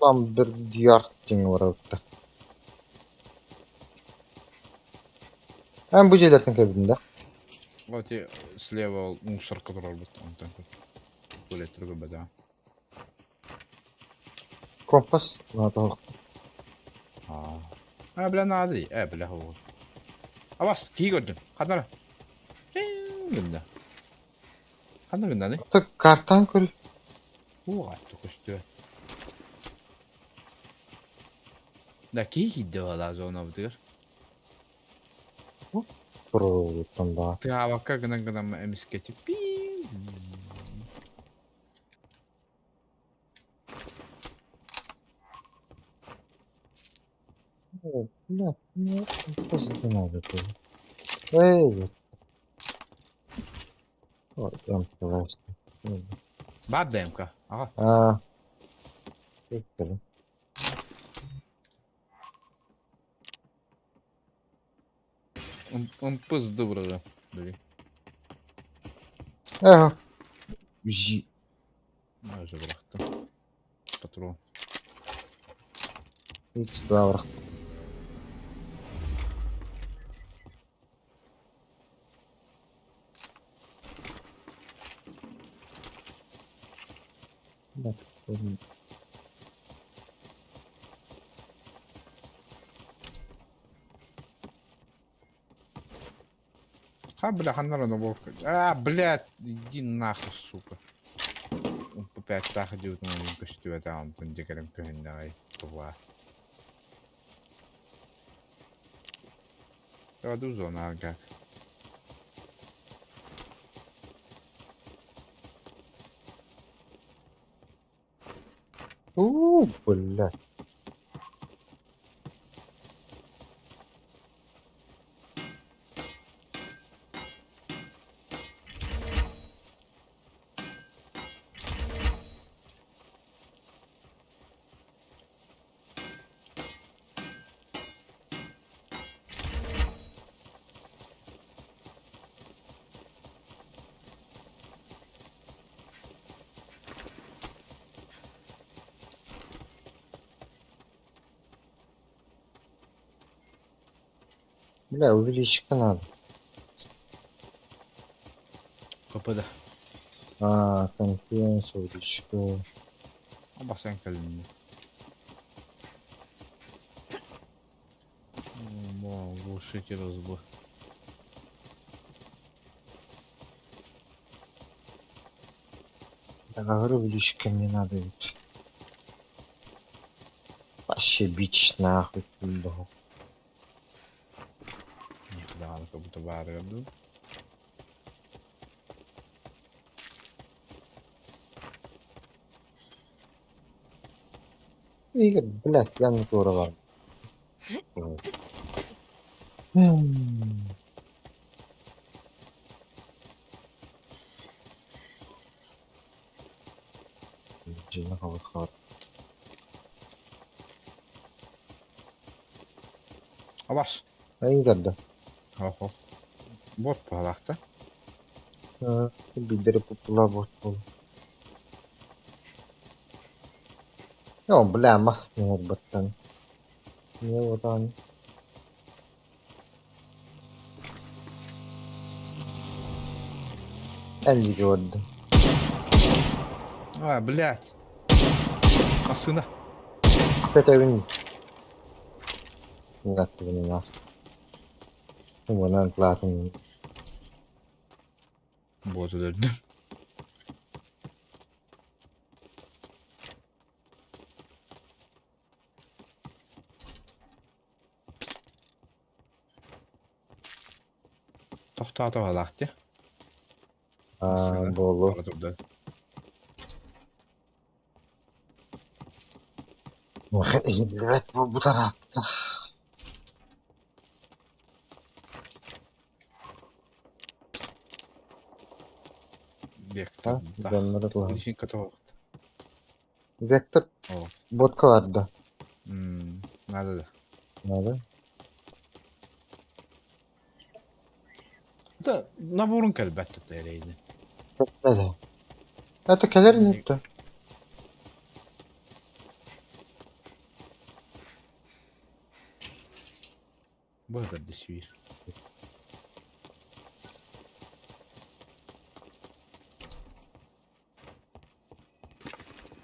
Ламбергиард диэҥҥэ барабыттар. Эн бу дьиэлэртэн кэлбитиҥ да? Вот и слева мусорка турарбыт онтон туалеттары көрбөтөҕүм. Компас наада Аа. А, бля, наада дии. Э, бля, оҕо. Абас, кии көрдүм. Ханна? Гынна. Ханна гыннаны? Картан көр. Ууга көстүө. Да кии киирдэ балаа зонабытыгар. Туруттан да. Тыаабакка гынан гынан эмискэчи пиин. Бля, ну, просто надо было. Эй, вот. Ой, МК. Баар да МК. Аҕа. А. Виктор. Ымпыз дыбырыгы. Били. Ага. Жи. Уже бырахтым. Патрон. Үч два бырах. Ха, бля, ханнара на волка. А, блядь, иди нахуй, сука. Опять тахы диют, ну, көстүбэт аҕамтын дьэкэрим көһүннэҕэй тува. Давай зона агат. У, блядь. Бля, увеличка надо. КПД. А, конференция, увеличка. Абасан кэлинни. Глушитель разбы. Я говорю, увеличка мне надо ведь. Вообще бич нахуй. Бля. Никуда, как будто бары Игорь, блядь, я не тура Абас. Игорь, да. Хо-хо. Вот палахта. Бидери попула бот бол. О, бля, мас не баттан. Не одан. Энди көрдүм. А, блядь. Масына. Петевин. Ngаттыбын нас. Вонан класын. Вот өлөрдүм. Тохтоото алаахтя. Аа, болу. Evet bu tarafta. Вектор. Да. Донноры Личинка того. Вектор О. ботка vardı. Надо да. Надо. Да, наборун кэлбэт тээрейди. Это. Это келер не? Быһытар дисвир.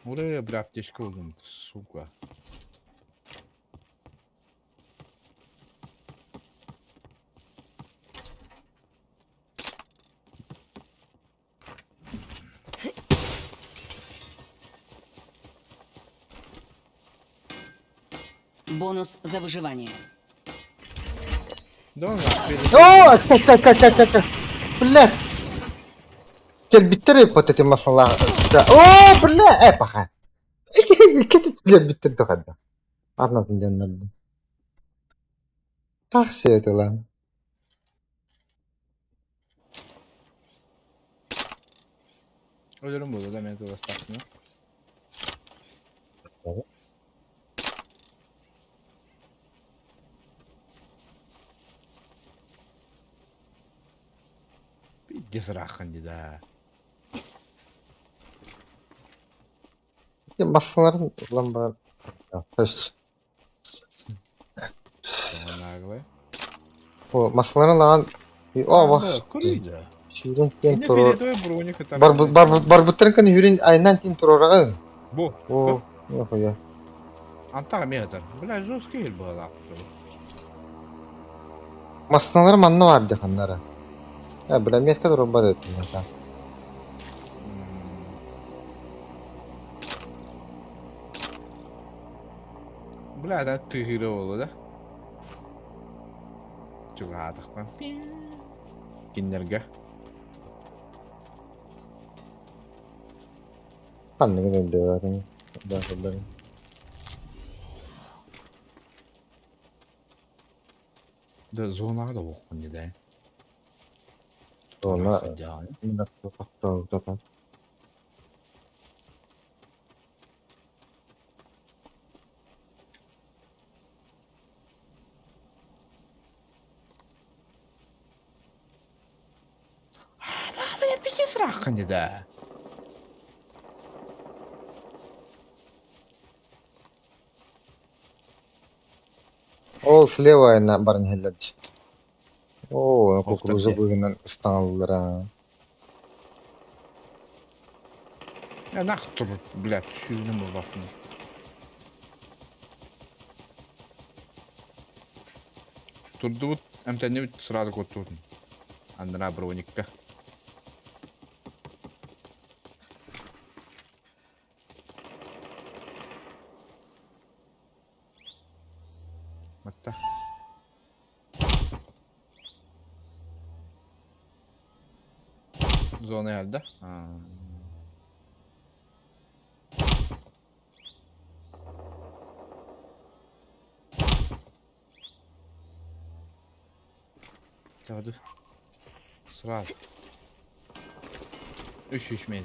Ура, бля, аптечка булдум, сука. Бонус за выживание. Оо, кэ кэ кэ кэ кэ. Бля. Кэлбиттэр вот эти масалар. О, бля, э, паха. Икки кэлбиттэр дохадда. Арнатын дьоннорду. Тахсы это лан. Өлөрүм буолуо да мен тылластахпына. Пиздец ырааххын дии да. Массаларын ылан баран. То есть Массаларын ылаҕан о Көрүйдө. Сүүрэн тиэн туруор. Барбыттарын кын үүрэн айынан тиэн туруораҕын. Бу. О, нахуя. Антаға мен атар. Бля, жесткий ел была. Массыналар манна бар деханнара. Э, бля, метка турбат этим. Бля, это тыгыры болу да? Чугаатахпан. Киннерге. Ханныгын өйдөбөтүм. Да, Да, зонаға да оққын деді. Зона. Бля, пиздец рахқын деді. Ол слева на баран хеллерч. О, кукуруза быгынан ыстааллара. Я нах тур, блядь, сүүнүм болбаппын. Турдубут, эмтэннибит сразу куттуутун. Аннара броникка. Матта. Зона geldi. Ha. Hadi. Сразу. Үш үш мез.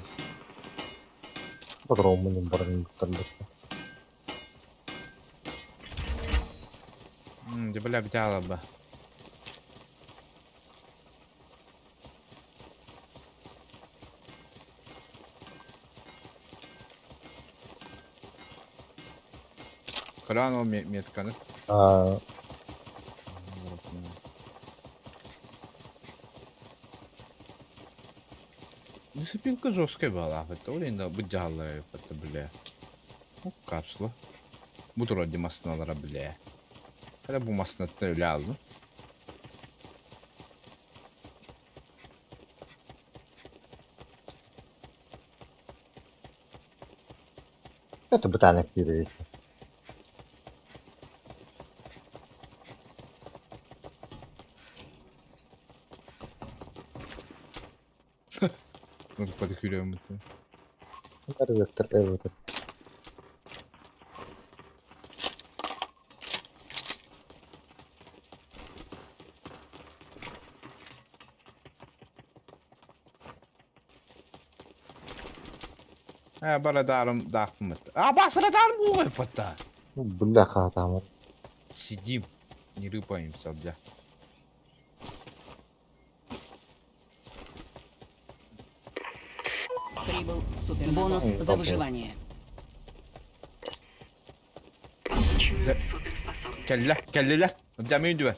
Подромунун баран буттар. Бля, бля, бля. Крано метканы. А, Дисциплинка жесткая была, это олень бу дьаһаллара это бля. Ну, капсула. Бу тура демасыналара бля. Hadi bu masınatта öyle aldım. Это бытаник киирэ. Нурпаты күрөмүт. Вектор, вектор. Э, бара дарым дахмыт. А, басыра дарым угай фата. Бля, хатамыр. Сидим, не рыпаемся, бля. Прибыл супер. Бонус за выживание. Получено суперспособность. Кэллэ, кэллилэр. Дьамын дүө.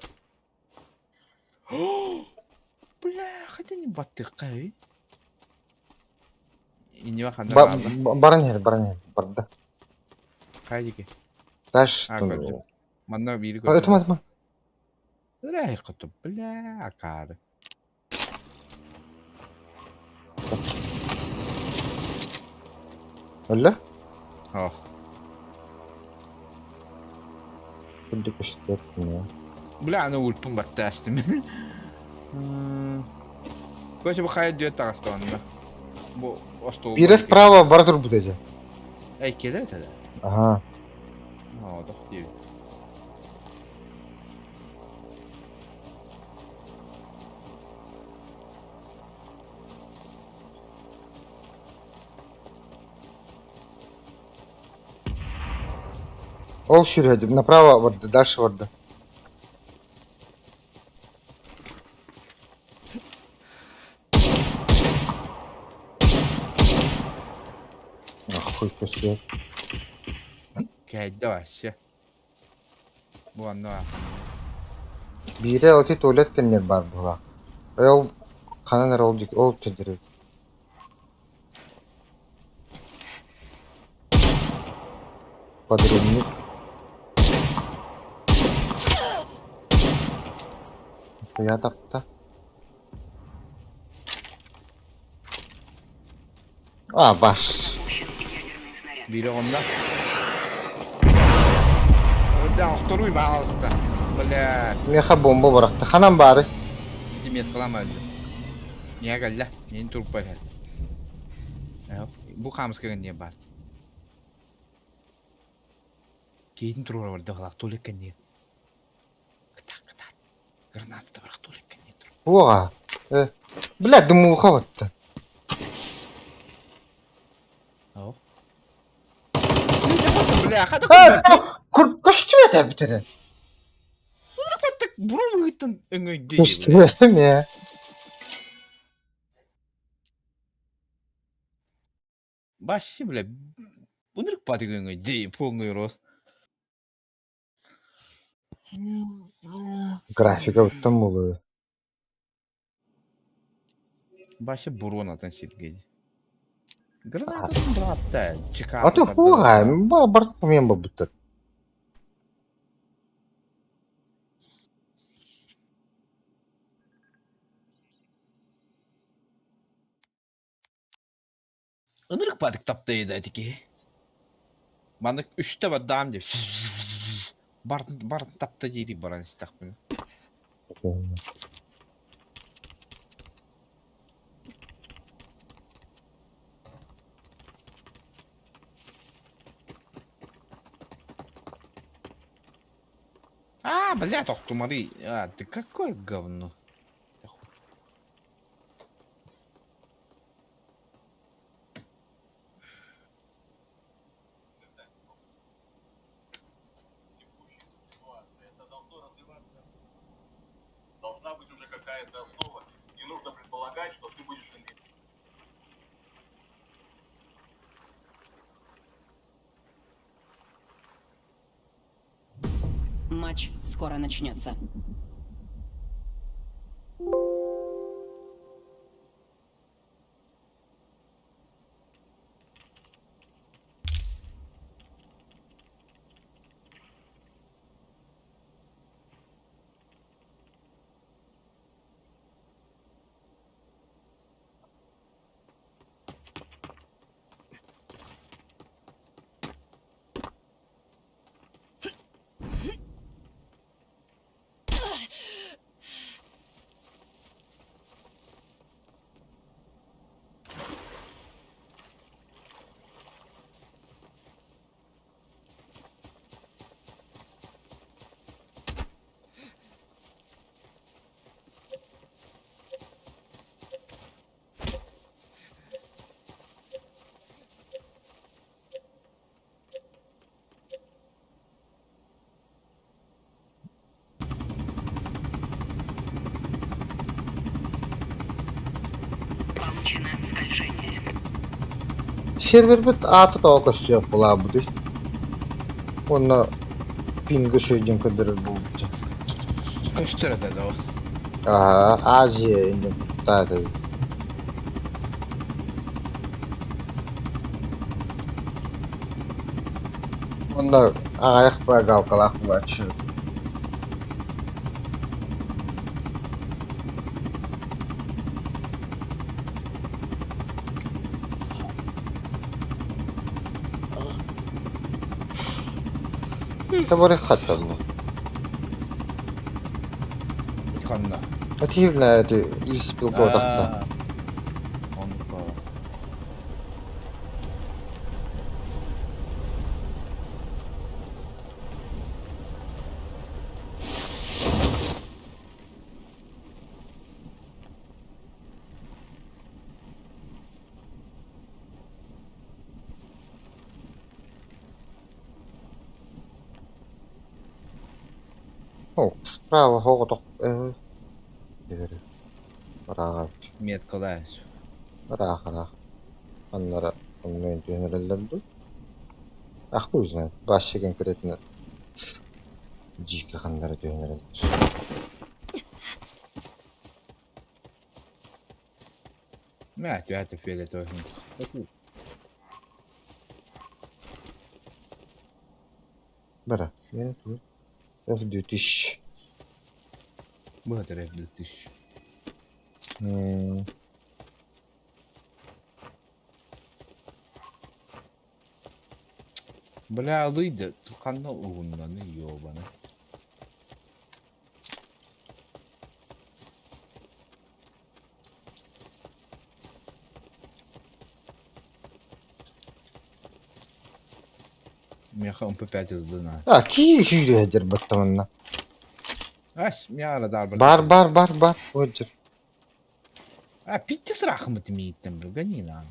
Бля, хотя не баттыахха үһү. Иннибэ ханна баалла? Баран иһэр, баран иһэр, барда. Хайа диэки? Дальше. А, көрдүм. Манна биири көрдүм. Ытыма, ытыма. Ырай хоту, бля, акаары. Өллө? Ох. Курдук көстүбэт Бля, аны ульпун баттаастым. Короче, бу хайа дүөт таҕыста онно. Бу остуол. Биирэ справа бара турбут этэ. Эй, келер этэ да? Аха. Оо, дох диэбит. Ол сүрүһэдим направо барда, дальше барда. Ах, хуй көстүбэт. Кээйдэ вообще. Бу онно Биирэ оти туалет кэннигэр баар быһыылаах. Ол ханан эрэ ол диэки ол сылдьар эбит. Подрывник. Хуя тапта. А, баш. Запущен ядерный снаряд. Биир оҕонно. Да, второй пожалуйста. Бля, Меха бомба бырахта. Ханан баары? ити меткалаама өлдүм. Миэхэ кэллэ. Мин туруппар иһэр. Бу хаамыска гынньа баар. Киһитин туруора барда халаах туалет кэнниэ. Кытаат, кытаат. Граната барах туалет кэнниэ тур. Уоҕа. Э, бля, дымуха батта. Ау. Бля, хата Кур көстүбэт эбитэрэ. Бурун ыйыттан өҥөйдө. Көстүбэтим ээ. Вообще, бля, ынырык баатык өҥөйдө, полный рост. Графика оттон буолуо. Вообще бурун атын сиргэ. Гранататын быраатта, А то хуга, барт помем бабыттар. Ынырык баатык таптайда ити Маннык үстэ бардаам деп барын барын тапта диири баран истэхпинэ. А, блядь, ох тумары. А, ты какое говно. Это должно развиваться. Должна быть уже какая-то основа. Не нужно предполагать, что ты будешь Матч скоро начнется. Получено скольжение. Сервербит аата тоҕо көстүөх булаабытый? Уонна пинга сүйдэн көрдөрөр буолбута. Көстөр этэ да. Аһа, Азия иннин куттаата. Онно аҕыйах галкалаах буолааччы. Табары хаттанна. Ханна? Ативна эти ис билботахта. Оннук. О, справа хоҕотох Ыраах Меткалаас. ыраах ыраах. Аннара онно түһэн эрэллэр дуу? А хуй знает. Вообще конкретно дьиикэ ханнара түһэн эрэллэр. Мэ түһээт фиолетовый. Бара. F2000. Быһатыр F2000. Бля, алыйды. Ханна угуннаны ёбаны. Меха МП5 сдана. А, кии сүүрүһэдэр баттаманна. Ас, мяра дар Бар, бар, бар, бар. Оджер. А, питте срахмыт мииттен бир, гони на.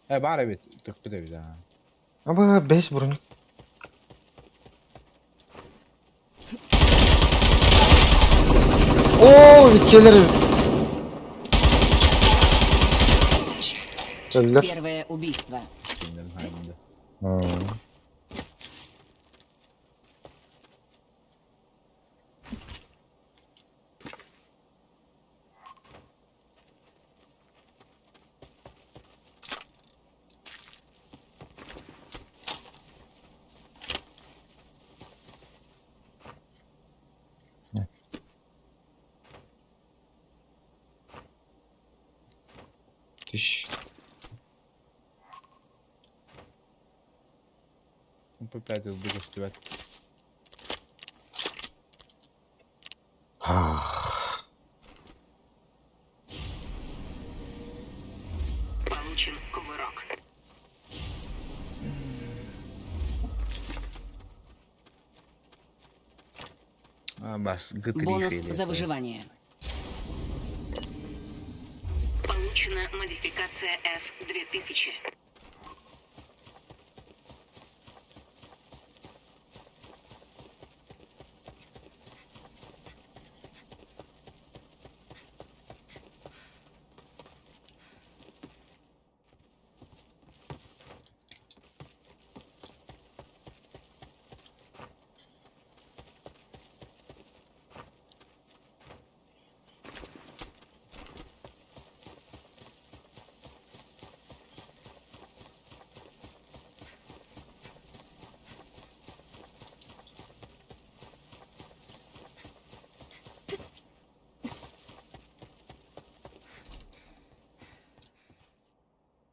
Э, бар эбит, тыкпыт эбит, а. Аба, бес броник. Оо, иккилэр. Өллөр. Первое убийство. Кинден хайында. Түш. МП5 ылды көстүбэт. Получен кувырок. А, бас, Г3 Бонус фиолетовый. за выживание. Получена модификация F2000.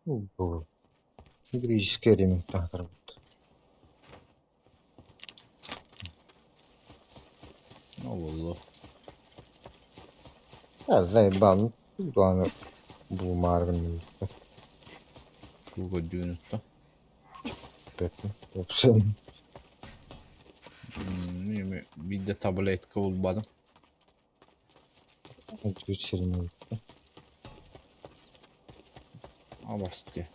Бу. Греческий элементар. Ололо. Я заебал. Главное, бумарган. Куга дүүнүттэ. Вообще. Бидде таблетка булбадым. Үчерин. Абасты.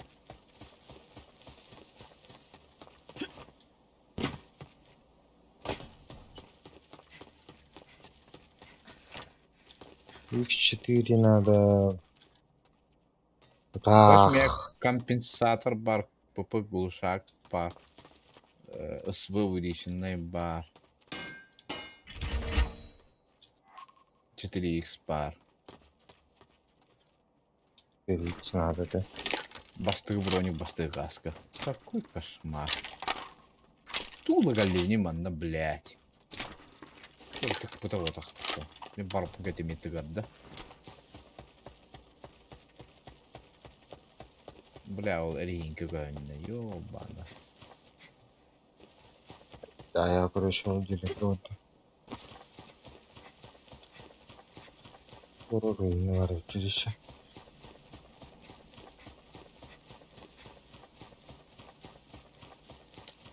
Х4 надо. Баш Так. мия компенсатор бар, ПП глушак бар, СВ увеличенный бар. 4X баар. 4X наада этэ. Бастыгы броник, бастыгы каска. Какой кошмар. Тула галлини манна, блядь. Тыкпыта отахтыкка. Мен барыппын кэтимин тыгарда. Бля, ол эриһиҥкэ көһүннэ. Ёбана. Да, я, короче, ол диэбэккэ олордум. Бар училище.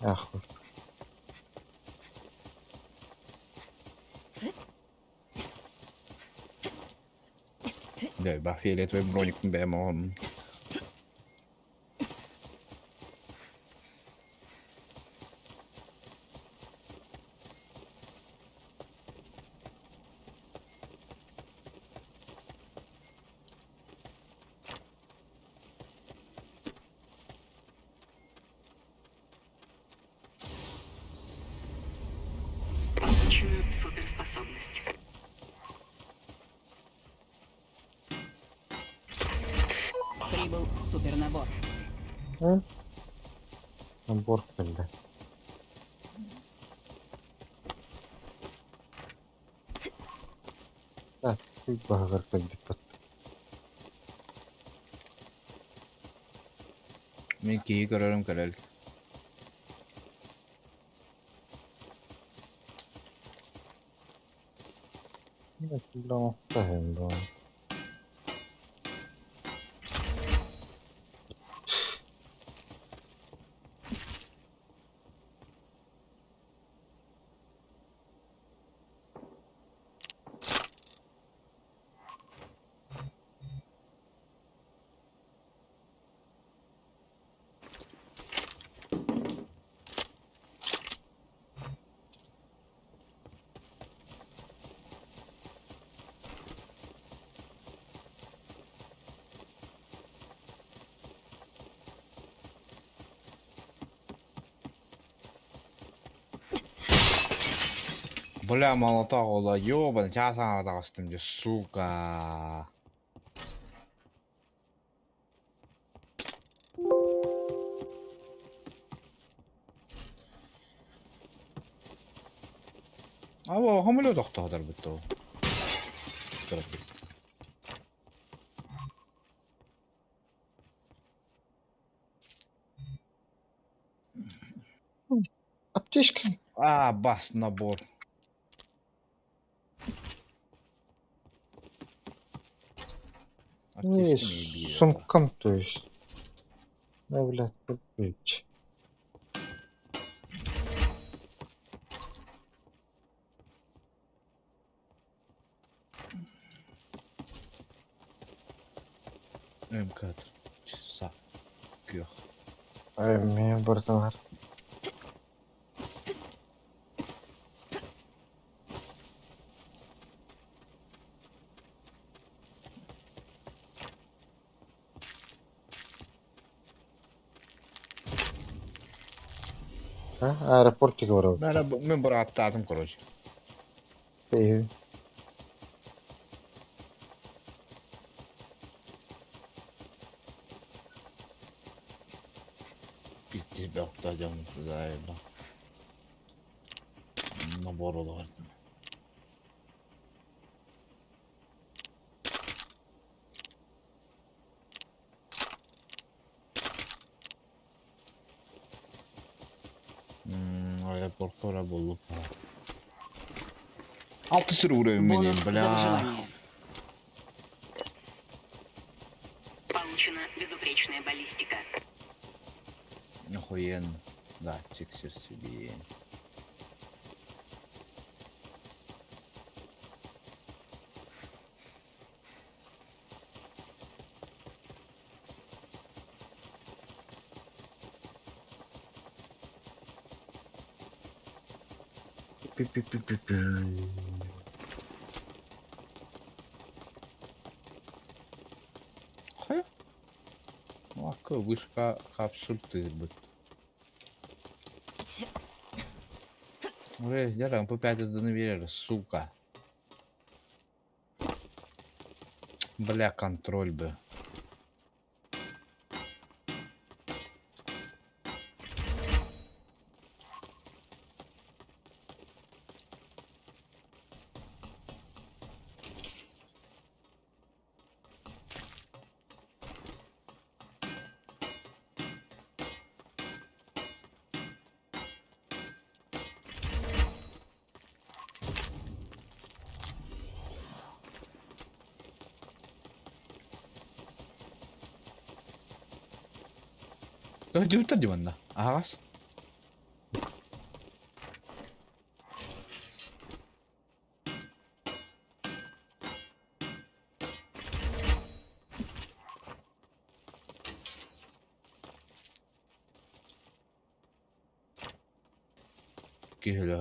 Ах, Да, ба фиолетовый броник бэм он. Получена суперспособность. Прибыл супернабор. Набор кэллэ. Так, баһыгар кэлбиппит. Мин киһи көрөрүм көрөл. Бля, молоток ола, ёбаный, чаас аҥара таҕыстым дьэ, сука. Аба, самолет тохтоһотор бутто. Аптечка. А, бас набор. Не, Аптечка не бьет. сумкам, то есть. Да, блядь, купить. МК. Са. Күөх. Ай, мен барсалар. А, аэропортик барабыт. Мен бырааттаатым, короче. Эйи. Пиздец, бөхтәдем, заеба. Набор олар. Аэропортка бара буоллук. Алты сыр уровень Бонус за бля. выживание. Получена безупречная баллистика. Охуенно. Да, чик себе. Пи-пи-пи-пи-пи. Хайа? Акы вышка капсуль тырбыт. Уже, дярам, по 5 сданы верили, сука. Бля, контроль бы. Дьыбыттар дии манна. Аһаҕас. Киһи өлө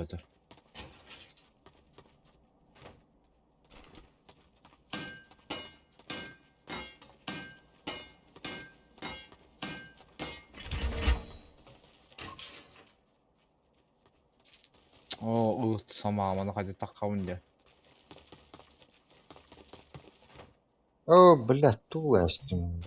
Оо, ыт самааманы хадьы таххабын дьэ. О, блядь, тулаастым.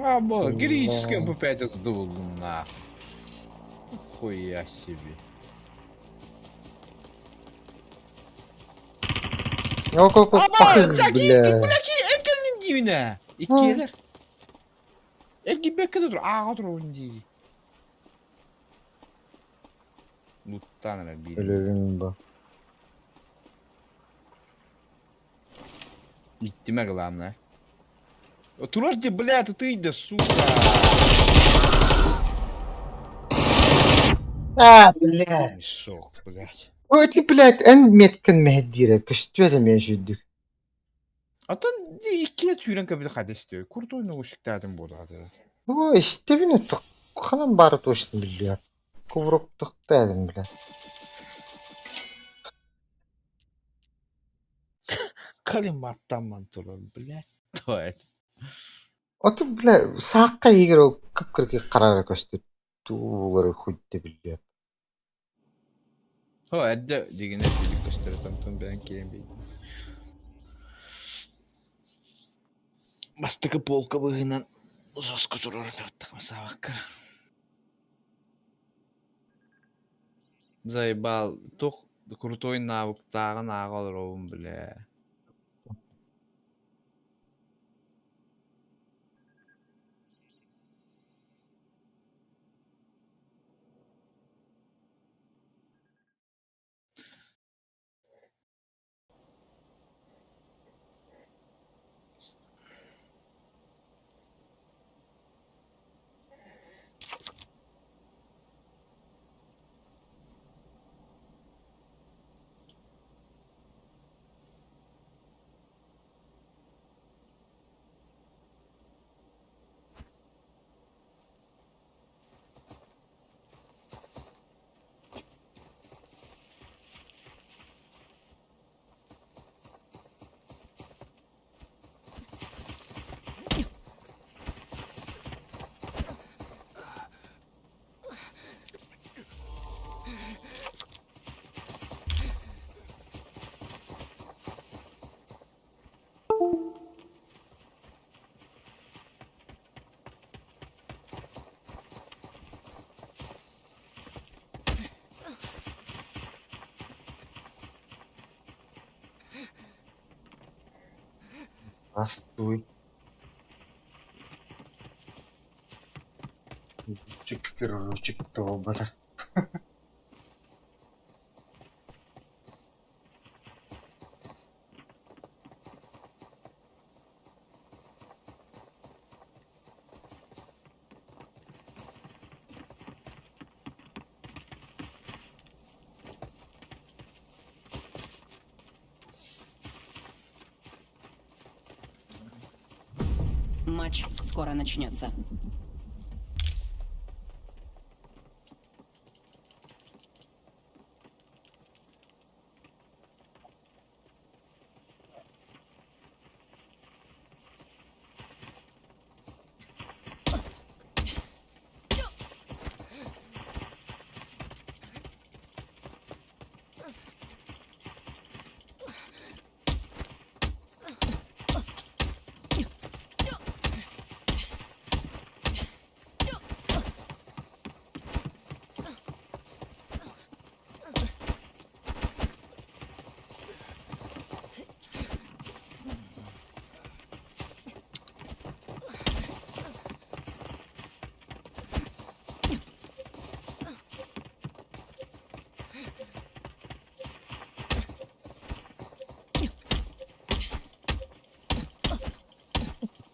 А, бо, героический МП5 сдул, на. Хуя себе. О, как Аба, бля. Эргилин дивine. Иккиэлэр. Эргийбэккэ да тур, ааҕа туругун дии. Луттаан эрэ биир. Өлөбүн бу. Иттимэ главное. Турар дии, блядь, ты да, сука. А, бля. Мешок, блядь. Ой, ты, блядь, эн меткин мэһдиирэ көстүө да мен сүрдүк. Оттон иккиэ сүүрэн кэбили хада истиэ. Куртой нугушиктаатын буолаата. Ой, истэбин ханан баара туошын биллиэр. Кубуруктуктаадым, бля. Калиматтамман турар, блядь. То это. Ото, бля, саакка игер кып-кыргы карара көстүр. Туулары хуйдэ биллиэр. Хо, эрдэ дигинэ сүдүк көстөр тонтон бэйэн киирэн биэрдим. Бастакы полка быһыынан соску туруора сырыттахым саабаккар. Заебал, туох крутой навыктааҕын ааҕа олоробун, бля. Здравствуй. Чик-чик, тоба. Матч скоро начнется.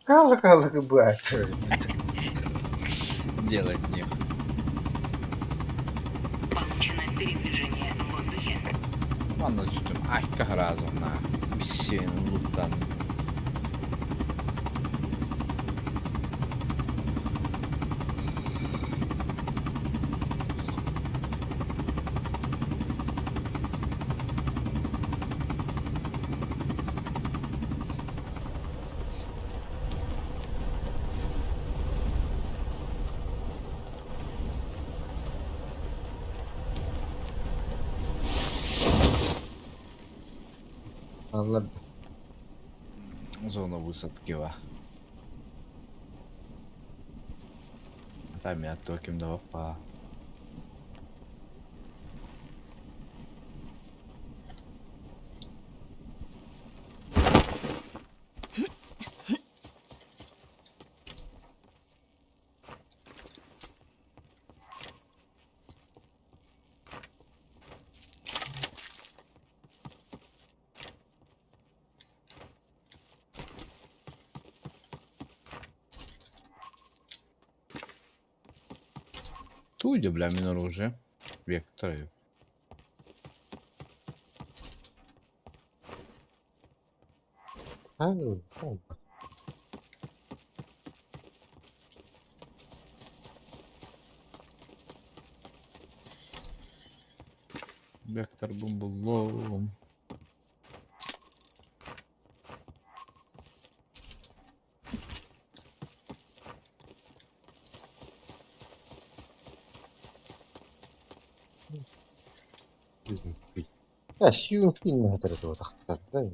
Кала-кала баат. Делать не. Получено передвижение в воздухе. Манна түстүм. Айка разумна. Сен луттан. Алла Зона высадки ва. Там я токим да опа. Туй бля мин оружие. Вектор. Вектор бум-бум-бум. Сүүн хатар тахтар.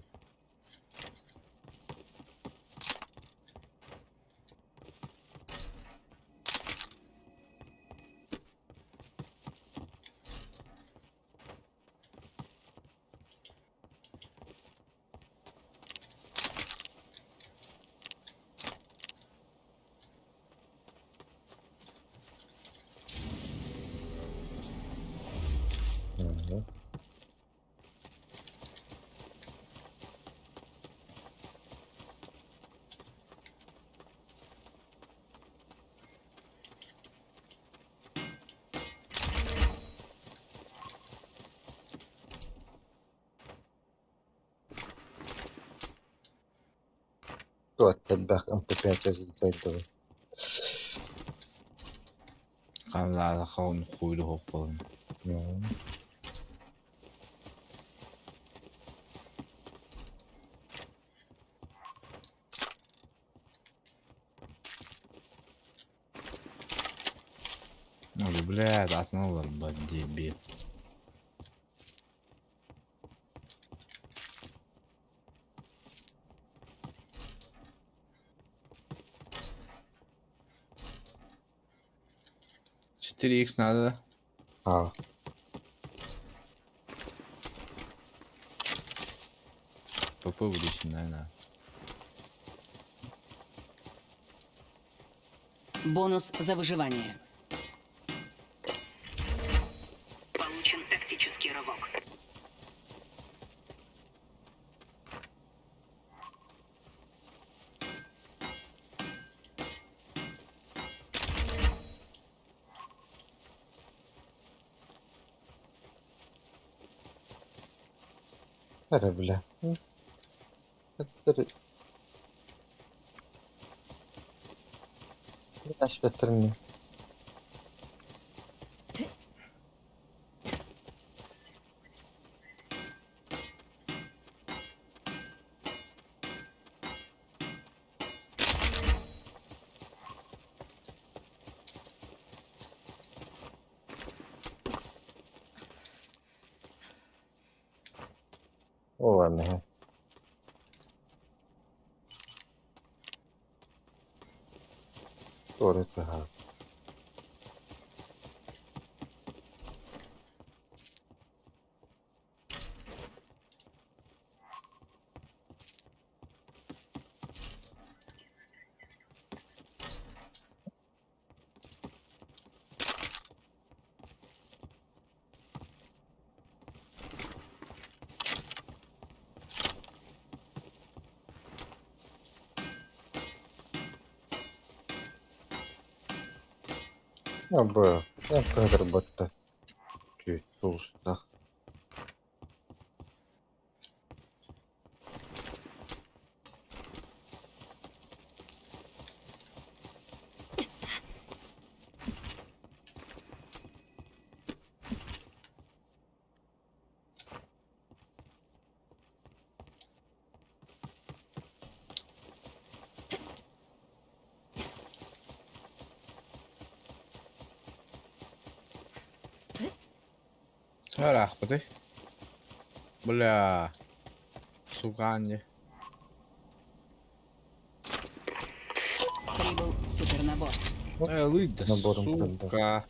Туот элбэх МП5 сылдьар. Канлаада хаун хуйлу хопполун. Ну, блядь, атналар, блядь, дебил. 4х надо. А. ПП увеличен, наверное. Бонус за выживание. Получен тактический рывок. Эрэ бля. Эттэри. Аспеттэрин. Ол аны. Doğru ha. Бу кыһыдырбытта түүт сулустаах. Ыраахпытый? Бля. Сука, Прибыл супернабор. Э, да, Набором сука.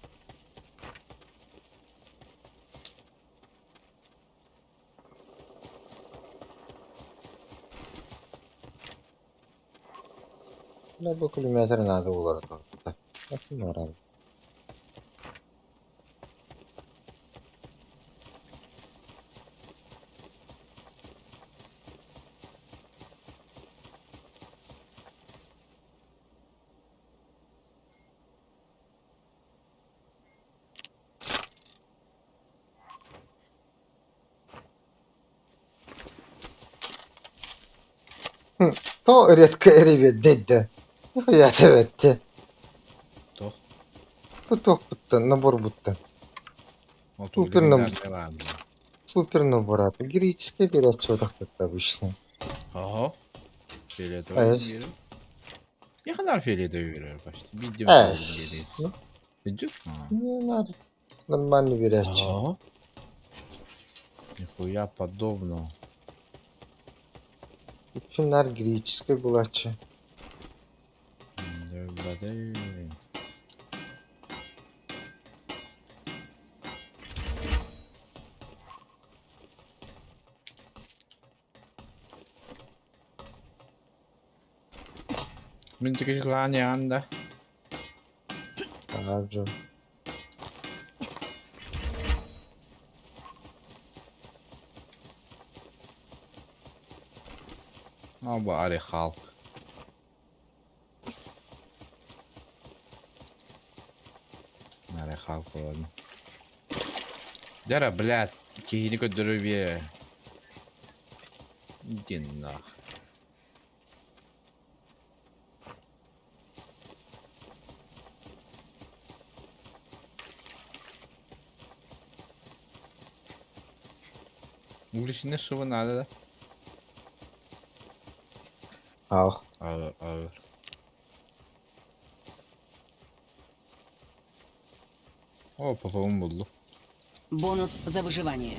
Бля, бу километр надо уларытар. Nasıl? То редко эребет дедді. Я төбетте. Тох. Бу туох буттан, набор буттан. Супер Супер нам. Супер набор аты. Греческий берет обычно. Ага. Фиолетовый. Эш. Не ханар фиолетовый берер почти. Видим. Эш. Идет? Не надо. Нормально берет. Ага. Нихуя подобного. Финар греческий булачы. Мин текеш глане анда. Также. Оба Ари Халк. Ари Халк ладно. Дяра, блядь, кихини көдөрү бие. Иди нах. Угличный швы надо, да? Ах. Ağır, ağır. O popom'u buldu. Бонус за выживание.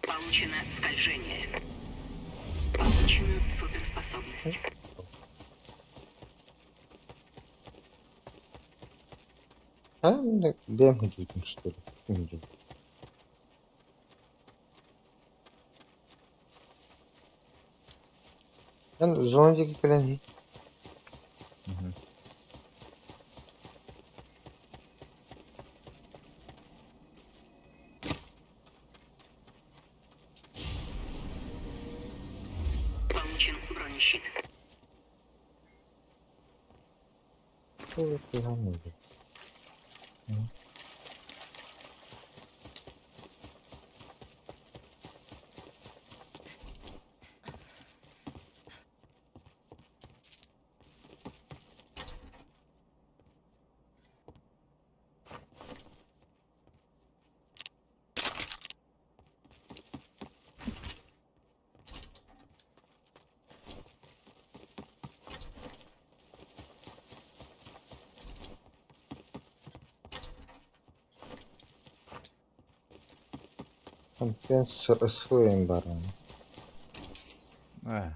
Получено скольжение. Получена суперспособность. А, бэм идут, что ли? Идут. Ben зондики кэлэн Получен бронещит. Онтон СВМ баран. Э.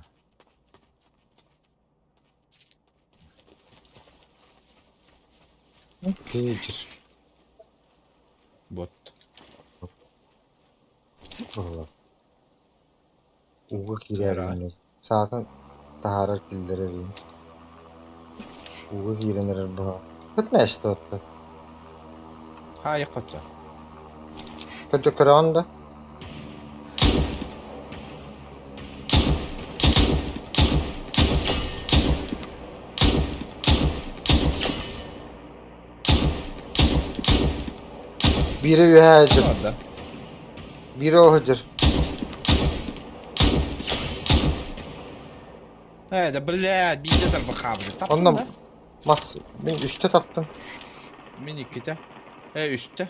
Пиздец. Вот. Буолар. Ууга киирэр Саатын таһаарар киллэрэр иһин. Ууга киирэн эрэр быһа. Хоть оттон. Хаайыккытта. Көрдөккөрөҕүн да? Биирэ үөһээ дьыр. Да. Биирэ оһо дьыр. Э, да блядь, биирдэ тарбахаабыты. Таптым Онно да? мас мин үстэ таптым. Мин иккитэ. Э, үстэ.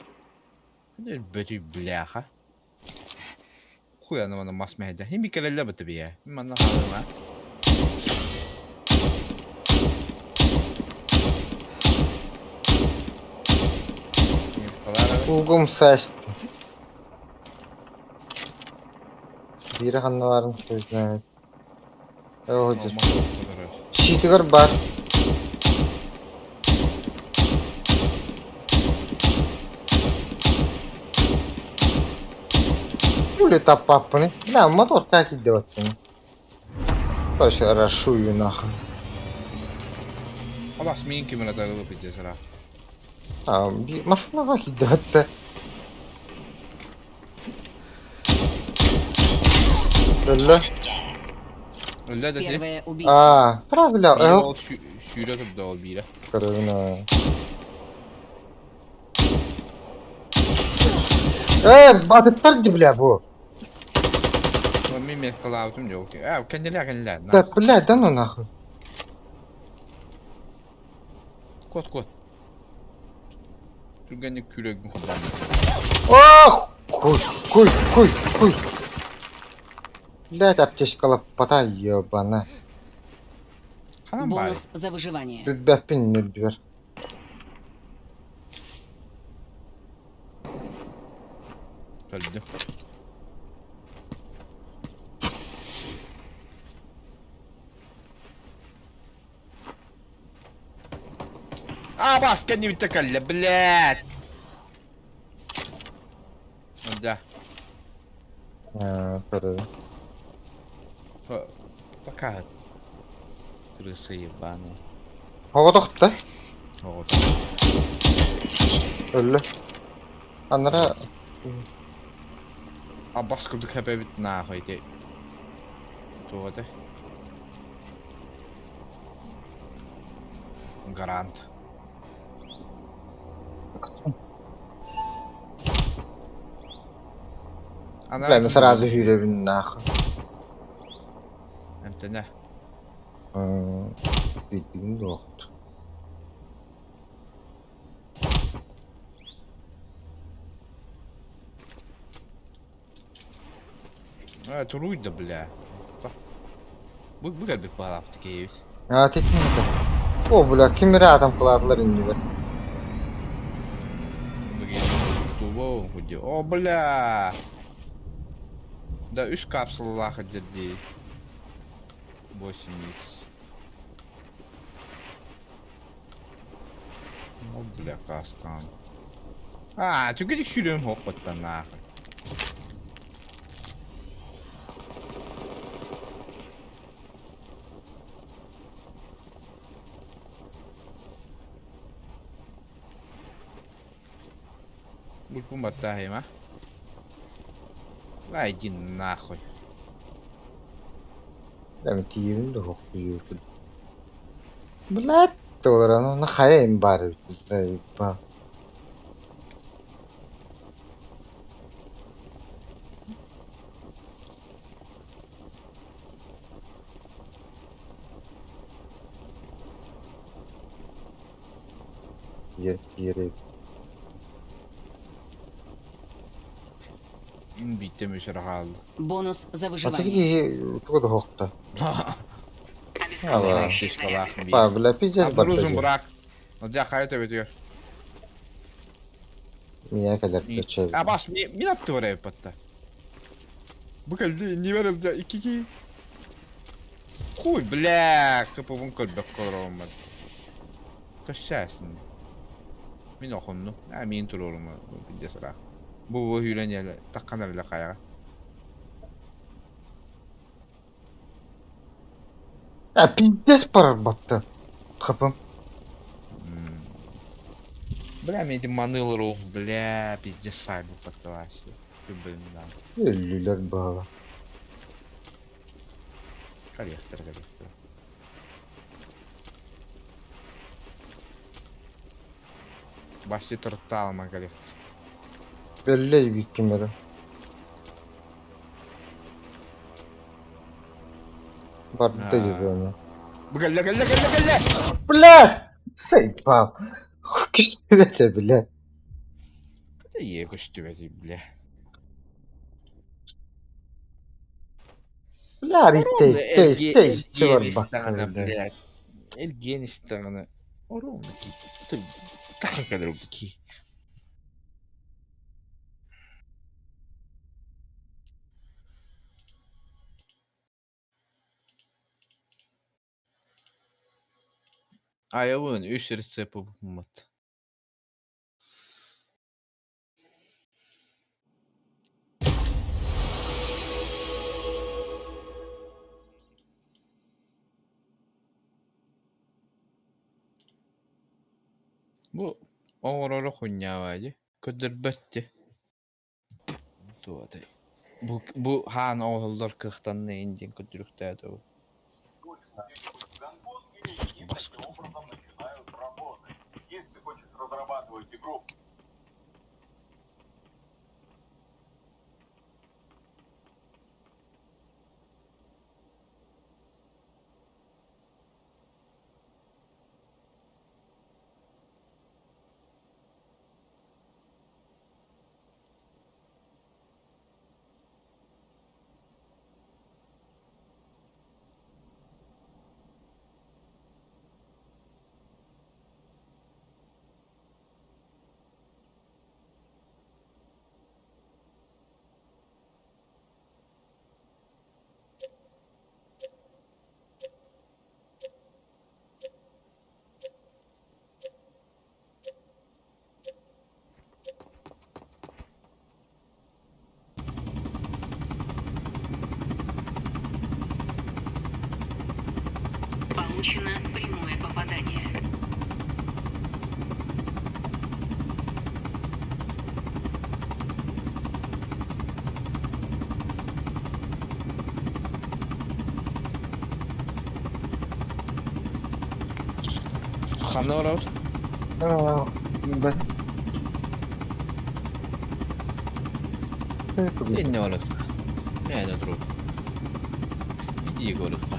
Бөтүй бляха. Хуй аны мана мас мэһэдэ. Хим кэлэллэ быты бие. Мин манна хаалыма. Уугум саст. Биирэ ханна баарын знает. Оо, дьыр. Щитигэр бар. Хули таппаппыный? Бля, мотор как идет? Короче, расшую нахуй. Абас миин кимера тарылып ичесера. А, машинаға кидетті. Өллө. Өллө да ти. Первое убийство. А, сразу ля. Биирэ ол сүүрэ турда ол биирэ. Көрөбүн. Э, батыттар ди, бля, бу. Мин меткалаабытым дьэ. Э, кэннилээ кэннилээ. Да, бля, да ну нахуй. Кот кот. Түргэнник күрэгин хоббан. Ох, хуй, хуй, хуй, хуй. Блядь, аптечка лопата, ебана. Ханан баай. Бонус за выживание. Бүббэппин нүрдүбэр. Өлдү. А, бас, кэннибиттэ кэллэ, блядь. Да. А, көрөбүн. Пока. Крыса ебаная. Оҕотохто. Вот. Өллө. Анара А бас курдук хэпэбит нахуй те. Туоте. Гарант. Бля, мен сразу хүрөбүн нахуй. Эмтене. Бүйтүгүн дуохт. А, туруй да, бля. Бу бу кэлбит баалаапты киһибит. А, тетмин О, бля, ким эрэ атам кылаатылар иннибэр. О, бля. Да, үс капсулалаах дии. 8 х. О, бля, каскан. А, түгeli сүүрүм хоппоттан нахуй. Бульпун баттаахыма. А, иди нахуй. Бля, мен тиийбин да хохтуйуутун. Блядь, толорон, на хайа им бар заеба. Ер, ер. Биттем өсөр хаалды. Бонус за А выживание. ты туга да хохта. Обескровливающие Аптечкалаах заряды. Ба, биир. бля, пиздец бар. Обнаружен враг. Дьэ хайа төбөтүгэр. Меня кэлэр бече. А бас, мин аттыбар эбиппатта. Бу кэлли иннибэр ылдьа икки кии. Хуй, бля, кыпыбын көрбөккө олороммун. Көссөөсүн. Мин охунну. А миин туруорума пиздец ыраах. Бу бу сүүрэн иһэлэ таххан эрэлэ хайаҕа. А пиздец барбатты. Хапым. Бля, мен эти маныл рух, бля, пиздец сайбы подталаси. Өллүлэр баала. Коллектор, коллектор. Башты тұртталма коллектор. Бөллө бикким эрэ. Барда жүрөмө. Кэллэ, кэллэ, кэллэ, кэллэ! Блядь! Сайпал. Көстүбэтэ, бля. Ие көстүбэти, бля. Бля, ритей, тей, тей, чывар бакка, бля. Блядь. Эргиэн истэҕинэ оруобуна тахсан кэлэр ки. Айабын үс рецепт буммат. Бу оҥороро хунньаабаа дии, көрдөрбөт дии. Туотай. Бу бу хаан оҥоһуллар кыахтанна ин диэн көрдөрүөхтээтэ бу. Бас Образом начинают работать. Если ты хочешь разрабатывать игру Получено прямое попадание. Ханна барабыт? Да. Иннэ барыахха. Мээнэ туруор. Итии барыахха.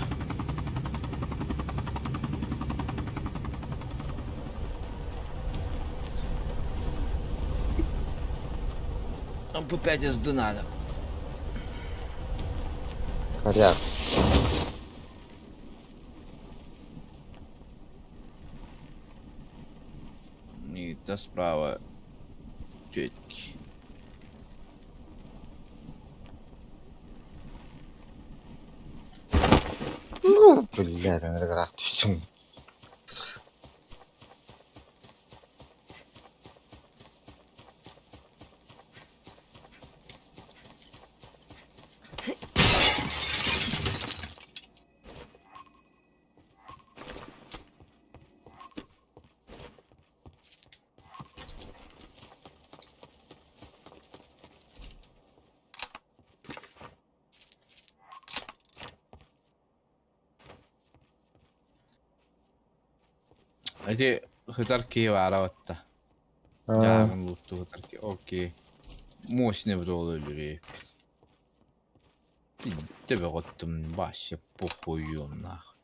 Нам по 5 СД надо. Коряк. И та справа четкий. Блядь, ана түстүм. Ити хытар киһи баара батта. Дьааҕын луутту хытар киһи. Окей. Мощный бро өлөрү. Төбө вообще похую нах.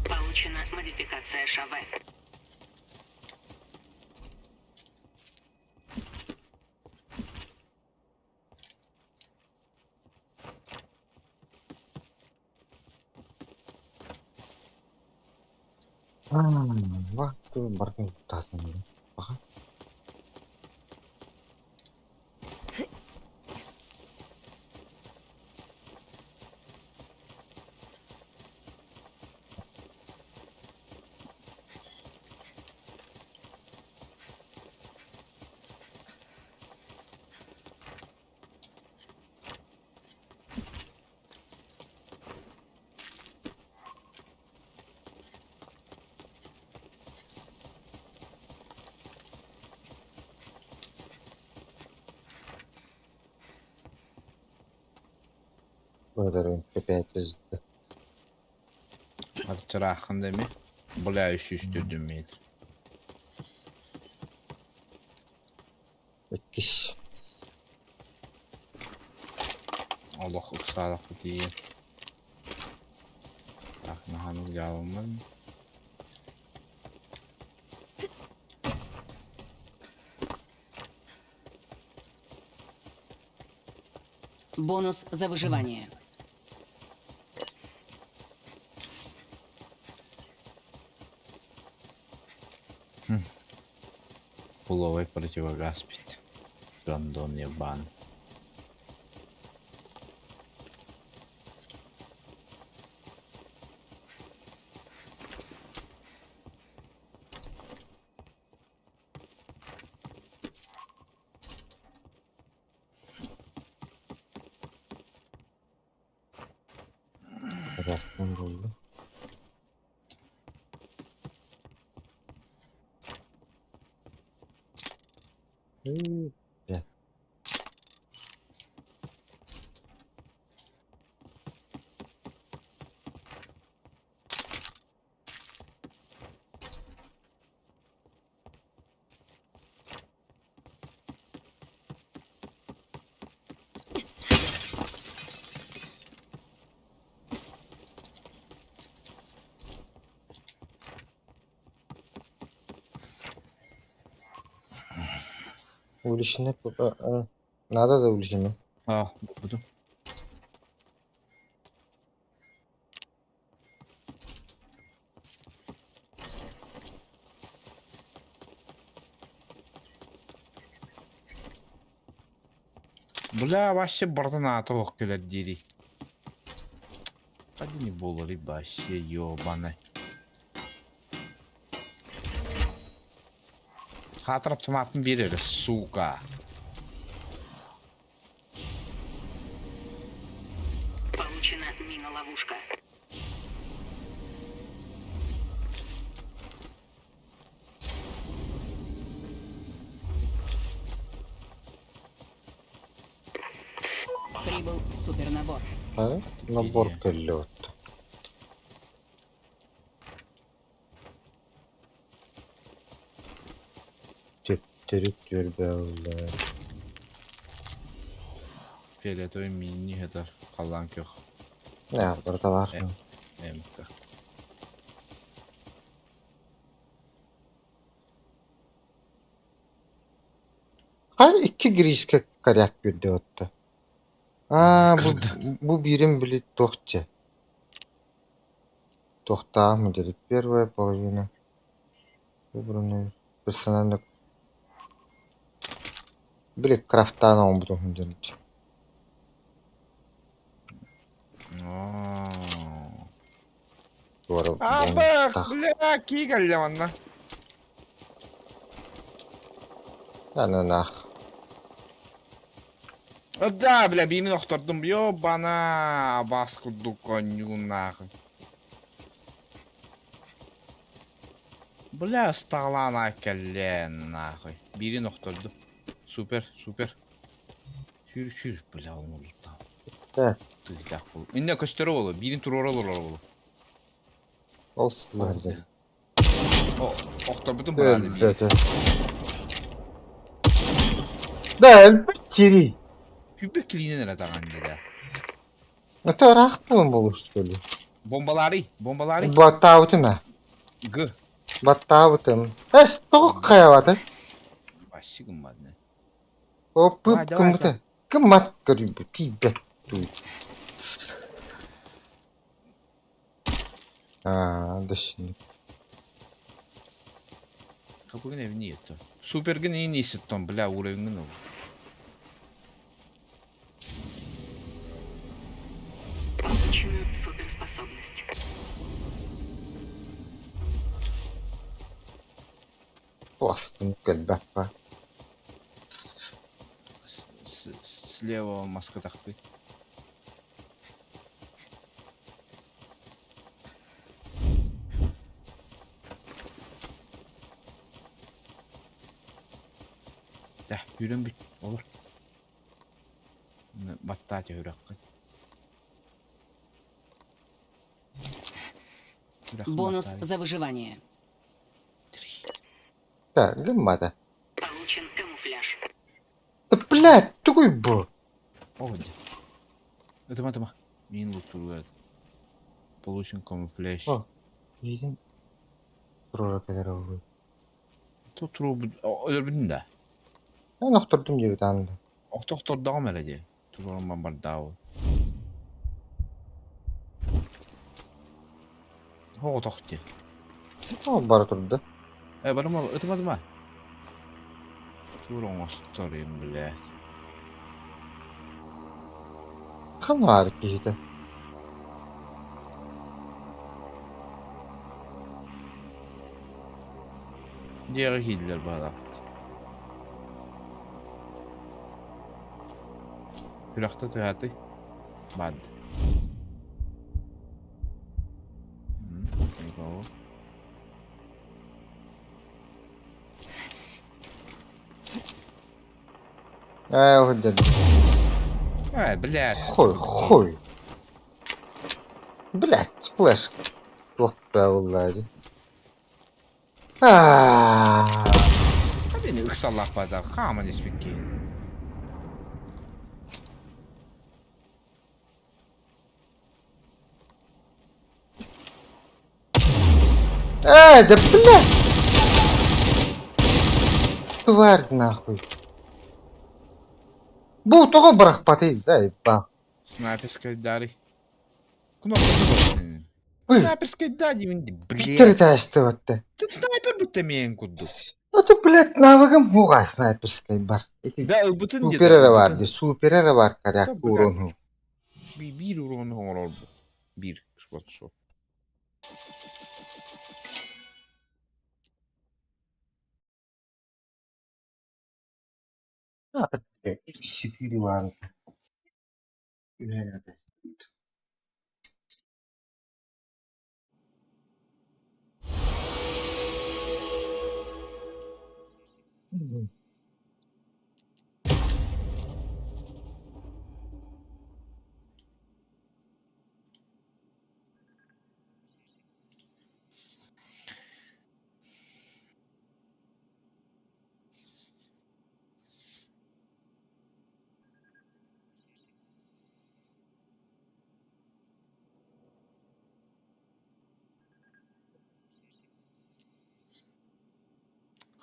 Получена модификация ШВ. Барытын куттаатым. Баха. Благодарю, опять пизда. Аччырааххын да эми. Бля, 304 метр. Иккис. Олох ыксаалахпыт тиийэн. Так, наһаа ылдьаабыммын. Бонус за выживание. Пуловой противогаз бит. Гондон ебан. Рахман булду. Бля. Увеличение Надо да увеличение. А, буду. Бля, вообще бартан аата ох кэлэр дири. Один не болар вообще ёбаный. Хатыр автоматын берер, сука. Получена мина-ловушка. Прибыл супернабор. А? Набор лед. Төттөрү Фиолетовый мини это халлаан көх. Не, барыта бар. МК. Хай икки гришка коряк көрдө отто. Аа, бу бу биирин били туохча. Туохтаах диэри первая половина. Выбранный персонально били крафтаан оҥорбутум диэн. Туора А, бонустаах. бля, кигалля манна. Ананах. Да, бля, биирин охтордум. Ёбана, бас курдук коннюгун нахуй. Бля, ыстаҕалаан кэллээн нахуй. Биирин охтордум. Супер, супер. Сүр, сүр, бля, оҥорбуттаах. Так. Тыытаах буолу. Иннэ көстөрө буолу, биирин туруора олорор буолу. Ол сыллар. О, охторбутум быраады биир. Өлбөтө. Да, өлбөт тири. Күбэ килиинэн эрэ таҕан дии. Это ыраах буолан болуш что ли? Бомбалары, бомбалары. Баттаабытым ээ. Г. Баттаабытым. Эс, тоҕо хайабаты? Вообще гыммадны. О, Давай, пып давай, кыммыта. Кыммат көрүбү, тиийбэт дуу. Аа, да şimdi. Капыгын эбини еттон. Супергын иин иситтон, бля, уровеҥҥын ыл. Получена суперспособность. Пластын кэлбэт ба. Слева маска тахты. Дэ, үүрэн бүт, олор. Баттаа түһүрэххин. Бонус за выживание. Да, гыммата. Получен камуфляж. Да, блядь, тугуй бу. О, где? Ытыма, ытыма. Мин луттуругар. Получен камуфляж. О. Миигин туруора кэлэр уһуй. Өлөрбүтүн да. Эн охтордум диэбит аанда. Охтордоҕум эрэ дии. Туруоран бардаабы. Оҕотох дии. О, бара турда. Э, барыма, ытыма, ытыма. Тур оҥосторун, блядь. Ханаар киһитэ. Дьиэҕэ киирдилэр баҕалаахпыт. Күрэхтэ тыаһаатый? Бад. Никого. Ээ, уһуйдун. Ай, блядь. Хуй, хуй. Блядь, флеш. Туох буолла дии. Аа. Мени ыксаллаахпата хааман испиккин. Э, да блядь! Тварь нахуй. Бу тоҕо бырахпатый, заебал. Снайперскай дары. Кнопка Ой, Снайперскай да диэн биттер блядь. этээсти Ты снайпер будто миэн курдук. Ну ты, блядь, навыгым муга снайперскай бар. Ити Да ылбытын супер диэтэ, эрэ бар ылбытын. дии, супер эрэ бар коряк Да, блядь. урону. Биир урону оҥорор биир спонсор. Четыре банка.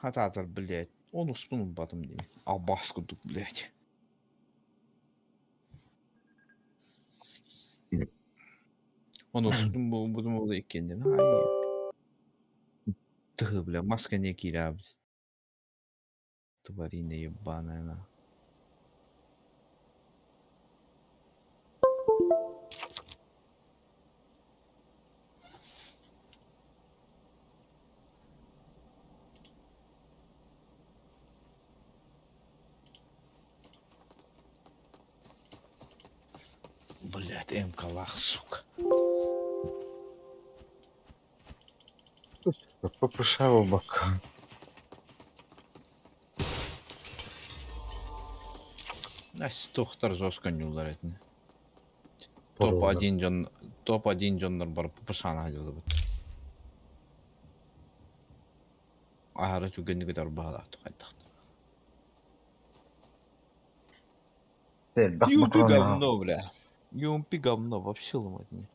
Хатаатар, блядь. Он успун батым дии. Албас курдук, блядь. Он успун буолбутум ол иккиэннин. Ай. Тыһы, бля, маска не киирээбит. Тварина ебаная, на. Блядь, МК-лах, сука. Попрошала бока. Ас тохтар жестко ньулар этини. Топ-1 дьон топ-1 дьоннор бар пупусана дьылыбыт. Аһара түгэнник ытар баһалаах хайдах. Юмпи говно, бля. Юмпи говно, вообще ломать не.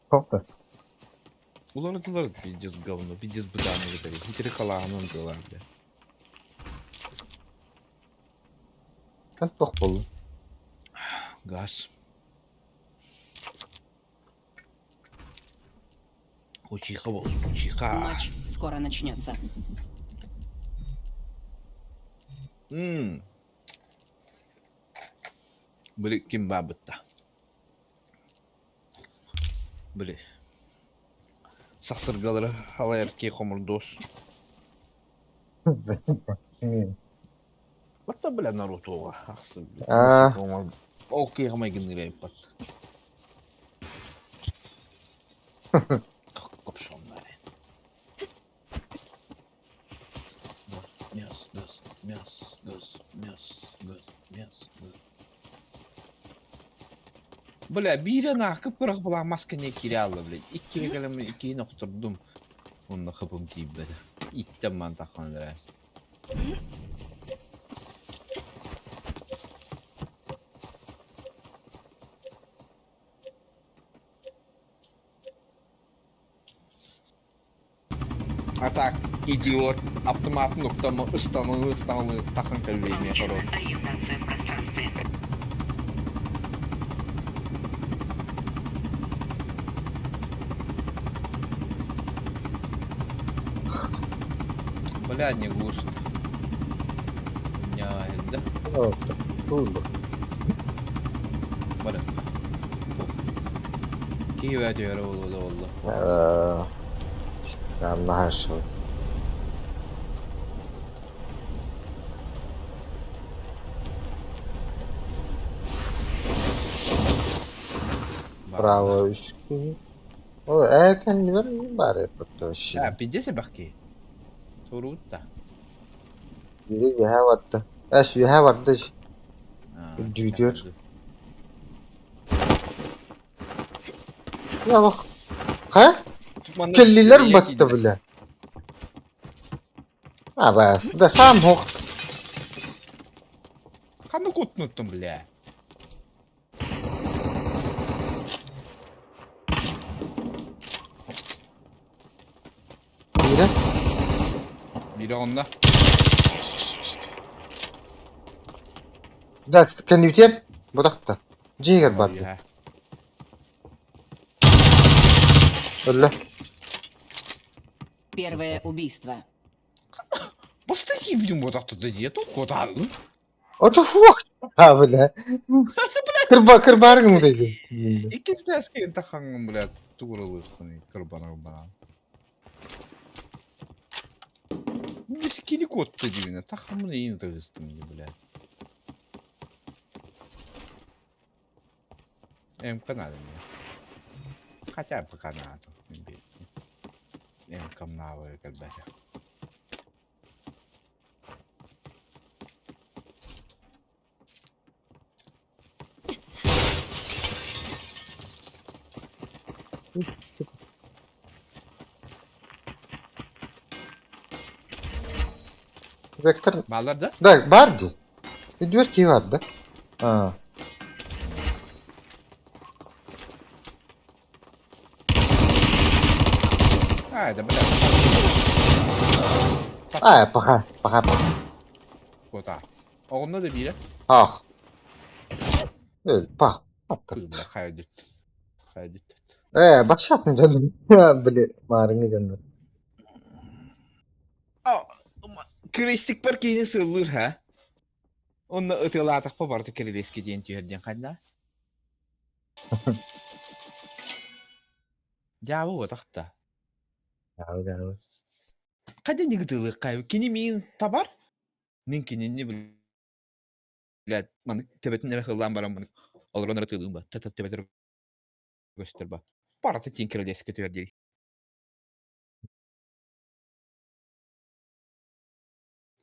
Правда? Улар пиздец говно, пиздец бытаны вытари. Хитри халаанын тылар, бля. Kan туох буолла? Газ. Учиха, учиха. Матч скоро начнется. М. Били ким баабытта? Били сахсыргалары халайар киһи хомурдуос. Батта бля Нарутоҕа ахсын Аа. Ол киһи майгынныыр эбиппат. Копшоннары. Мяс, газ, мяс, газ, мяс, газ, мяс, газ. Бля, биирэ наакып кырах булаах маска не киирэ аалла, блядь. Иккигэ кэлэммин иккиһин охтордум. Онно хапым тиийбэтэ. Иттэн ман таххан эрэ. А так, идиот, автоматын уктама ыстанылыы ыстанылыы тахан кэллиэни Получена хоро. ориентация в пространстве. Бля, не густо. Да? Бары. Киеве түһэрэ буолуо да буолла. Наһаа шо. Браво үс киһи. Ол ээ кэннибэр баар эппит вообще. А, пиздец бахки. Туруутта. Бири үөһээ барда. Эс үөһээ барда. Үрдүүтүөр. Ялох. Ха? Кэллилэр батта бля. А, ба, да сам хох. Ханна куттунуттун бля. Биирэ. Биирэ онно. Да, кэннибитигэр бутахта. Дьиэгэр барда. Өллө. Первое убийство. Бастакы видим вот так тут дьиэ куотаалын. Ото хуох. А, бля. Кырба кырбааргын удайдын. Иккис тээскин тахаҥҥын, блядь, тугуралыаххыный кырбана баран. Кини куотта дибинэ, тахаммын иин тыгыстым ди, блядь. МК надо мне. Хотя пока надо. МК навы кэлбэтэ. Вектор Баалар да? Да, баар дии. Үдүөр киһи бар да. Аа. А, это, бля. Аа, пока, пока. Куота. Оҕонно да биирэ. Ах. Өл, па. Бля, хайа дүт. Хайа дүт. Ээ, баччатын дьонум. Били, маарыҥҥы дьоннор. Крестикпэр киһини сыллыыр ха. Онно ытыалаатахпа барыта кирилиэскэ диэн түһэр диэн ханна? Дьаабы уотах да. Дьаабы, дьаабы. Хайда не ытыалыаххай? Кини миин табар? Мин кинини блядь, маны төбөтүн эрэ хыллаан баран маны олорон эрэ ытыалыым ба. Төбөтөр көстөр ба. Барыта тиин кирилиэскэ түһэр дири.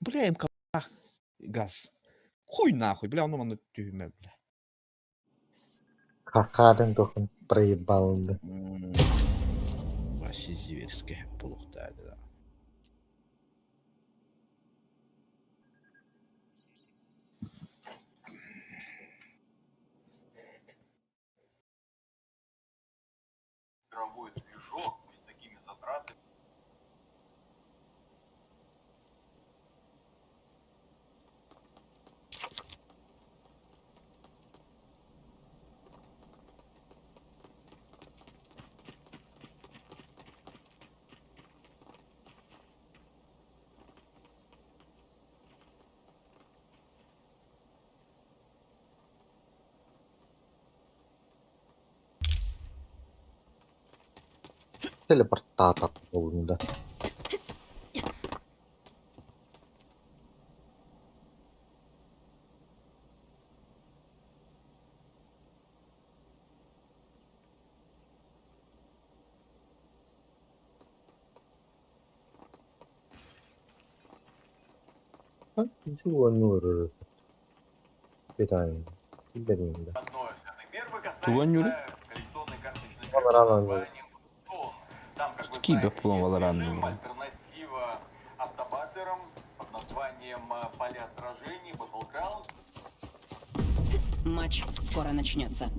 Бля, МК газ. Хуй нахуй, бля, ону манна түһүмэ, бля. Хахаарын тухун проебал да. Вообще зверская булуктаа да. Мировой движок, пусть такими затратами. Телепортатор буоллун да. Тугу оонньууруй? Киирбэт буолан балараанныыбын. Матч скоро начнется.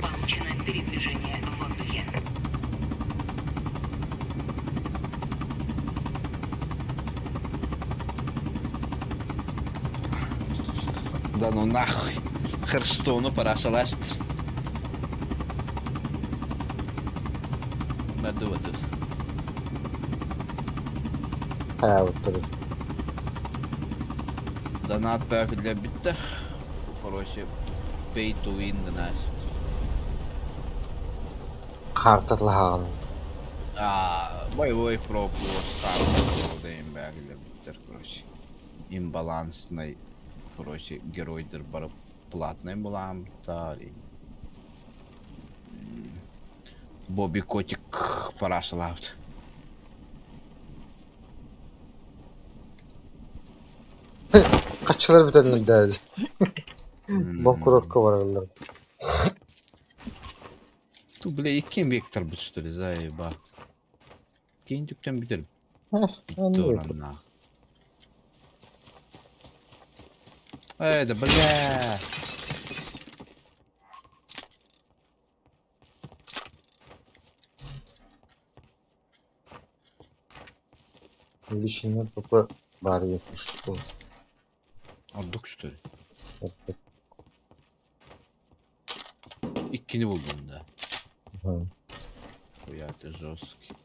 Получено передвижение в воздухе. Да ну нахуй. Херстону пора шалашить. Баду баду. Хайаабыттар. Донат бөкүллэ бүттэ. Короче, pay to win гына. Хаартатлаһаҕын. А, боевой пропуск, бөкүллэ короче. Имбалансный, короче, геройдар бары платный буламтар. Бобби Котик парашалаабыт. Хаччылар бүтэн да. Боккурокка бараллар. Ту, бля, иккиэн вектор бут что ли, заеба. Кейин түктэн бүтэр. Бүттэ ораннаах. Э, да бля. Увеличение ПП бар если что. Ордук что ли? Иккини буллум да. Хуя ты жесткий.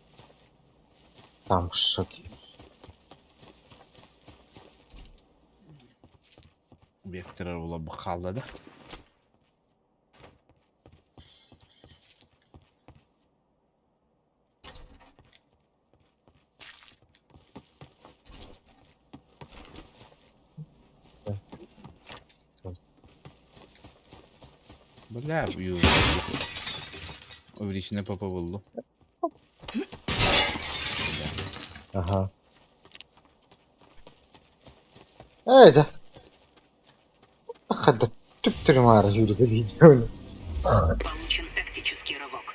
Там в шоке. Векторы була бу хаалла да. Бля, ю. Увеличенное ПП буллум. Ага. Эй, да. Хадда түптүрү маары сүүрүкэ диир. Получен тактический рывок.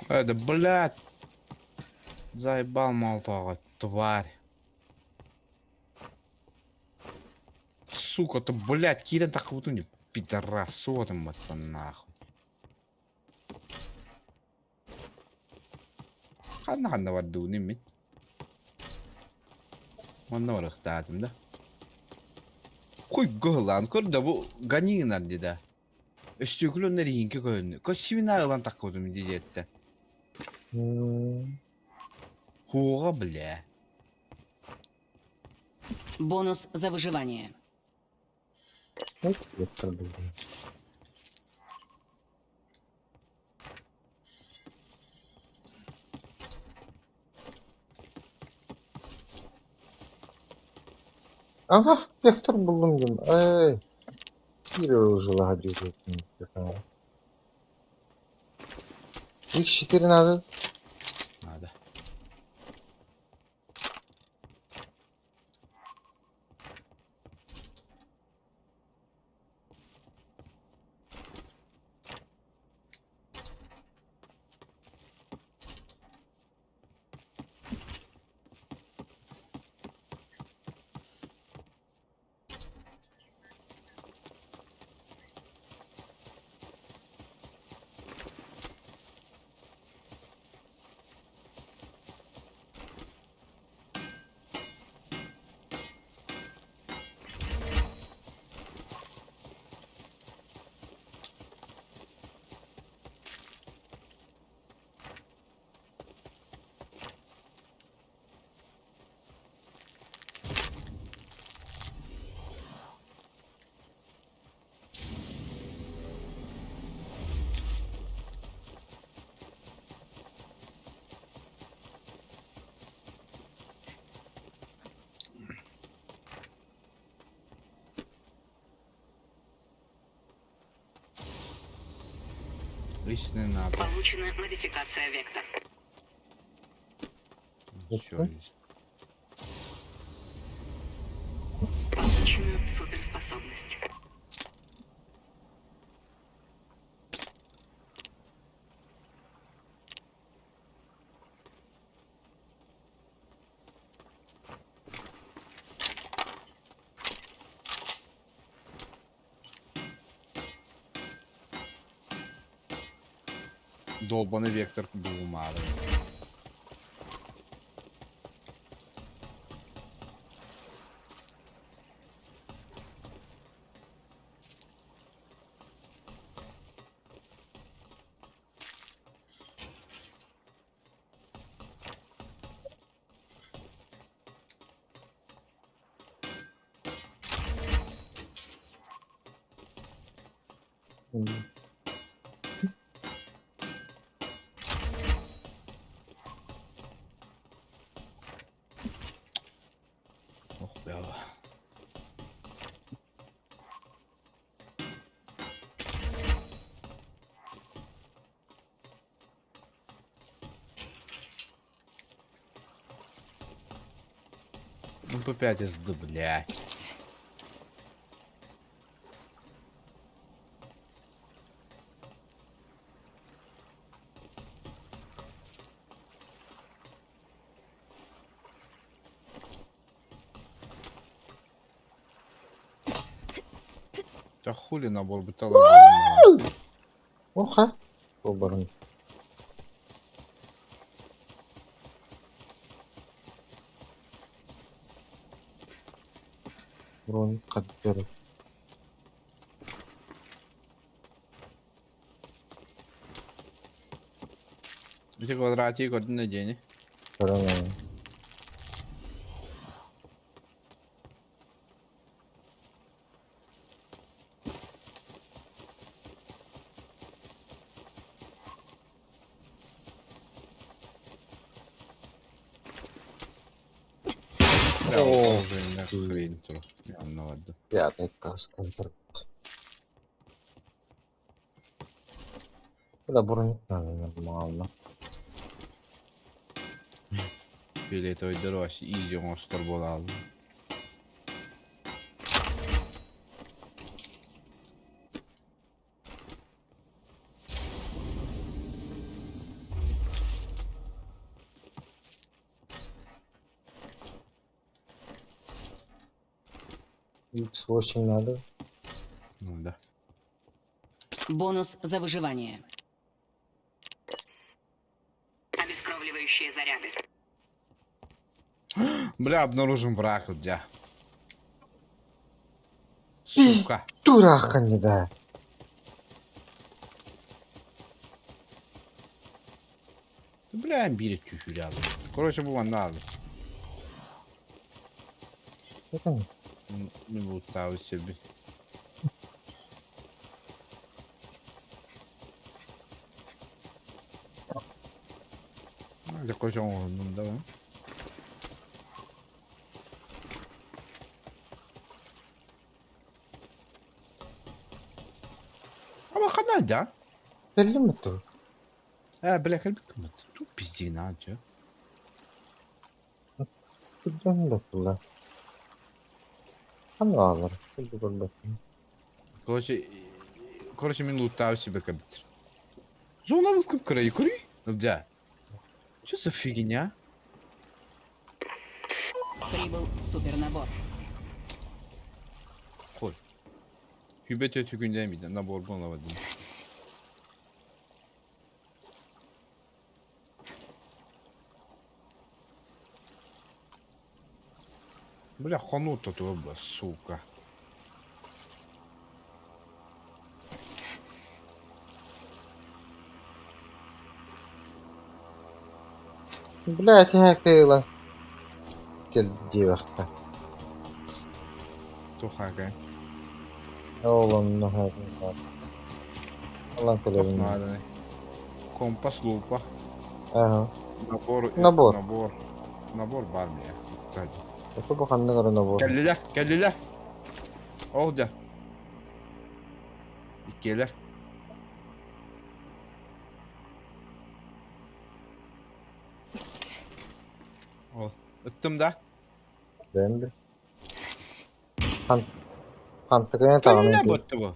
Э, да блядь. Заебал молотого, тварь. Сука, ты, блядь, киирэн таххыбытын дии, пидорас, вот нахуй. Ханна ханна бардыбын мин. Манна барыахтаатым да. Хуй гыһылаан көр да бу ганигинар дии да. Өстүөкүлэ онно эриһиҥкэ көһүннэ. Көссүбүн ылан таххыбытым дии диэттэ. Хуоҕа бля. Бонус за выживание. Ага, вектор буллум диэн. Эй, киирэр ужалаһа диэбитин. X4 надо. Надо. Личный надо. Получена модификация «Вектор». Всё. Получена суперспособность. Долбаный вектор булумаары. Ох, бля. Ну, ПП5 СД, блядь. Да хули набор бытала. Оха. Оборон. Урон қаддер. Эти квадратик один на день. Сторона. О, хрень Ну ладно. Пятый каска. Бля, броник надо нормально. Фиолетовый дорос, изи монстр буолал. X8 надо. Ну да. Бонус за выживание. Обескровливающие заряды. Бля, обнаружим враг, дя. Сука. Дураха не да. Бля, биир өттүү алым. Короче, бу манна аалым. Мин бултаабыт сирбин. Дьэ, короче, оҥоһуннум да Ама ханна да? Кэллим ту. Ээ, бля, кэлбиккин Тут пиздина, дьэ. Кырдьан да тула. Ханна бааллар? Кэлби көрбөппүн. Короче, короче, мин лутаю себе компьютер. Зона был кып-кыра, кури? Нельзя. Что за фигня? Прибыл супернабор. Кой. Хүбет өтүгүндэ миден набор болабадым. Бля, хонуу тотуа, сука. Бля, ити ылан кэл диэххэ. Тухага. Ол онно Ылан кэлэбин. Надо. Компас, лупа. Ага. Набор. Набор. Набор. Набор бар мия. Это бу ханнык эрэ набор. Кэллилэр, кэллилэр. Ол дьэ. Иккиэлэр. Ол. Ыттым да. Бэм бир. Хан хантыкыйан таҕаны Кэллилэр ботта бу.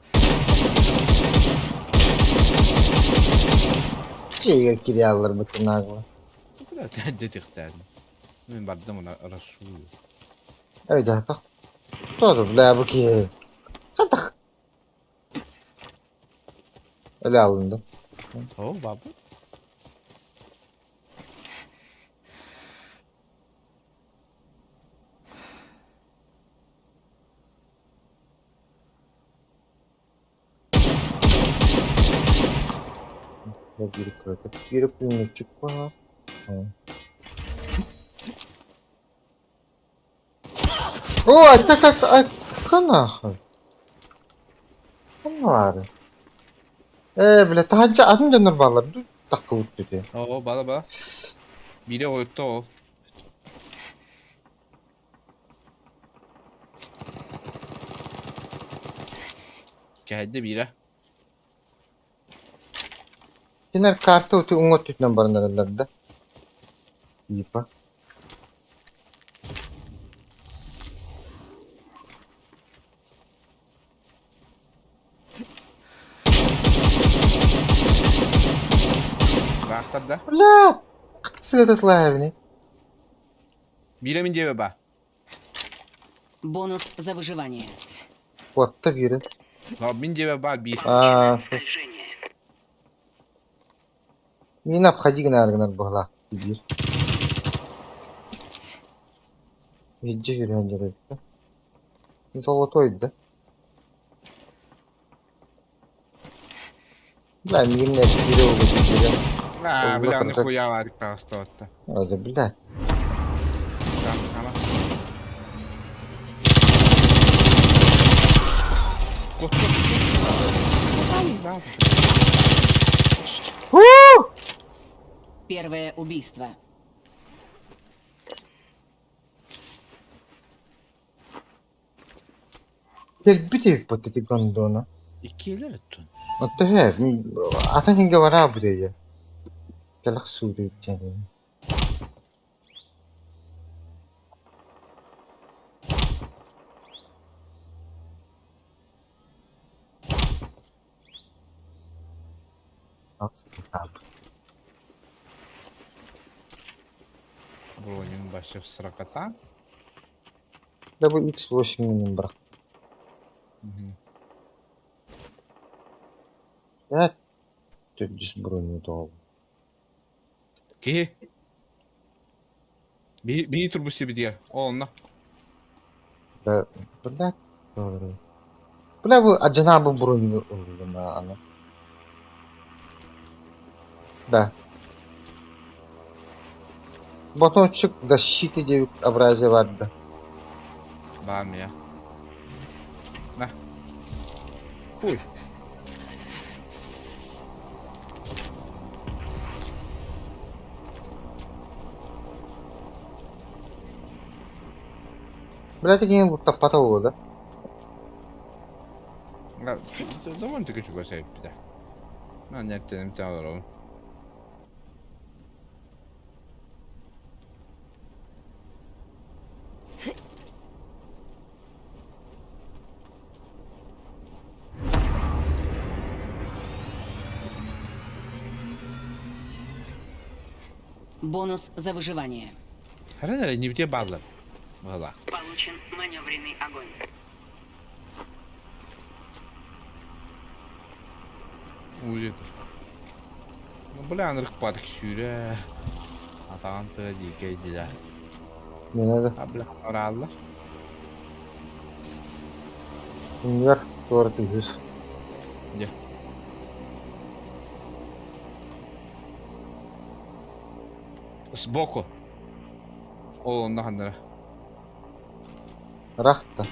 Чиигэр кириаллар бытынаагла. Бля, дэтихтээдим. Мин бардым она расую. Өйдөтөх. Тоже, бля, бу киһи. Хатах. Өлө алынды. О, бабы. Биир кыратык биир пулеметчик баар. О, это как а нахуй? Ханналаары. Ээ, бля, таһырдьа атын дьоннор бааллар дуу таххыбыт дии. Оо, бала бала. Биирэ ойутта ол. Кэһэйдэ биирэ. Кинилэр карта ути уҥа өттүтүнэн баран эрэллэр да. Типа. Баахтар да. Бля! Сыгытытлаабыны. Биирэ мин диэбэ ба. Бонус за выживание. Куотта биирэ. Но мин диэбэ баар биир. Аа, Скольжение. мин обходи гынаар гынар быһылаах биир. Иһирдьэ үөрээн дьарыйбыта. Золотой да. Бля, миигин эргиирэ угутуйдара. Аа, бля, аны хуйаабаадык таҕыстабатта. Ада, бля. Сама, сама. Кот, кот, кот. Уу! Первое убийство. Кэлбит эбиппит ити гондону. Иккиэлэр өттүн. Оттон һэ, атын сиргэ бараабыт эйэ. Кэлэх сууруйут диэн. Бронин башев сраката. Да бу X8 минин бырах. Эт төрдүс броню тоҕо. Киһи. Би би турбус сибитигэр. Ол онно. Да, бля, бля бу адьынаабы броню ыллым аны. Да. Батончик защиты диэбит абразия барда. Баам я. На. Хуй. Блядь, киһи таппата буолуо да? Довольно-таки чугас эбиппитэ. Манна эптэним олоробун. Бонус за выживание. Хара эрэ нибитиэ бааллар. Быһалаах. Получен маневренный огонь. Ужит. Ну, бля, ынырыкпатык сүүрэ. Атаҕын тыа дьиикэй дьилэ. Миэнэ да. А, бля, арааллар. Иннигэр туора түһүс. Дьэ. Сбоку. Ол онно ханнара. Рахта.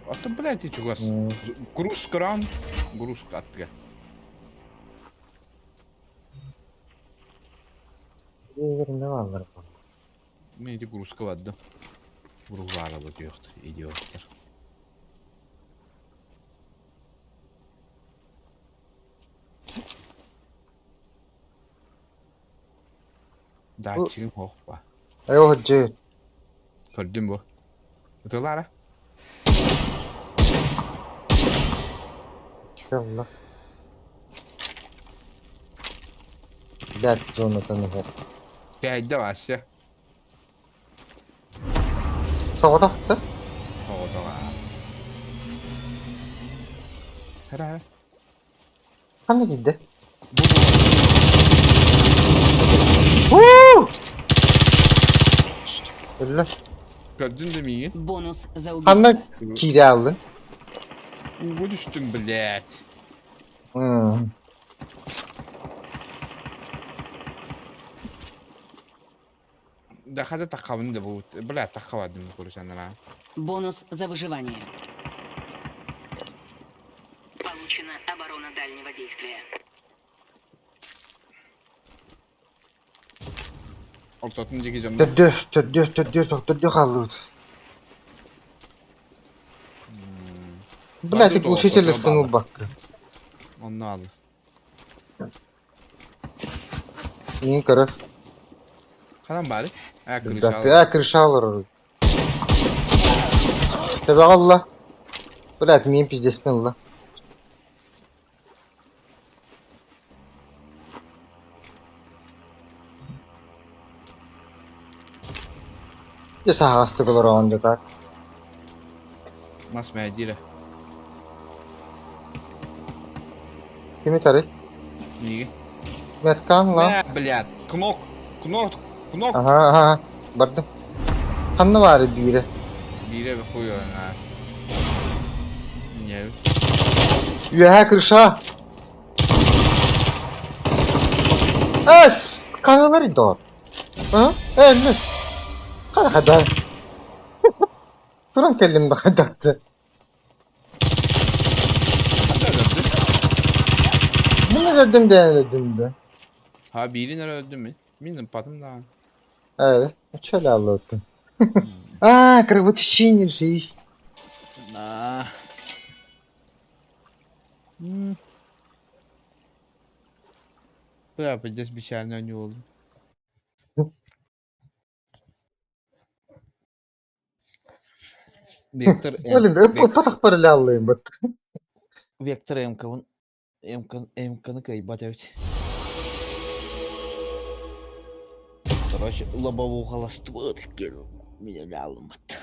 А то, блядь, и чугас. Груз кран, груз аттыга. Не бааллар. Мен ити грузка бардым. Груз баара диэхтэр, идиоттар. Датчигым суох ба. Айо дьэ. Көрдүм бу. Ытылаара. Ялла. Блядь, зонатан иһэр. Кээйдэ Вася. Соҕотох да? Соҕотох аа. Хара хара. Ханна киирдэ? Бу бу. Уу! Өллө. Көрдүн да миигин? Бонус за Ханна убийство. киирэ ааллын? Ууга түстүм, блядь. Да хата таххабын да бу. Бля, таххабадым курсанара. Бонус за выживание. Получена оборона дальнего действия. Ортотун диэки дьоннор. Төрдүө, төрдүө, төрдүө, төрдүө хааллыбыт. Блядь, глушитель сунул бакка. Онно аалла. Миин көрөр. Ханан баары? Ээ, крыша. Ээ, крыша олорор. Төбөҕө ылла. Блядь, миин пиздецтэн ылла. Дьэ саһаҕастык олороҕун дьэ так. Мас мээдиирэ. Кими тарый? Миигин. Меткан ла. Мэ, блядь. Кнок. Кнок. Кнок. Аха, аха, бардым. Ханна баары биирэ? Биирэ хуй аа. Не. Үөһээ крыша! Эс! Хаһалар доҕор? А? Э, эмме. Хара хада. Туран кэллим да хайдахты. Ханна өлөрдүн? Мин өлөрдүм диэн өлөрдүм да. Ha биирин эрэ өлөрдүм мин. Мин ыппатым даҕаны. Э, чөл аллыттым. А, кровотечение же есть. На. Бля, пиздец бечальный оонньуу буоллум. Вектор М. Блин, ыппатах барылааллыйым бат. Вектор МК-бын МК МК-ны кыайбат эбит. Короче, лобовухаластыбыт меня алыммыт.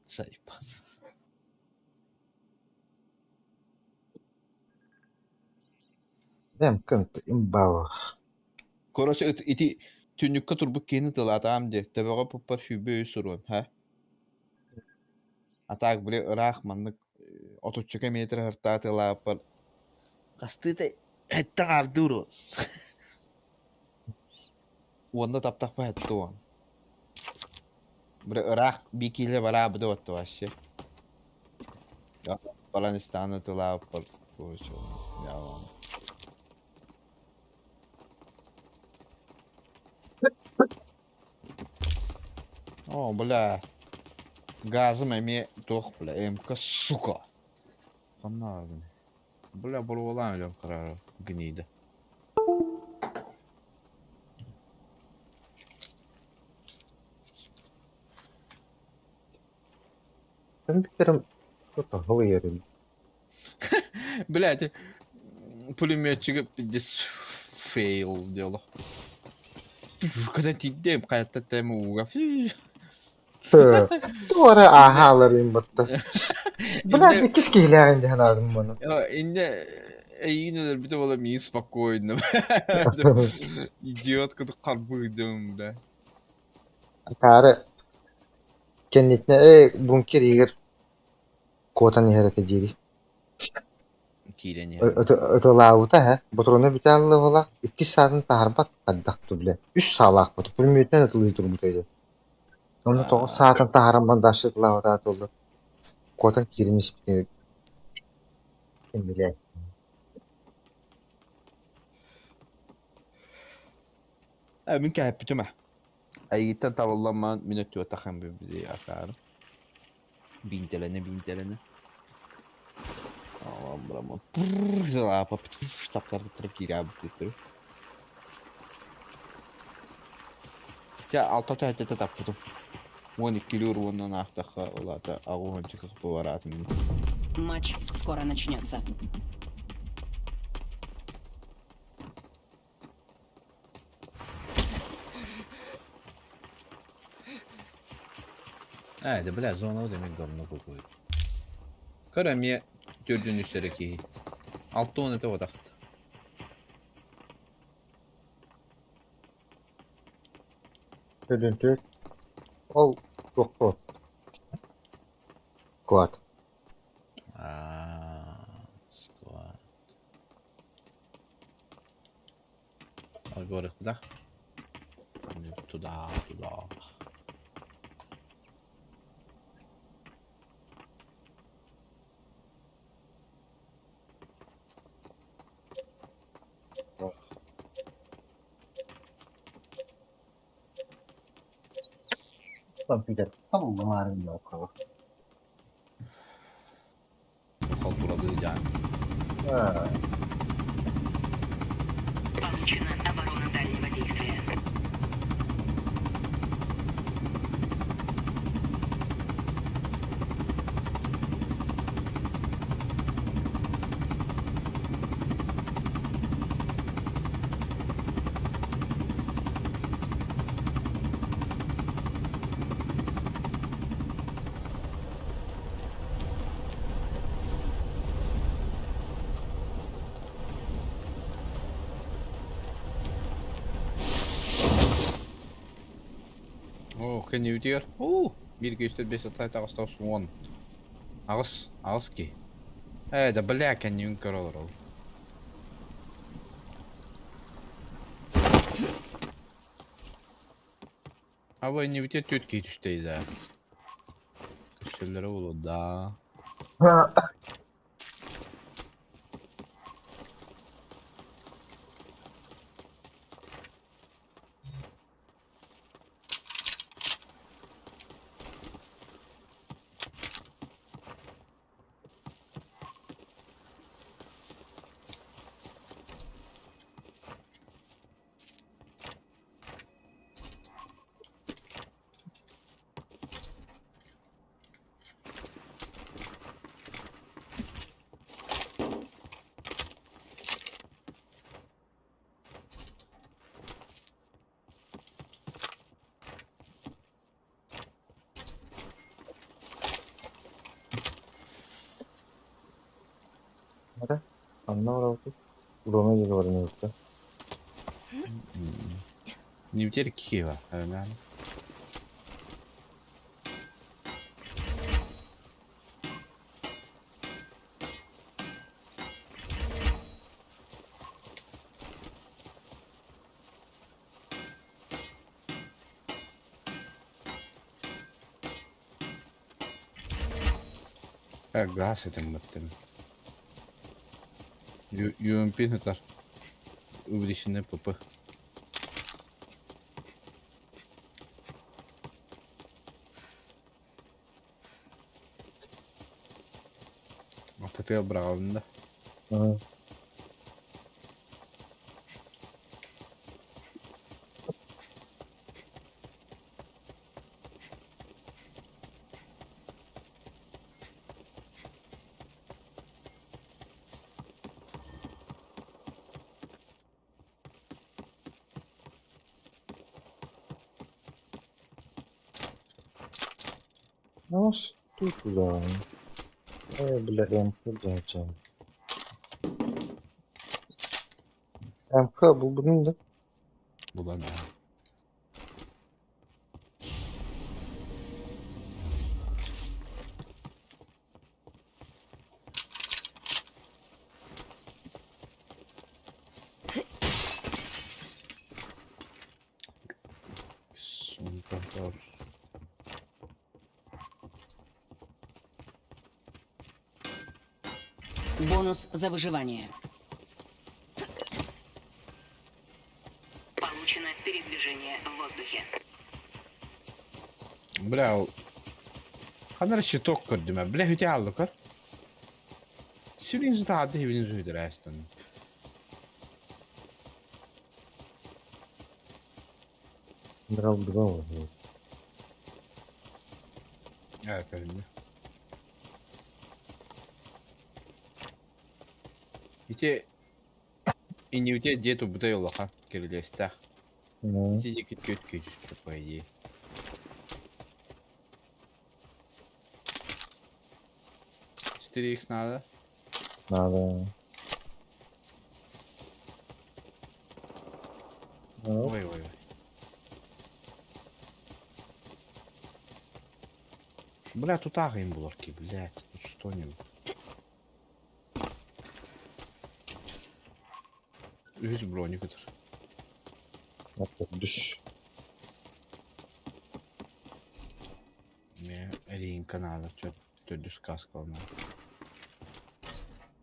Сайп. МК имбава. Короче, ити түннүккэ турбут киһини тылаатаам диэ, төбөҕө пуппар сүүрбэ үс суруон, һэ? А так, били, ыраах маннык отуччука метр ыһыртаа тылааппар Хастыыта эттэ аардыыр Уонна таптахпа хэттэ уон. Бля, ыраах бикиле бараабыта отто вообще. Баран истааны тылааппар О, бля. Газым эмиэ туох, бля, МК, сука. Ханна Бля, боруобалаан өлөн караары гнида. Компьютерым что-то ыйарын. Блядь, пулеметчига пиздец фейл дело. Когда тиийдэм хайаттан тэм ууга. Туора ааһааларым батта. Бля, иккис киһилээҕин дии санаатым муну. Инне эйигин өлөрбүтэ буола миин спокойно. Идиот кытык харбыырдым да. Акаары кэннитинэ ээ бункер иһигэр куотан иһэр этэ диэри. Киирэн иһэр. Ытылаабыта эһэ, ботуруона бүтэ аллыбыла, иккис саатын таһаарбат хайдах дуу бile. Үс саалаахпыт, пулеметинэн ытылыы турбута үһү. Онно тоҕус саатын таһааран бандажчы ытылаабыта туолла. Куотан киирэн испитин билээт. Э, мин кэһэппитим ээ. Эйигиттэн табылламмаан мин өттүбэтэххин били акаары. Биинтэлэнэ биинтэлэнэ. Саптарбыттара киирээбиттэр. Чэ, алта төһөтө таппытым. Уон иккилүүр уонунан аахтахха, ол аата аҕыс уонча кыһпы бараатым ини. Матч скоро начнется. Ээ, да бля, зона дэмин говно какое. Көр эмиэ төрдүн үссэрэ киһи. 6 уон этэ отахт. Төрдүн түөрт. Ол туохпут? Куат. Аа, сквад. Говорит, куда? Туда, туда. Компьютер. Табыллымаарын Халтурадыы дьаан. Получена оборона дальнего действия. Оо, кэннибитигэр оо, биир күүстэр биэс атай таҕыста уон. Аҕыс, аҕыс киһи. Ээ, да бля, кэннибин көрө олоробун. Аба иннибитигэр түөрт киһи түстэ да. Көстөллөрө буолуо да. Эрэ, ханна барабытый? Луна диэки баран иһиттэ. Иннибитигэр икки киһи баар. Эбэмээн. Газ этим баттым. UMP сытар. Увеличенный ПП. Атытыга быраҕабын да. Ну что туда? Ой, бля, МК дядя. МК булдум да. Булан. Сумка Бонус за выживание. Получено передвижение в воздухе. Бля, ол ханна эрэ щиток көрдүм ээ. Бля, үтэ хааллыкар. Сүрүн сытаады хибинин сүһүтэр ээстэн. Брал Ээ, көһүннэ. Ити иннибитэ дьиэ турбута улахан кирилиэстээх. Ити диэки түөрт киһи түспүтэ по идее. 4х надо? Надо. Ой, ой, ой. Бля, тут им буларки, блядь, тут что-нибудь. Үһүс броник ытыр. Дүш. Мэ эрийинка наада, чё төрдүс каскалана.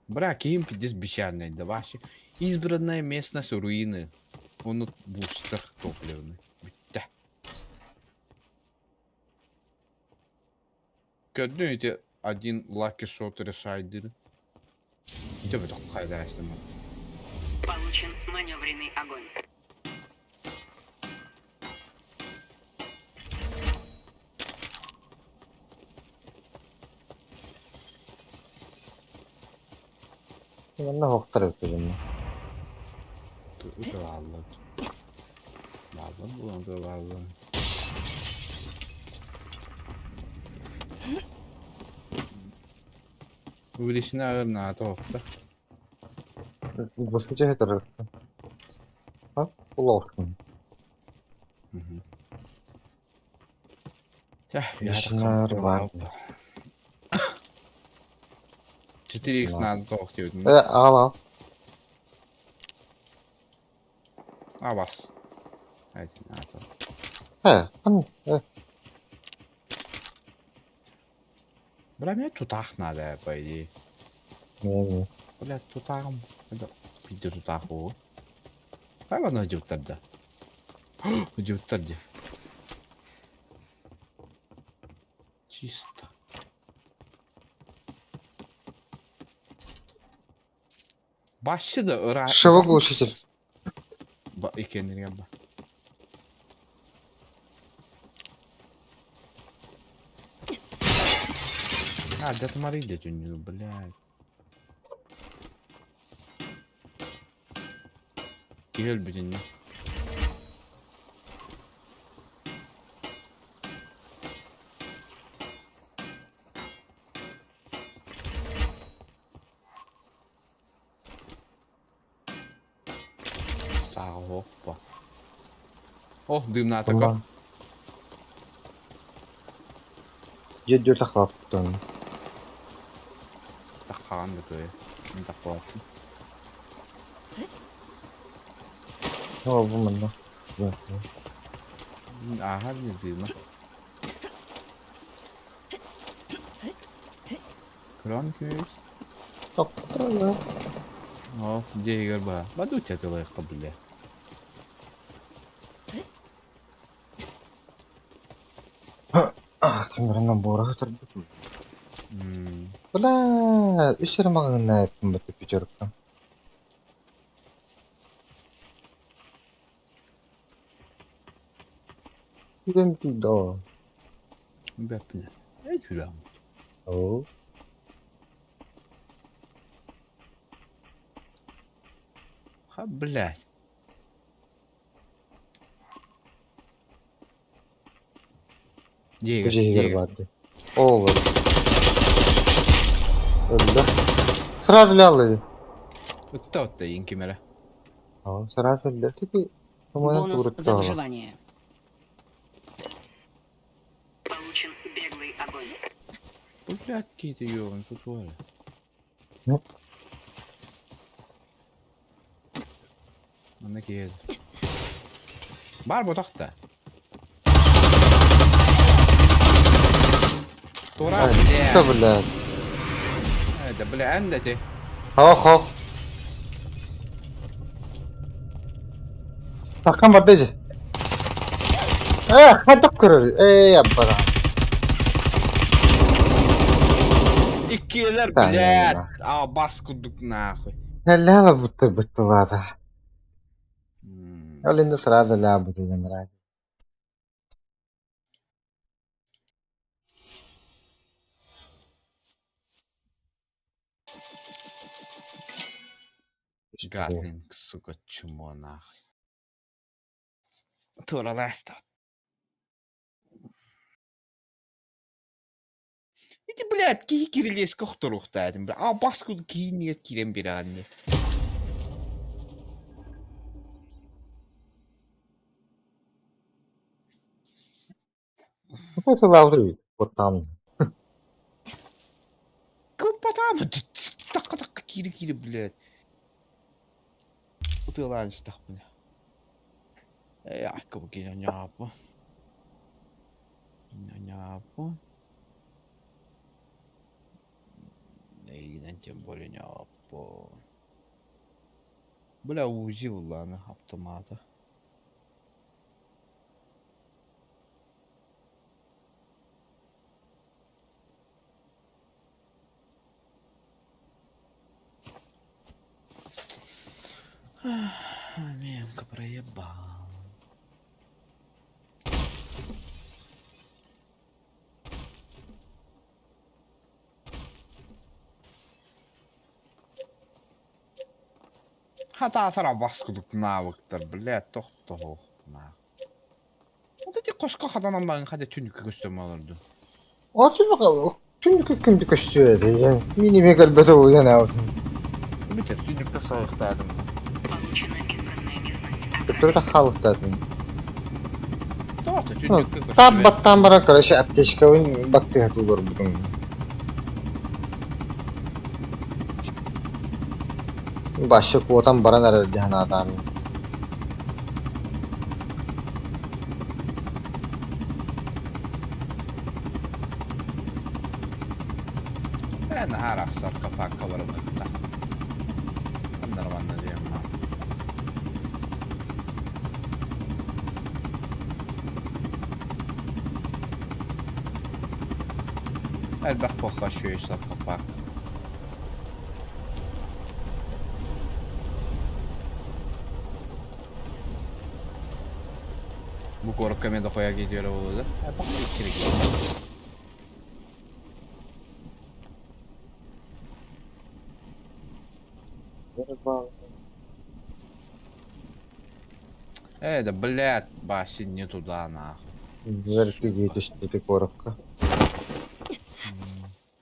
Бра, киим пиздец бечальный, да вообще. Избранная местность руины. Он бустер топливный. Бүттэ. Көрдүн ити один лаки шот решайдыр. Төбө хайдайсың. Получен маневренный огонь. Манна хоқтар өтөдүм. Ыталаллар. Лаллар булан ыталаллар. Увеличена агыр наата Баскыча хетер. А? Улаушкын. Тя, бар. 4х надо тоох диэбитим. Э, ал ал. А бас. Айти, наата. Э, ан, э. Бля, мне тутах надо, по идее. Не, Бля, тутахым. Это пиздец тутах о. Хай ладно, дьюттарда. Дьюттарди. Чисто. Башчы да ыра. Шевы глушитель. Ба, икеннерге ба. А, да смотри, дядю, блядь. Киһи өлбүтүннэ. Сааҕа О, дымнаатака. Дьэ тахлаптын. Таххаан да туе. Мин таххааттым. О, бу манна. Ааһар не дыма. Көрөҕүн күүс. Тохтоо. Оо, дьиэ иһигэр баа. Бадучча тылайахха бile. Ким эрэ набора сытарбыт. Бля, үс эрэ маҕаһыынна эппин бата пятерка. Түгэн тиийдэ. Бэппинэ. Эй сүрэҕим. Оо. Ха, блядь. Дьиэгэ, Дьиэһигэр дьиэгэ. баар дии. Ол Өллө. Сразу лял Ытта ытта иин ким эрэ. Сразу өллө. Теперь Бонус за выживание. Получен беглый огонь. Блядь, какие-то ёбаные тут твари. Ну. Манна киһи. Бар ботахта. Тура, Что, бля. блядь? Это, бля, эндати. Хох, хох. Такам бардыжы. Э, хадак көрөр. Эй, аббара. Иккилер, Да, блядь. да, А, бас кудук нахуй. Ляла будто быттылада. Ол енді сразу ля будет нравится. Гатлинг, сука, чмо нахуй. Тура ласта. Ити, блядь, киһи кирилиэскэ охторуохтаатым, бля. А, бас кудук киинигэр киирэн бирэҕин Это лавры. Вот там. Купатаама такка такка киири киири, блядь. Утыалаан истэхпинэ. Ээ, аккабы киирэн ньаапа. Ньаапа. Эйигинэн тем более ньаапа. Бля, УЗИ буллаана автомата. Мемка проебал. Хатаатара бас кудук навыктар, блядь, тохтоох нахуй. Вот эти кошка хатанан баҕын хата түнүккэ көстөм олорду. Оту bakalım. Түндүк күндүк көстүө. Мини мегал бэтэ уян аут. Бүтэ түнүккэ сайыктаадым. Получена избранная местность. Көтөрө халыктадым. Тоҕо түнүккэ көстүбэт. Там баттан бара короче аптечка баттыга тулар будун. Башы куотан баран арар дихан адам. Ээ наһаа арахсар кафакка барымыкта. Нормально диэн Элбэх похха шөй саркофаг. Бу корокка мен дохуя кетиyor болду. Элбэх керек. Э, да блядь, баши не туда нахуй. Верки жетишти корокка.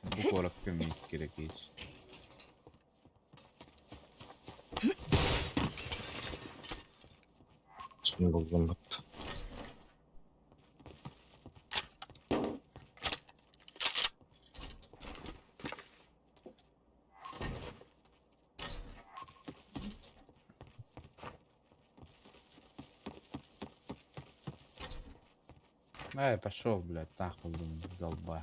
Бу корокка мен керек еш. Булдум бут. Эй, пошел, блядь, нахуй, блин, долба.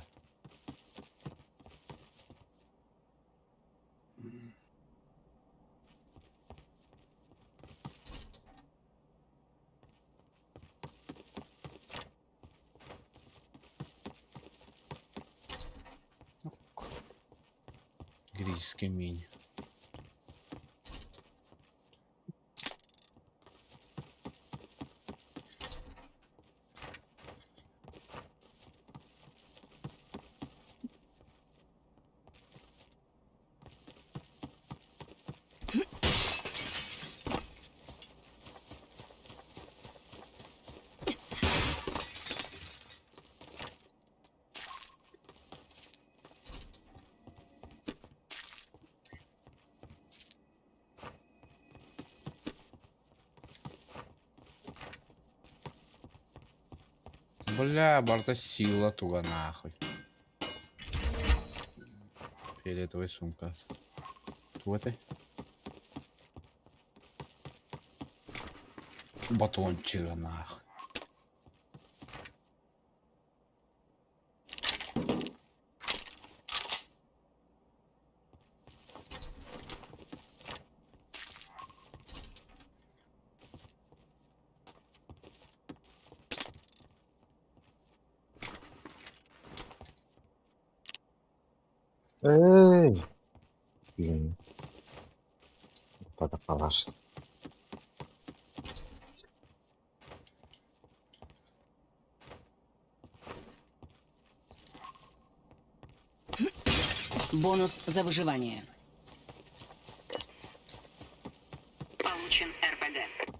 Тактический мини. Бля, барыта сила туга нахуй. Фиолетовая сумка. Туга этэй? Батончига нахуй. Эй! Блин. Подопалаш. Бонус за выживание. Получен РПГ.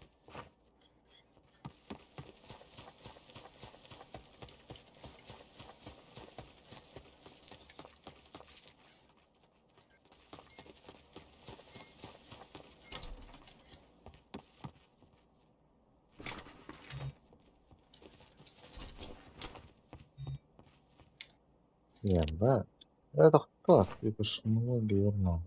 Ньиэбэ. Ээ тохтоо, выпускной верно.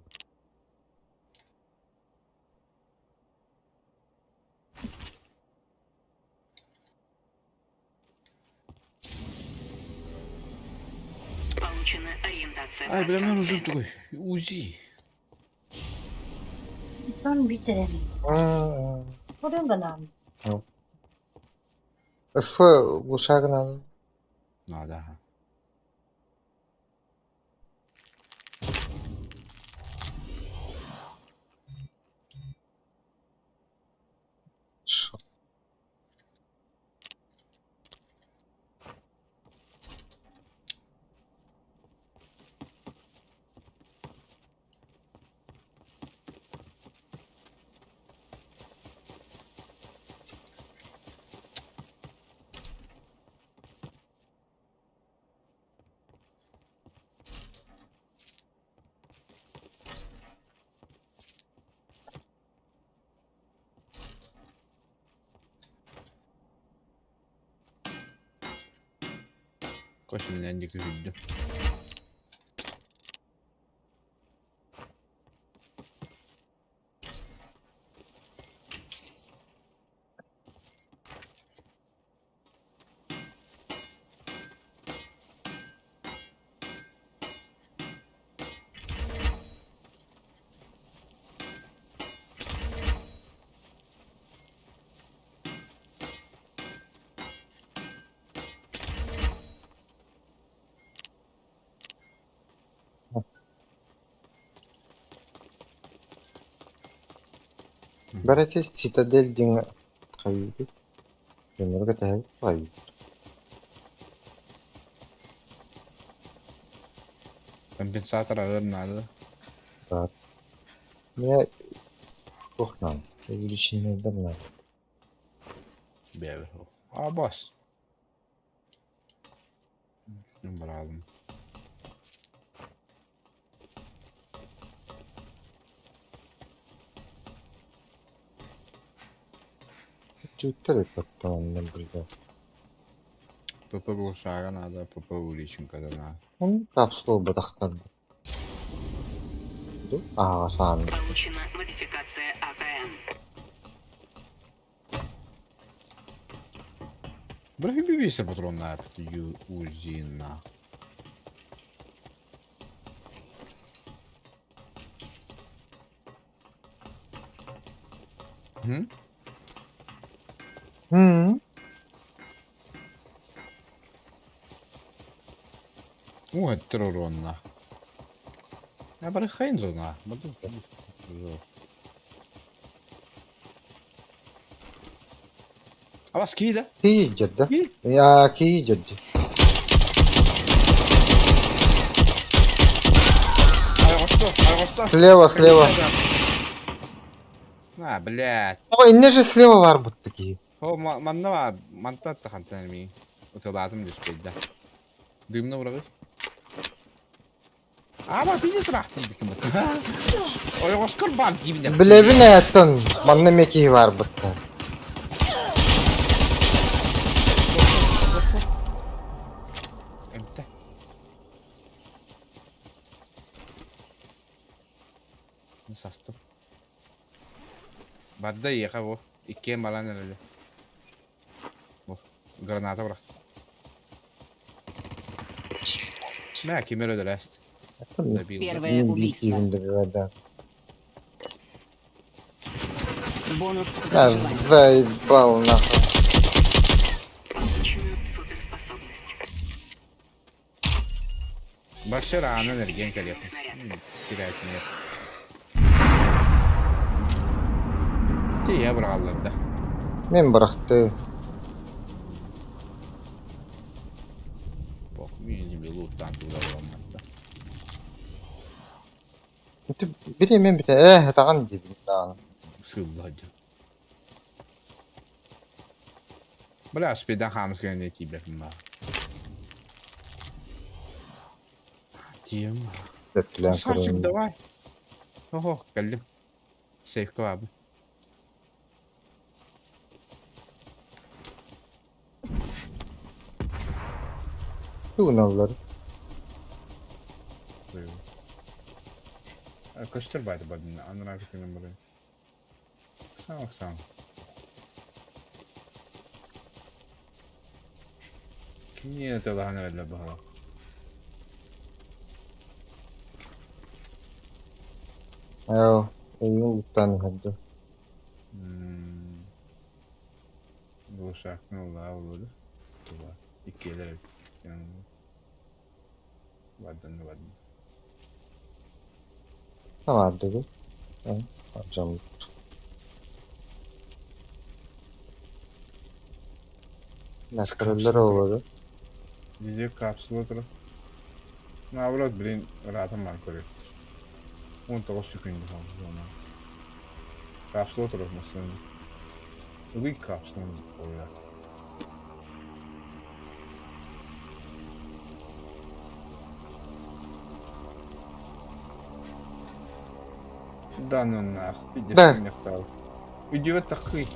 Получена ориентация в Ай, бля, мне нужен пространстве. такой УЗИ. Онтон бүтэрэн. Көрөн гынан. Ф глушагынан Надо. ага. Koş minän диэки сүүрдүм. Бэрити Цитадель диэн хайыыбыт дьоннорго тэһэбит хайыыбыт Компенсатор аҕыыр наада. Баар. Мне туох наада увеличение надо. Бэбэр. А бас. Быраабым. Чуттар эппэттэн билгэ. ПП глушага надо, ПП увеличенка да надо. Он капсула бытахтан. Аа саан. Получена модификация АКМ. Бля, бибисе патрон на УЗИ на. М? М. О, терроронна. Бары хайын зона. Абас киида. Кии дьэрдэ. Я кии дьэрдэ. Слева, слева. А, блядь. О, инне же слева бар бут такие. О, манна манта тахантан ми. Утылаатым түспейді. Дымна бұрағы. Ама пиздец ыраах тиийбиккин бытта. Ойоҕоскор баар диибин Билэбин ээттэн манна эмиэ киһи баарбыттар. Эмтэ. Састым. Барда иэхэ бу. Иккиэн баран эрэлэ. Бу. Граната бырах. Мэ ким эрэ өлөрөөст. Первое убийство. Да. Бонус Да, за выживание. заебал нахуй. Получена суперспособность. Башыр аанан эргиэн кэлиэхпин. Терять нет. Тиийэ быраҕаллар да. Мен бырахты. Бок, мин лууттаан туура буламматта. Бири мен бите э таҕан диибин даҕаны. Сыылла сылдьан. Бля, спидан хаамыс кэннэ тиийбэппин баа. Тиийэм. Өттүлээн Сарчик, көрөн. давай. Охо, кэллим. Сейфка баабын. Тугуналлар. Көстөр байды бадын, аныраа күтүнэн бары. Оксан, оксан. Кимниэ тылахан эрэллэр баһала. Оо, эйигин луттаан иһэрдэ. Глушакны улаа улуду. Тула. Иккиэлэр эбит. Баддан баддан. Баардыгы. Алдьаммыт. Наскараллар оҕолору. Видео капсула турар. Наоборот, блин, ыраатан баран көрүө. 19 секунда хаалла. Капсула турар массыына. Ылый капсуланы оруйа. Да ну нахуй, пиздец, Да. не встал. Идиот такой.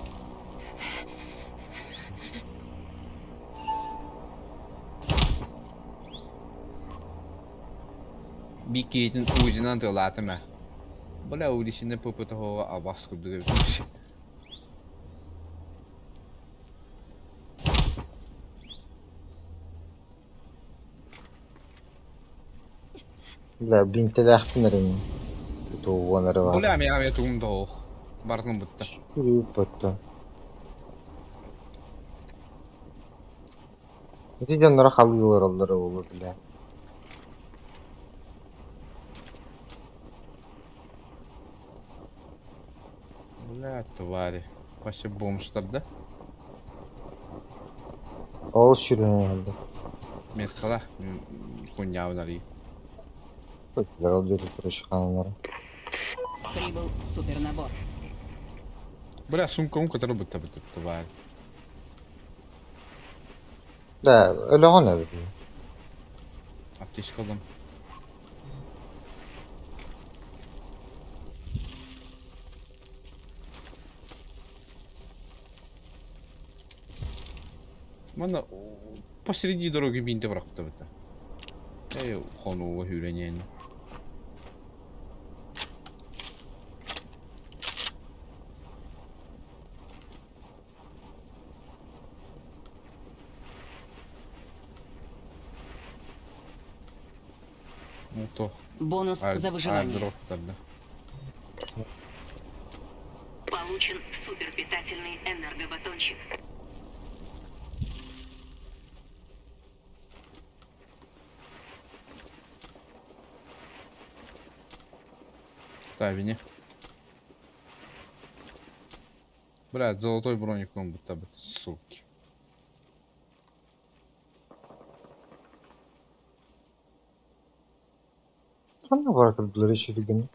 Бикейтин узинан тылаатым ээ. Бля, улисинэ ППТ-ҕа абас курдук эбит. Бля, бинтэлээхпин эрэ мин. Тутуһуон эрэ баар. Бля, миэхэ эмиэ тугум да суох. Барытын бутта. Күрүүп Ити дьонноро халыы олороллоро буолуо бля. Бля, твари. Вообще бомжтар да? Ол сүрүнэ Меткала. Хуйня арый. Ол диэки короче хааллара. Прибыл супернабор. Бля, сумкам который бутта бутта тварь. Да, өлөҕүн эбит. Аптечка ыллым. Манна посреди дороги бинте бырахпыта быта. Эй, хонууга хүрэнен. Ну то. Бонус за выживание. Аэродроптарда. Получен суперпитательный энергобатончик. Тавини. Блядь, золотой броник он будто бы, суки. Ханна бара турдулар үчүгүн.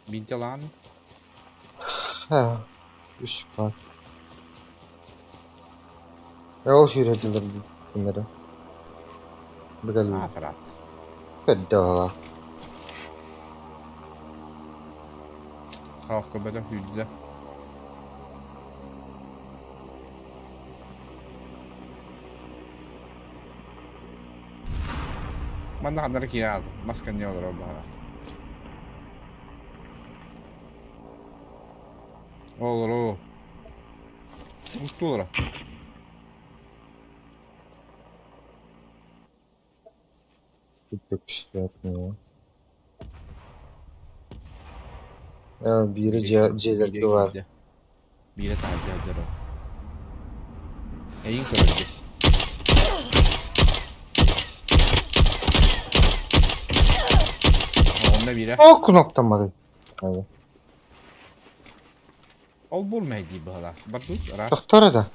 Бинтелан. Ха. Үс бар. Ол сүүрэтилэр bunları. Быгалыы. Аатараат. Көрдөҕө. Хаох көбөтө сүүрдэ. Манна ханнары киирэ аалдым. Мас кэннэ олорор баҕара. Олору. Устулара. Биири дьиэлэргэ баар. Биирэ таһырдьа сылдьар ол. Эйигин көрөр дии. Онно биирэ. О, кнопкаммады. Ол бур мэйдии быһалаах. Бардут, ыраах. Тохтор да.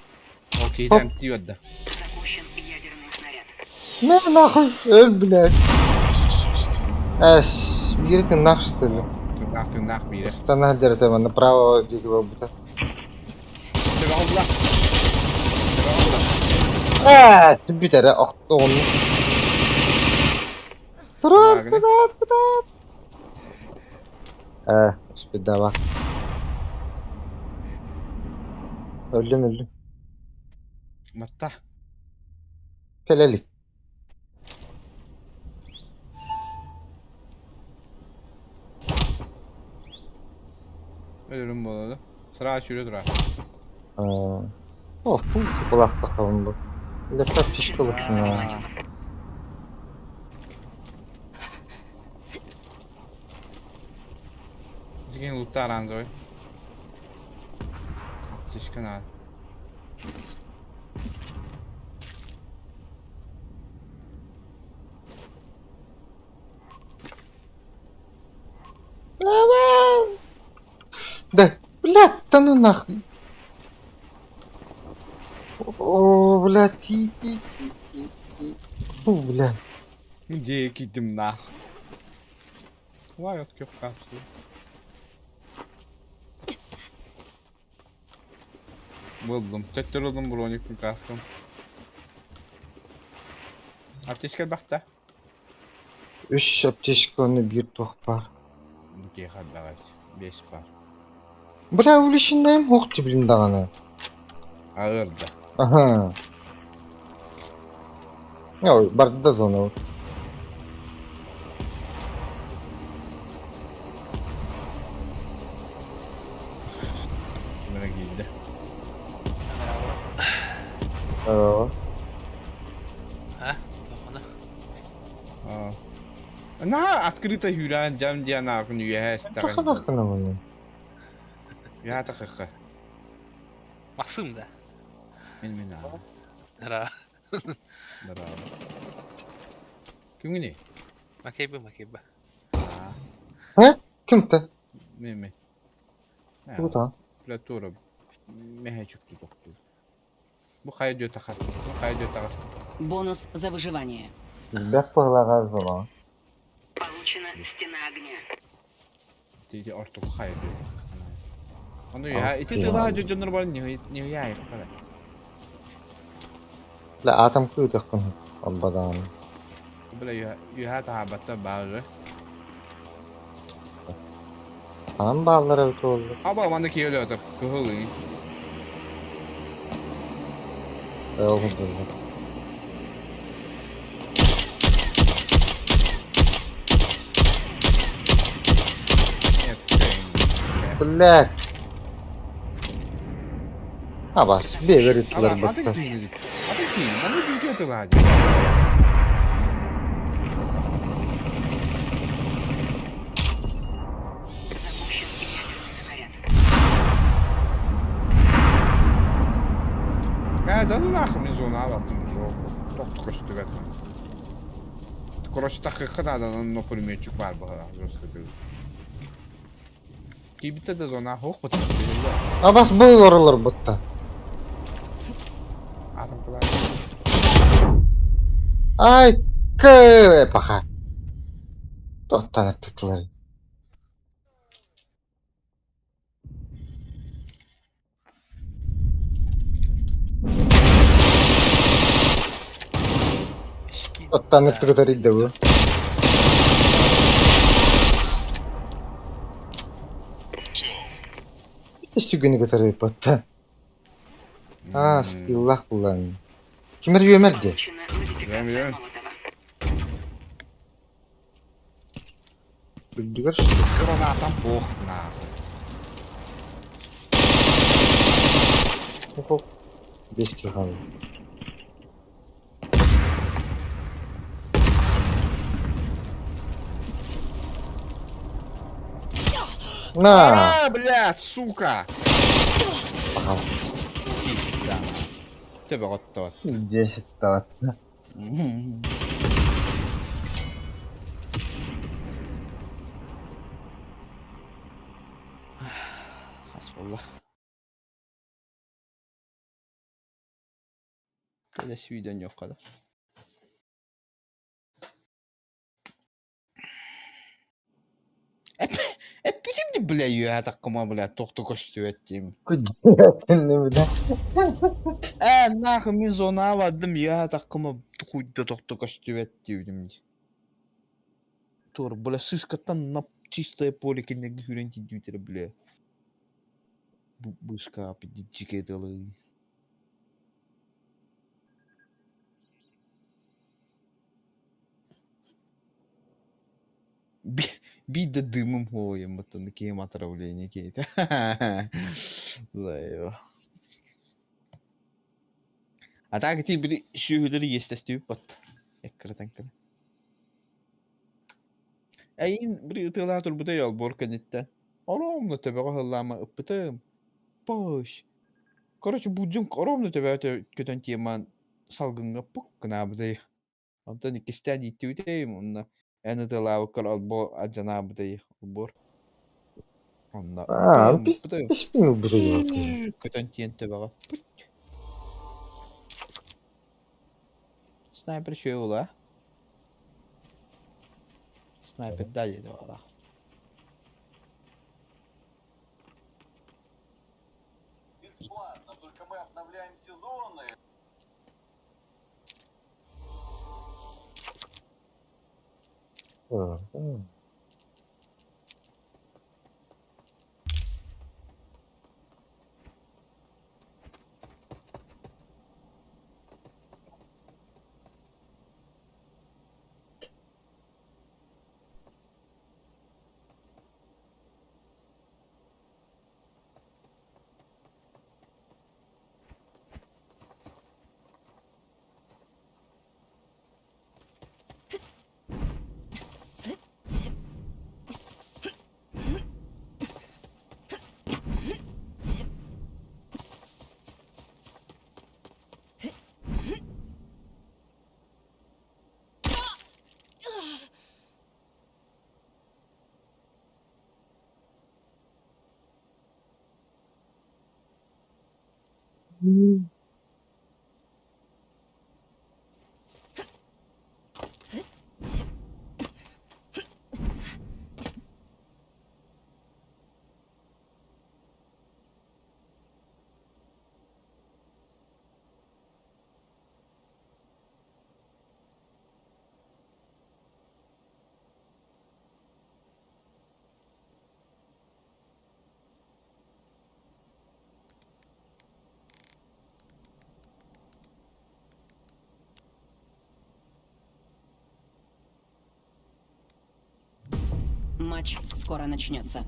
Ол киһитэ эмтии барда. Запущен ядерный снаряд. Не нахуй, өл блядь. Эс, биир тыннаах что ли? Тыннаах тыннаах биирэ. Ыстана дэрэтэ направо диэки барбыта. Төбө Төбө Ээ, бүтэрэ охтоҕун. Турар, кытаат, кытаат. Ээ, спидава. Өллүм, өллүм. Матта. Кэлэлик. Өлөрүм буолла. Сыра сүүрэ турар. О, фу, кулаахтахабын бу. Лэппэт фишка лыктына. Сигин лутта оранжевый. Аптечка надо. Да, блядь, да ну нахуй. О, блядь, ти ти ти ти ти. Фу, блядь. Где кидим нах? Вай, от кёп капсулу. Булдум. Төттөр ылдым броникпын каскам. Аптечка бахта. Үс аптечканы биир туох баар. Бу киэхэ элбэҕэ Биэс баар. Бля, увлеченнаем уох тибилин даҕаны. Аҕырда. Аха. Ой, барда да зона. Ким эрэ киирдэ. Здорово. А? Тоҕоно? Наһаа открыто сүүрээн дьам диэн аакын үөһэ истэҕин. Таханаххына Үөһэ тахыхха. Максим да? Мин мин аа. Ра. Браво. Кимҥиний? Макейба, Макейба. Э? Ким-то? Мин мин. Куда? Клавиатура мэһэчүктүү тохтуур. Бу хайа дьиэ тахар? Бу хайа дьиэ таҕыста? Бонус за выживание. Бэк быһылаҕа зона. Получена стена огня. Ити ортоку хайа дьиэ Ону я ити тылаа дьоннор бар не я Ла атом кыытыхпын албадаан. Бля үһэ таһаабатта баары. Хаан бааллар эбит буолла. Аба манна киһи өлөөтө кыһыл ый. Ол курдук. Блядь. Абас, бэйэлэр ыттылар Атын бытта. киһини атын киһини манна киһи тылаа Запущен ядерный снаряд. Ээ, да ну нахуй мин зона алаттым суох. Тохту көстүбэт. Короче, тахыахха наада, онно пулеметчик баар быһалаах жестко. Киирбитэ да зона суох бытта. Абас был оролор бутта. Атом тыла. Ай, кэ паха. Тоттан аттылар. Оттан аттыгытар бу. Үстүгүнү кытары ыппатта. Аа, скиллах булан. Кимер үөмэр де. Получена модификация Молотова. Үрдүгэр Гранатам бох нахуй. Бес килограмм. На! А, блядь, сука! Паха. Пизда. Төбө оттоо. 10 таватта. Хас буолла. Кэлэ сүүдэн да. Эппитим ди бля үөһэ таккыма бля тохто көстүбэт диим. Күддү бля. Ээ нахуй мин зонаҕа бардым үөһэ таккыма куйда тохто көстүбэт диибитим ди. Тур бля сыскаттан на чистое поле киннерге хүрэн тиийдибитэрэ бля. Быска дьикэй тылы. Биир да дымым хуойаммыттан киһим отравление киһитэ. Заеба. А так ити били сүөһүлэри иэстэстибит бат. Эккирэтэн кэлэ. Эйин били ытыалаах турбута олбуор кэнниттэн. Оромно төбөҕө ыһыллаама ыппытым. Пыш. Короче, буддьум оромно төбөҕө көтөн тиэмаан салгыҥҥа пук гынаабытай. Онтон иккистээн ииттибитэйим онно эн ытыалаабыккар олбуор алдьанаабытай олбуор. Онно Аа, ыппытым, ыппытым. Испин ылбыт Көтөн тиийэн төбөҕө путь. Снайпер үчүгэй буолуо Снайпер да диэтэ баҕалаах. Бесплатно, только мы обновляем сезоны. Матч скоро начнется.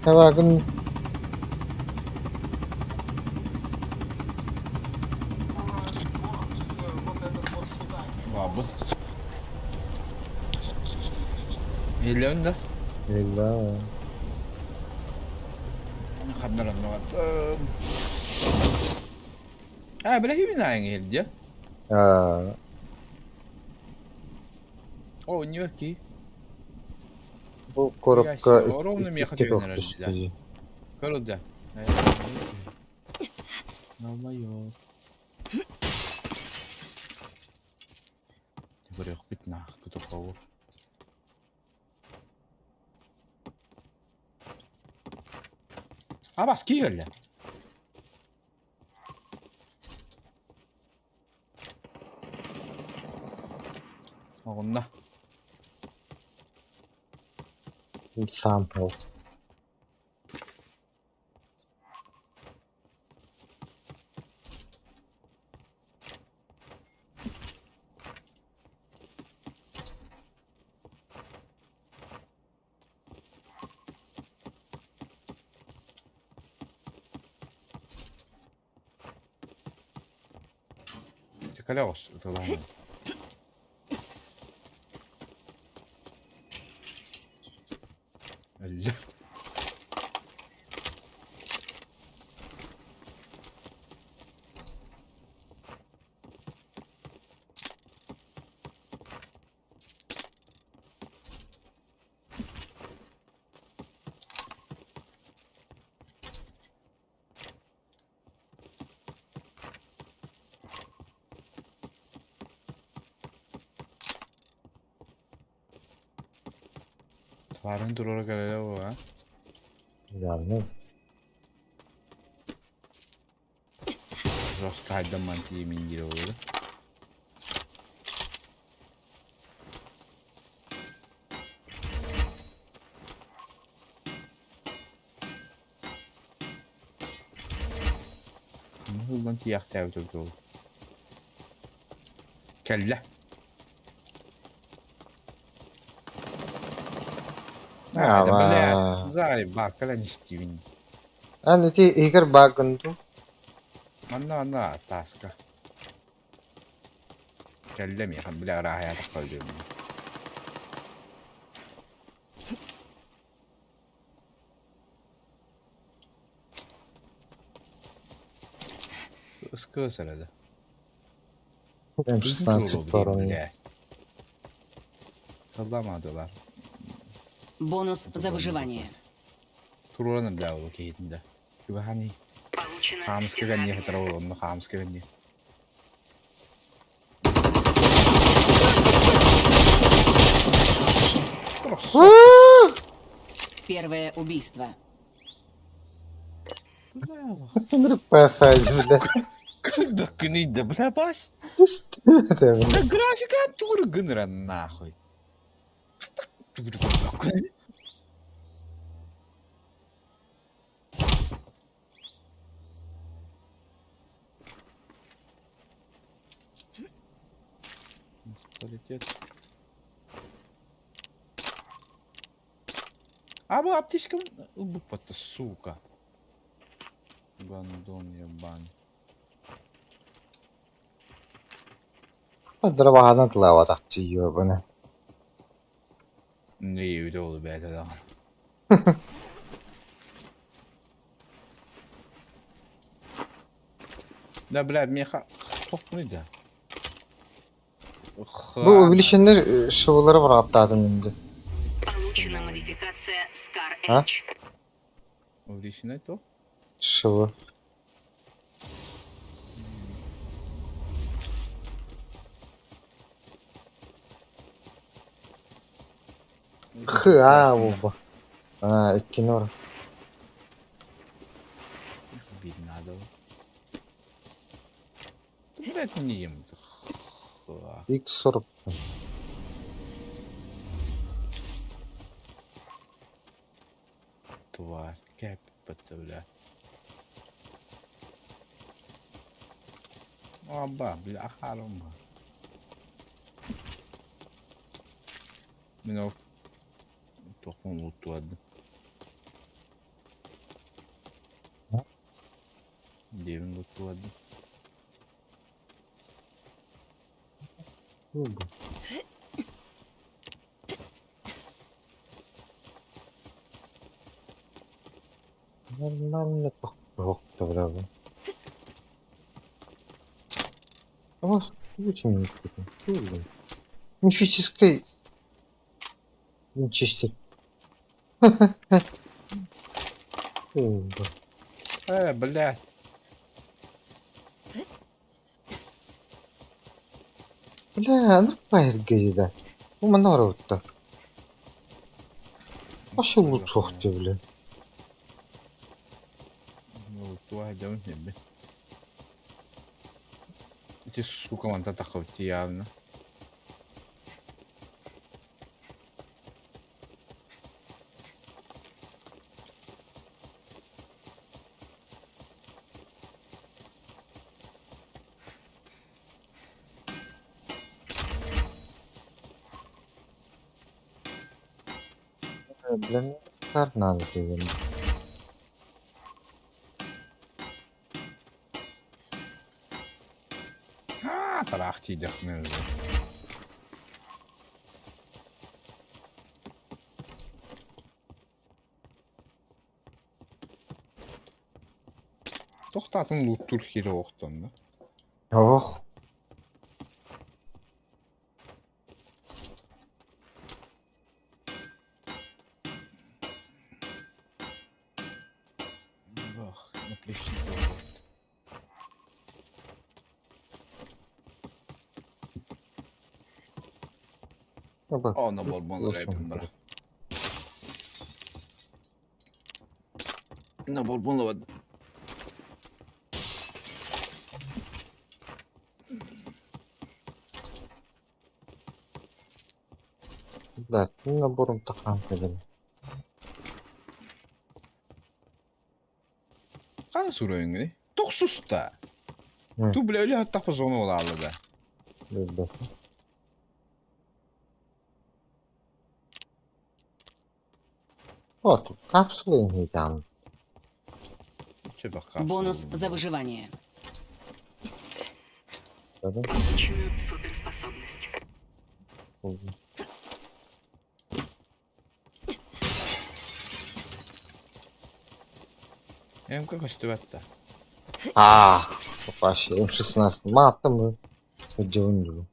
Табагын Бабы. Миллион да? Illa. Ханнар оннугар. Аа, бля, хибин аайың иһирдьэ. Аа. О, не ки. Бу коробка Ровно меха икки түйүнэр түстүү. Көрүлдэ. Ё-моё. Көрүөхпүт наах кутукау. Абас киирэллэ. Оҕунна. Sample. Калеос, это главное. Алло. Тварын турора кэлэлэ а? Yani. Просто хайдан тиемин дире олду. Хылдан тияхтаа өтөбүт ол. Кэллэ. А, да бля, зай, бакала не стивин. Ан ити игер багынду. Анна, анна, таска. Кэллэ миэхэн, бля, рахая таққалдым. Ыскы сарады. М16 torun. Салламадылар. Бонус за выживание. Туруранım бля ол кейтинде. Югахани. Получено Хамскы гэнни хатара ол онно хамскы гэнни. Первое убийство. Пасаж, бля. Кыны бля бас. Это, Да графика тур гынра нахуй. Полетет. А bu аптечка ылбыппатта, сука. Гандон ебан. Дробаһадан тылаабатахчы ёбаны. Не үйде oldu бәйті да. Да, бля, меха тохмуйда. Бу увеличеннер шыбылары бар аптадым инде. Получена модификация Scar А? Edge. Увеличенный то? Шыбы. Х, а, оба. А, икки нор. Бить надо. Да, блядь, не ем. Х. X40. Тварь, кэп, бля. Аба, бля, ахарым. Мен ол тоқпон ұлттуады. Диэбин бутулардым. Нормально похто, А очень мифической винчестер. Э, блядь. Бля, ну пайргейда. У манорутта. Пошел лучше, бля. Ну, туох дьон небе. Ити сука мантан таххыбыт явно. Бля, мне кар надо деген. Аа, тараах тиийдэхпинэ Тохтоотун лууттуур киирэ охтонно. Ох. Ох, наплечник буолбут. Онно болбон рэпин бара. На болбон лабад. Блядь, ну набором тахан кэлэн. Хаан суруйуҥҥуний? Тохсуста. Ту бля өлө хаттахпа зона буолаалла да. Билбэт. Вот, тут капсулы не там. Чебах капсула. Бонус за выживание. Да? Получена суперспособность. МК көстүбэт да. А, вообще, М16 матом удивлен.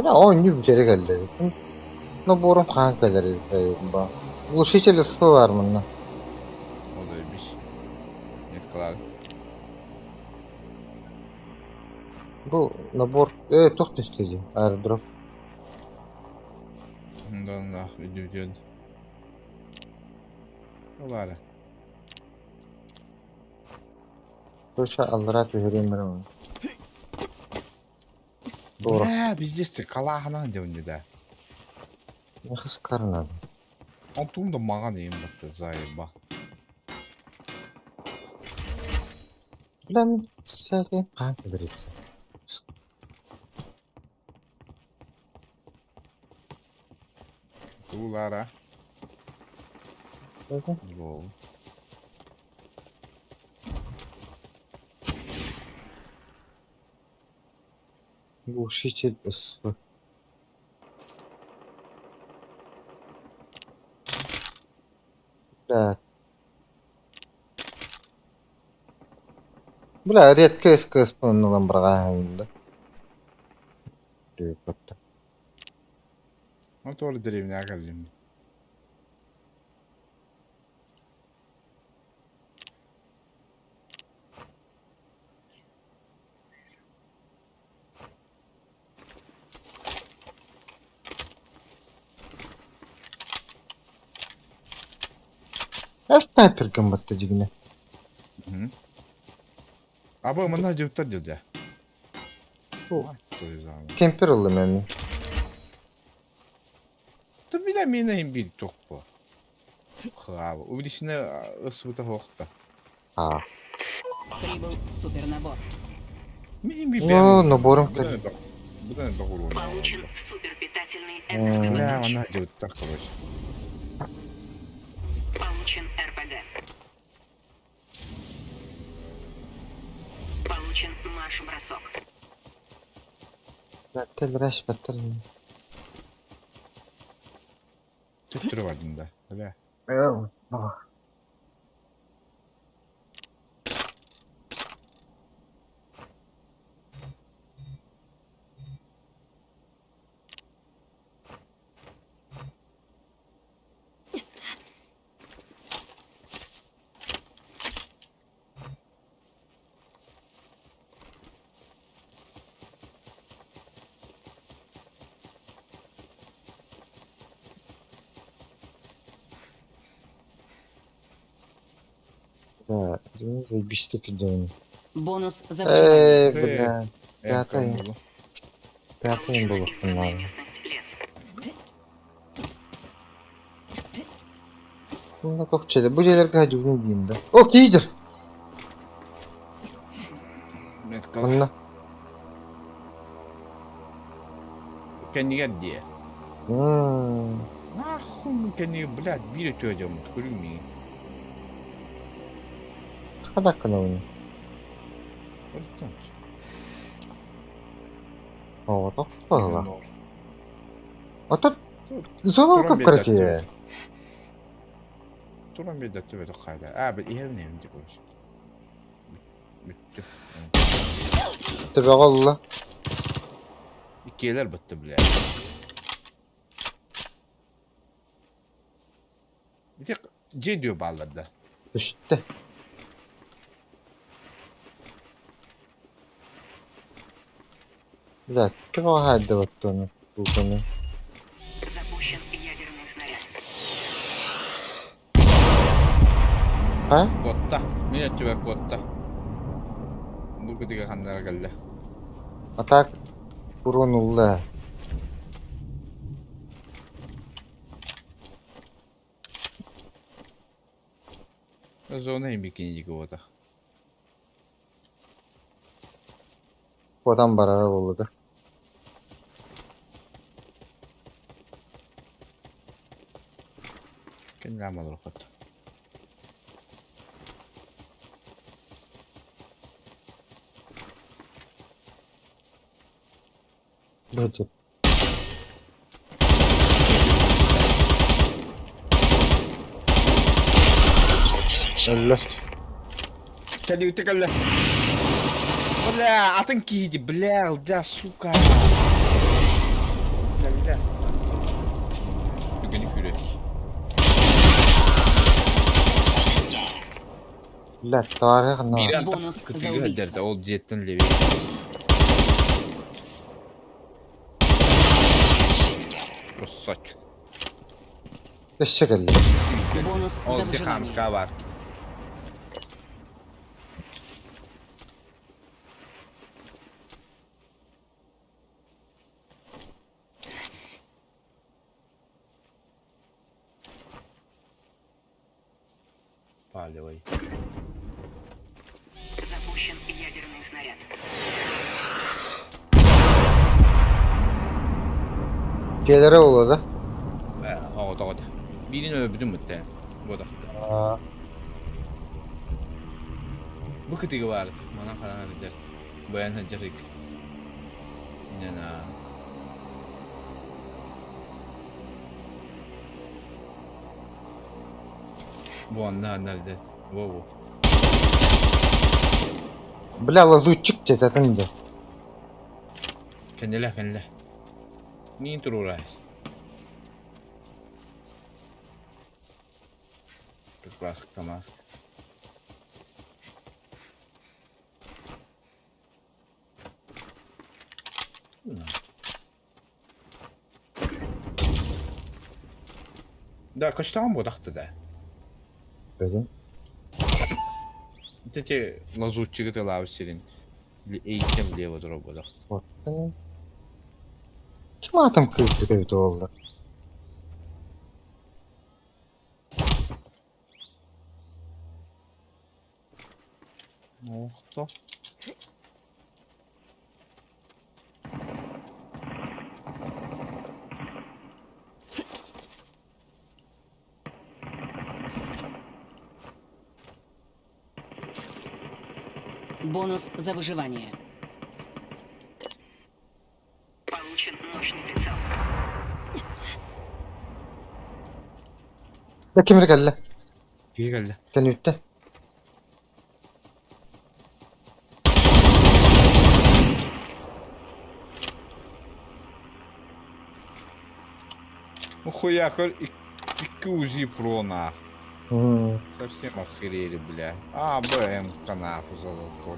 Бля, оонньуу бүтэрэ кэллэ. Наборум хаһан кэлэр ба. Глушитель СФ бар манна. Ол да бис. Нет Бу набор э туох түстэ дии аэродроп. Да нах идет. Олара. Точа аллара түһэрим барам. Дора. Бля, пиздец, калаахынан дьон да. Мехас карнады. Онтум да маған ең бітті заеба. Бля, сәлем хаһан кэлэр Туулара. Лол. Глушитель СФ. Бля. Бля, редко СКС ылан барҕаһын да. Батта. Ну тоже деревня кэллим. Я снайпер гамбатта дигине. Аба мына жыптар жылда. Кемпер ыллым эми. Бля, миэнэ иһин биир туохпу. Хаава. Увеличение ысыбыта суохта. А. Прибыл супернабор. Мин би Ну, набором Будан элбэх. Будан элбэх уруон. Получен суперпитательный Бля, энергобаганж. она дьыбыттар, короче. Получен РПГ. Получен марш-бросок. Баттал раш баттал. Төттөрү бардым да. Бля. Да, заебись ты Бонус за выживание. Эй, бля. Пятый. Пятый Получена был избранная финал. местность лес. Ну, как че, бу жерлерге хажы дейін да. О, кейдер! Онна. Кэннигэр дии. Ммм. Нахуй кэннигэр, блядь, биир өтө дьоммут, көрүҥ миигин. Хадаккана уни. Ортон. О, тоқтала. А тут зона Туран кап-караки. Туран биэрдэ төбөтө хаада. Аа, бит иһэр нем дии короче. Бүттү. Төбөҕө олла. Иккиэлэр бытты, блядь. Ити дьиэ дио бааллар да. Түстэ. Бля, төбөҕө хаайда баттуону. Кууканы. Запущен ядерный снаряд. А? Куотта. Мин өттүбэр куотта. Бу кытыга ханнара кэллэ. А так урон улла. Зона бикини диэки буотах. Куотан барара буолла да. Кэннэм олороххот. Бу Өллө. Кэлли кэллэ. Бля, атын киһи бля, алдьа, сука. Кэллэ. Түгэни күрэ. Бля, товары ханна. Биир Бонус за кытыгы убийство. дэрдэ ол дьиэттэн левей. Красавчик. Өссө кэллэ. Бонус Ол за ти выживание. хамска бар. Палевой. Запущен ядерный снаряд. Келere буолла да. Оҕо тоҕо. Биирин өлбүтүм бүттэ. Бу А, Бу кытыгы бар. Манан хадан арыдыр. Баян хаджарык. Нена. Бу анна анна Во во. Бля, лазутчик дэтэтин да. Кэннилэ кэннилэ. Мин турурай. Прекрасно маска. Да, качтаан бодахты да. Бөдүн. Ити лазутчигы тылаабы сирин. Эйтем лево тура бодах. Вот. Ким атым кыыс көбүтэ буолла? Охто. Бонус за выживание. Получен мощный прицел. Да ким эрэ кэллэ? Киһи кэллэ. Кэнниттэн. Нахуя көр икки УЗИ Pro нах. Совсем охерели, бля. А, Б, М, нахуй золотой.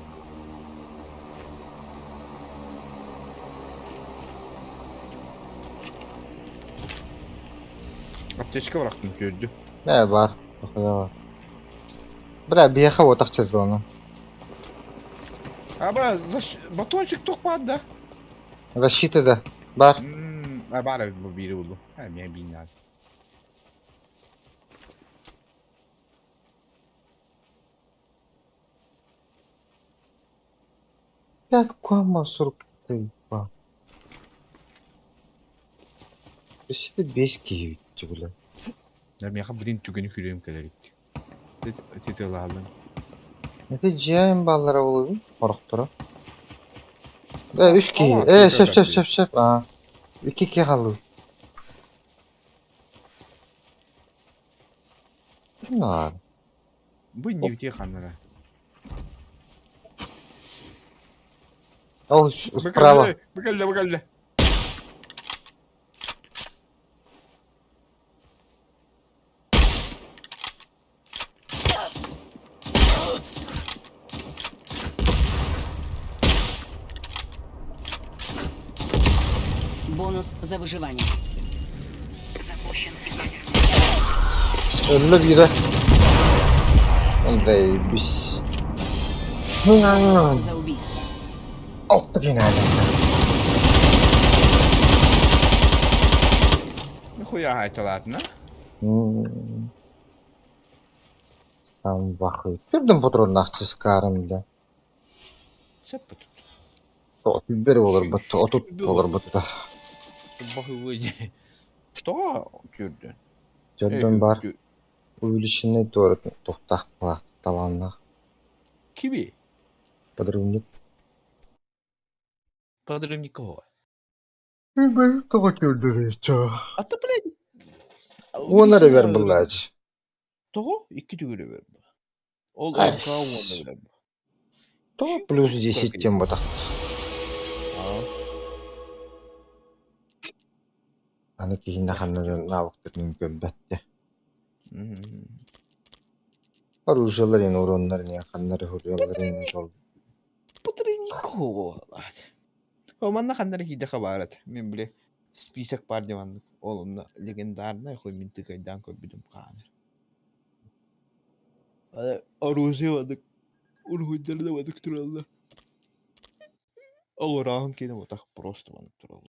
Аптечка бырахтым түөрдү. Ээ баар. Нахуя баар. Бля, биһиэхэ уотах сезона. Аба, батончик туох баар да? Защита да. Бар. А баар бу биири буллум. А, миэ биин наада. Как куама суруктый ба. Өссө бес киһи бүттү бля. Миэхэ бүтүн түгэни күрүөм кэлэр Титылаалын. Это дьиэм баллара буолуо орохторо. Э, үс киһи. Э, сөп сөп сөп сөп. Аа. Икки киһи хааллыбыт. Ким наада? Бу иннибитии ханнара. Ол справа. Бу кэллэ, бу кэллэ. Бонус за выживание. Запущен ядерный Өллө биирэ. Заебись. Бонус за убийство. Алта киһи Нихуя айталаатына. Сам вахы. Түрдүм патроннаах чыскаарым да. Сөп тут. Бер олорбут, отут олорбут. Баһылы Тоҕо күрдүн? Түрдүм бар. Увеличенный туорат тухтах талааннаах. Киби? Подрывник. Подрывникова. Тоҕо күрдү чо. А то, блядь... Уонна эрэ буллаач. Тоҕо? Икки түгүрэ бер. Ол Ай, МК уонна бер. То плюс 10 тем ботах. Аны киһиннэ ханна навыктарын көрбөттө. Оружиеларын уроннарын ханнары хуруяларын сол. Подрывникова. О, манна ханнары кииде хабарат. Мен биле список бар деп Ол онна легендарный хуй мин тыкайдан көрбүтүм хааныр. Оружие бадык. Уруһуйдары да бадык тураллар. Ол ораһын кene отах просто маннык тураллар.